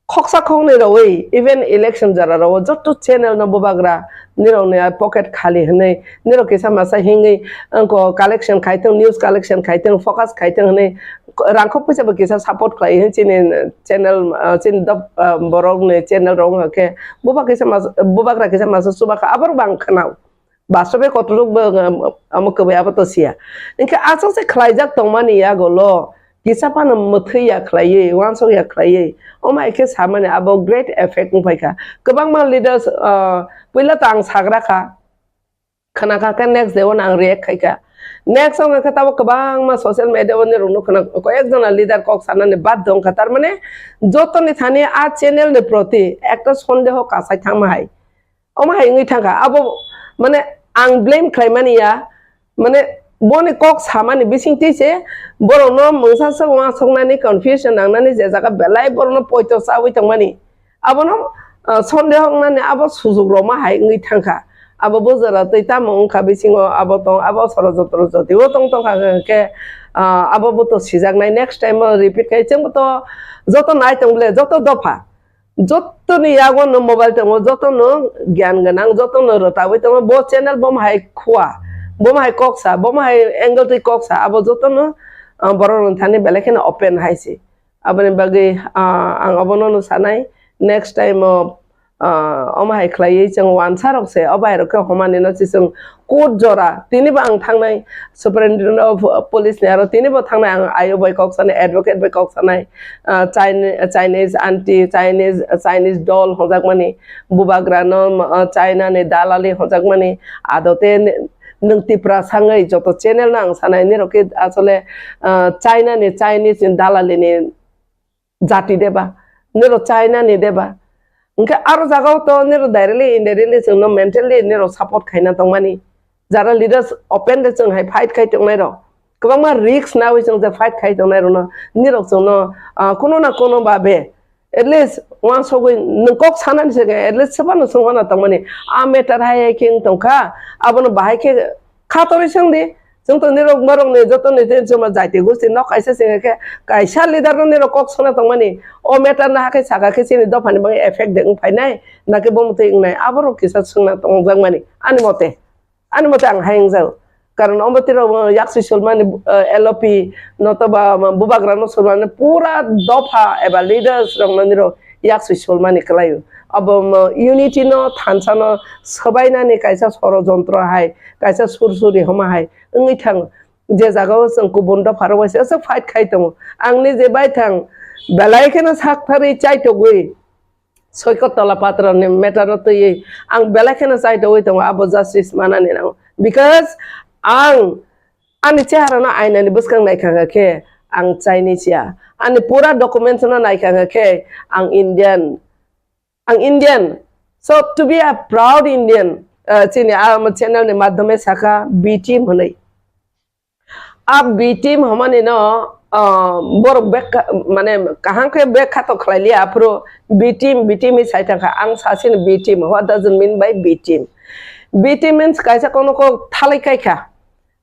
khoksa khoknwi roi even election jora rao joto channel no bubagra nirokni a pocket khali hwnwi, nirok kisa masa hingwi, angko collection khai thung, news collection khai thung, focus khai thung hwnwi, rangkhok puisa bo kisa support khlai hwn chini channel, ah, chini dop, ah, borok ni channel rok wngkha khe buba kisa mas-, bubagra kisa masa chuba kha, aborok bo ang khwnao. Bastobe kotorok bo, um, amo kwbai abo to siya. Hinkhe aswk se khlaijak tongmani yago lo, kisa phano mwthwi ya khlaiwi, uansuk ya khlaiwi, omo hai khe samani abo great effect wngpai kha. Kwbangma leaders, ah, puila to ang sagra kha, khna kha khe next day o ang react khai kha. Next wngkha khe tabuk kwbangma social media o nirokno khna, koyek jona leader kok sanani baddo wngkha. Tar mane jotoni thani a channel ni proti ekta sondeho kasai thangma hai. Omo hai wngwi thangkha. Abo mane ang blame khlai mani ya. Mane boni kok samani bisingtwi se borokno mungsa se uansuknani, confusion nangnani je jaga belai borokno poito chawi tongmani. Abono, ah, sondeho wngnani abo sujuk rokma hai wngwi thangkha. Abo bujora twi tamo wngkha bisingo abo tong, abo soro jotoro jotio tong tongkha hwnkhe, ah, abo bo to sijaknai, next time o repeat khai chwngbo to joto nai tong bole, joto dopha. Jotoni yago no mobile tongo, joto no gyan gwnang, joto no rwtawi tongo. Bo channel bo hai khua, bo hai kok sa, bo hai angle twi kok sa, abo joto no, ah, borok rok thani belai kheno open hai se. Aboni bagwi, ah, ang obono no sanai, next time o, ah, omo hai khlaiwi chwng uansa rok se, o bai rok khe homani no se chwng court jora, tini bo ang thangnai, Superintendent of Police ni aro tini bo thangnai, ang ayo bai kok sanai, advocate bai kok sanai, ah, Chine-, Chinese aunty, Chinese, Chinese doll hwnjakmani, bubagra no, ah, China ni dalali hwnjakmani, adote ni-, Nwng Tipra sangwi joto channel no ang sanai, nirok khe asole, ah, China ni, Chinese ni dalali ni jati deba, nirok China ni deba. Hwnkhe aro jagao to nirok directly, indirectly chwngno mentally nirok support khaina tongmani. Jara leaders openly chwng hai fight khai tongnai rok, kwbangma risk nawi chwng je fight khai tongnai rokno, nirok chwngno, ah, kuno na kuno babe at least uansugwi nwng kok sanani se at least sebano swnghorna tongmani. A matter hai hai khe wng tongkha, abono bahai khe khatorwi swngdi. Chwng to nirok borokni jotoni je chwngno jaiti gosti nok kaisa se hwnkhe kaisa leader no nirok kok sana tongmani. O matter no hakhe saka khe chini dophani bagwi effect de wng phainai, nakhe bo mwtwi wngnai, aborok kisa swngna tongjakmani ani mote. Ani mote ang hai wngjago. Karon omo tiro, uh, yaksi sulmani, uh, L O P notoba, um, bubagrano sulmani pura dopha eba leaders rokno nirok yaksi sulmani kwlaio. Abo, um, unity no thansa no swbainani kaisa sorojontro hai, kaisa sursuri homa hai wngwi thango. Je jagao chwng kubun dopha rok bai se fight khai tongo. Ang ni je bai thang belai kheno saktharwi chaitogwi Soikot tola patroni matter no twiwi ang belai kheno chaitogwi tongo, abo justice manani nango. Because ang ani chehara no aina ni bwskang naikha khe ang Chinese ya. Ani pura documents no naikha khe ang Indian. Ang Indian. So to be a proud Indian, uh, chini, ah, channel ni madhyome saka B team hwnwi. A B team hwnmani no, ah, borok bek, mane kaham khe bek kha to khlai liya, aphuru B team, B team hi sai thang kha. Ang sasini B team. What does it mean by B team? B team means kaisa kono kok thalai kai kha.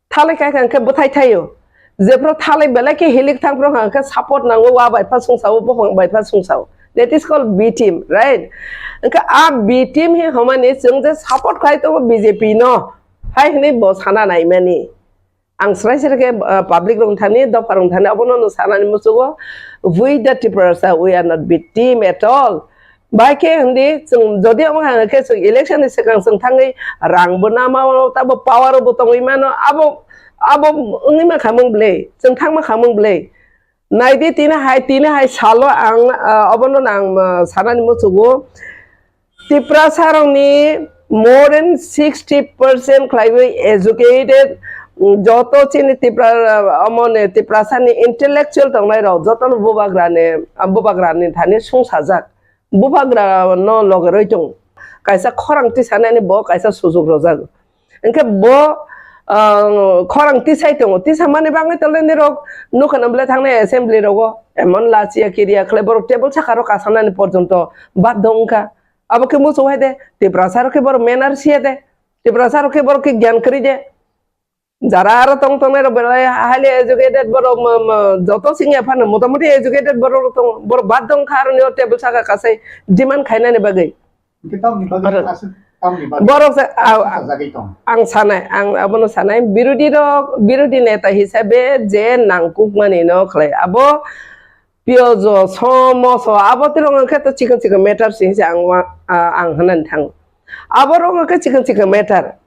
Thalai kai kha hwnkhe bwthai thaio. Jephuru thalai belai khe hilik thang phuru hwnkhe support nango, wa bai pha sungsao, buphang bai pha sungsao. That is called B team, right? Hwnkhe a B team hi hwnmani chwng je support khai tongo B J P no, hai hwnwi bo sana naimani. Ang srai srai khe, uh, public rok thani, dopha rok thani, abono no sanani muchugo, we the Tiprasa, we are not victim at all. Bai khe hindi, chwng jodi omo hai khe chwng election ni swkang chwng thangwi rang bo nama, tabo power bo tongwi mano, abo, abo wngwi ma khamung bwle, chwng thangma khamung bwle. Naidi tini hai, tini hai salo ang, uh, obono ang, uh, sanani muchugo. Tiprasa rokni more than sixty percent khlaiwi educated, mm, joto chini Tipra, amoni Tiprasa ni intellectual tongnai rok jotono bubagra ni, ah, bubagra ni thani sungsajak. Bubagra no logerwi tong. Kaisa khorang tisanani bo kaisa sujuk rojak. Hwnkhe bo, ah, khorang tisai tongo. Tisa mani bagwi tole nirok nukha na bwle thangnai assembly rogo. Emon lachiya kiriya khlai borok table saka rok kasanani porjonto baddo wngkha. Abo khe muchung hai de, Tiprasa rok khe borok manners ya de, Tiprasa rok khe borok khe gyan kwrwi de. Jara aro tong tongnai rok belai highly educated borok, mo-, mo-, joto singya phano motamoti educated borok rok tongo. Borok bad dong kha aroni o table saka kasai demand khainani bagwi. Hwnkhe tamni bagwi Aro aswk tamni bagwi borok se, a, aswk sajagwi tong. Ang sanai, ang abono sanai, birodhi rok, birodhi neta hisabe je nangkukmani no khlai. Abo Piyojo, somoso, abo tirok hwnkhe to chikon chikon matter se hinse ang wa-, a-, ang hwnani thango. Abo rok hwnkhe chikon chikon matter.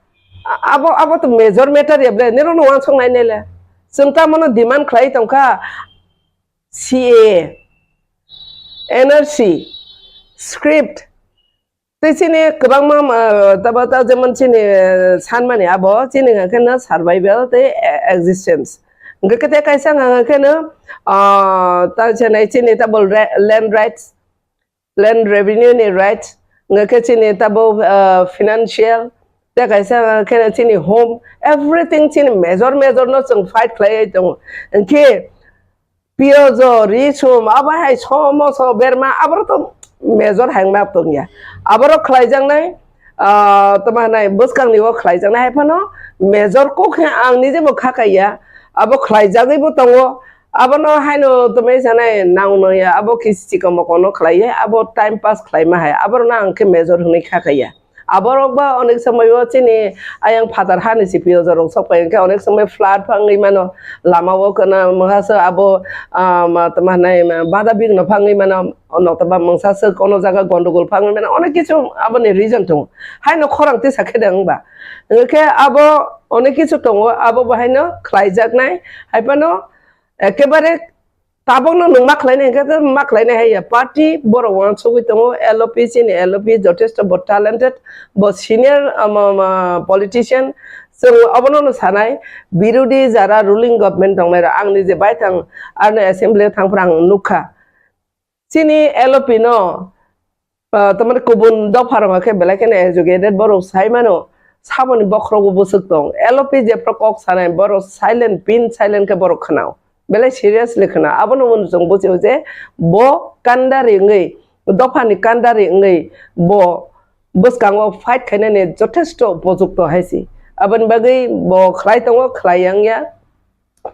A-, abo, abo to major matter ya bre, nirok no wansuk nai nai le. Chwng tamo no demand khlai tongkha C A A, N R C, script, Tei chini kwbangma, ah, tabo ta jemon chini, eh, sanmani abo chini hwnka khe no survival tei, eh, existence. Hwnka khe tei kaisa hwnka khe no, ah, ta chini, chini tabo re-, land rights, land revenue ni rights, hwnka khe chini tabo, ah, financial, tei kaisa hwnka khe no chini home, everything chini major major no chwng fight khlaiwi tongo. Hwnkhe Piyojo, risum, abo hai somoso, berma, aboro to major hai wngma tongya. Aboro khlaijaknai, ah, tamo hinai bwskangni o khlaijaknai hai phano major kok khe ang nije bo kha kaiya. Abo khlaijagwi bo tongo. Abono haino tamo sanai nang nangya. Abo kisi chikon mokono khlaiya. Abo time pass khlaima hai. Aborokno ang khe major hwnwi kha kaiya. Aborok ba onek somoi o chini ayang phatar hani si piyojo rok sok pai hwnkhe onek somoi flood phangwi mano, lama o kana mungsa se abo, ah, ma, tamo hinai ma, bada bigno phangwi mano, notoba mungsa se kono jaga gondogol phangwi mano, onek kichu aboni reason tongo. Haino khorang tisa khe de wngba. Hwnkhe abo onek kichu tongo, abo bo haino khlaijaknai, hai phano ekebare Tabokno nwng ma khlainai hwnkhe khe ma khlainai hai ya. Party borok uansugwi tongo, L O P chini L O P jotesto bo talented, bo senior, um, um, uh, politician, Chwng obono no sanai, birodi jara ruling government tongnai rok, ang nije baithang aroni assembly o thangphra ang nukha. Chini L O P no, ah, tamani kubun dopha rok khe belai kheno educated borok sai mano, saboni bokhorogo bwswk tong. L O P jephru kok sanai borok silent, pin silent khe borok khwnao. Belai seriously khwna. Abono chwng bujio je bo kandari wngwi, dophani kandari wngwi bo bwskango fight khainani jothesto upojukto hai se. Aboni bagwi bo khlai tongo, khlai yang ya.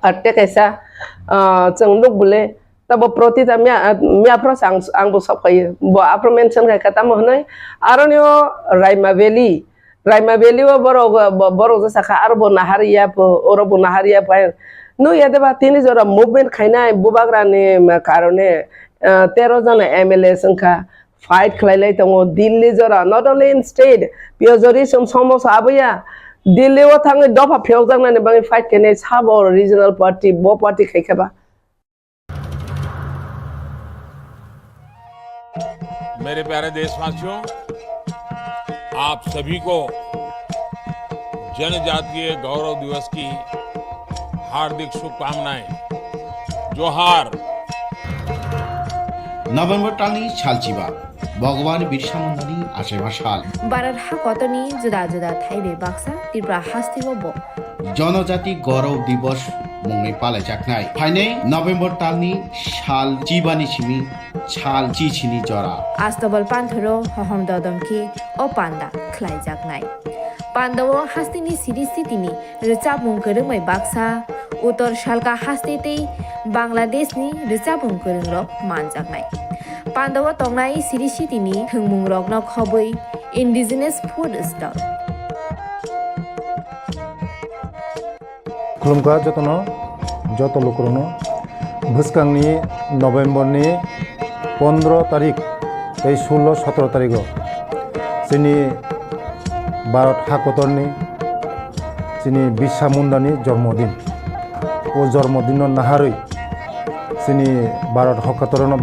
Ar tei kaisa, ah, chwng nuk bole, tabo Pratita miya, miya phro ang, ang bo sok phai. Bo aphro mention khai kha tamo hwnwi. Aroni o Raima Valley, Raima Valley o borok, bo-, borok je sakha, aro bo nahar ya pho, oro bo nahar ya pho. Nui ya deba tini jora movement khainai bubagra ni karone, ah, tero jona M L A wngkha. Fight khlai lai tongo Delhi jora, not only in state, piyojori som-, somoso aboya. Delhi o thangwi dopha phiyokjaknani bagwi fight khainai sabo regional party, bo party khai khe ba. मेरे प्यारे देशवासियों, आप सभी को जनजातीय गौरव दिवस की हार्दिक शुभकामनाएं। जोहार। November talni salchiba, Bhagwan Birsa Mundani achaima sal. Bharat hakotorni juda juda thaibai baksa Tripura hasteo bo Jonojati Gaurav Divas mungwi palaijaknai. Phainai November talni sal chibani simi sal chichini jora. Astabal panthoro hohom dodom khe o panda khlaijaknai. Pandao hasteni siri sitini rwchapmung kwrwngbai baksa, Uttor Salka haste tei Bangladeshni rwchapmung kwrwngrok manjaknai. Pandao tongnai siri sitini thwngmungrokno khobwi indigenous food stall. Khulumkha jotono, joto lukurokno. Bwskangni November ni pondro tarik tei sullo sotro tarigo chini Bharat hakotorni chini Birsa Mundani jormodin. O jormodinno naharwi chini Bharat hakotorno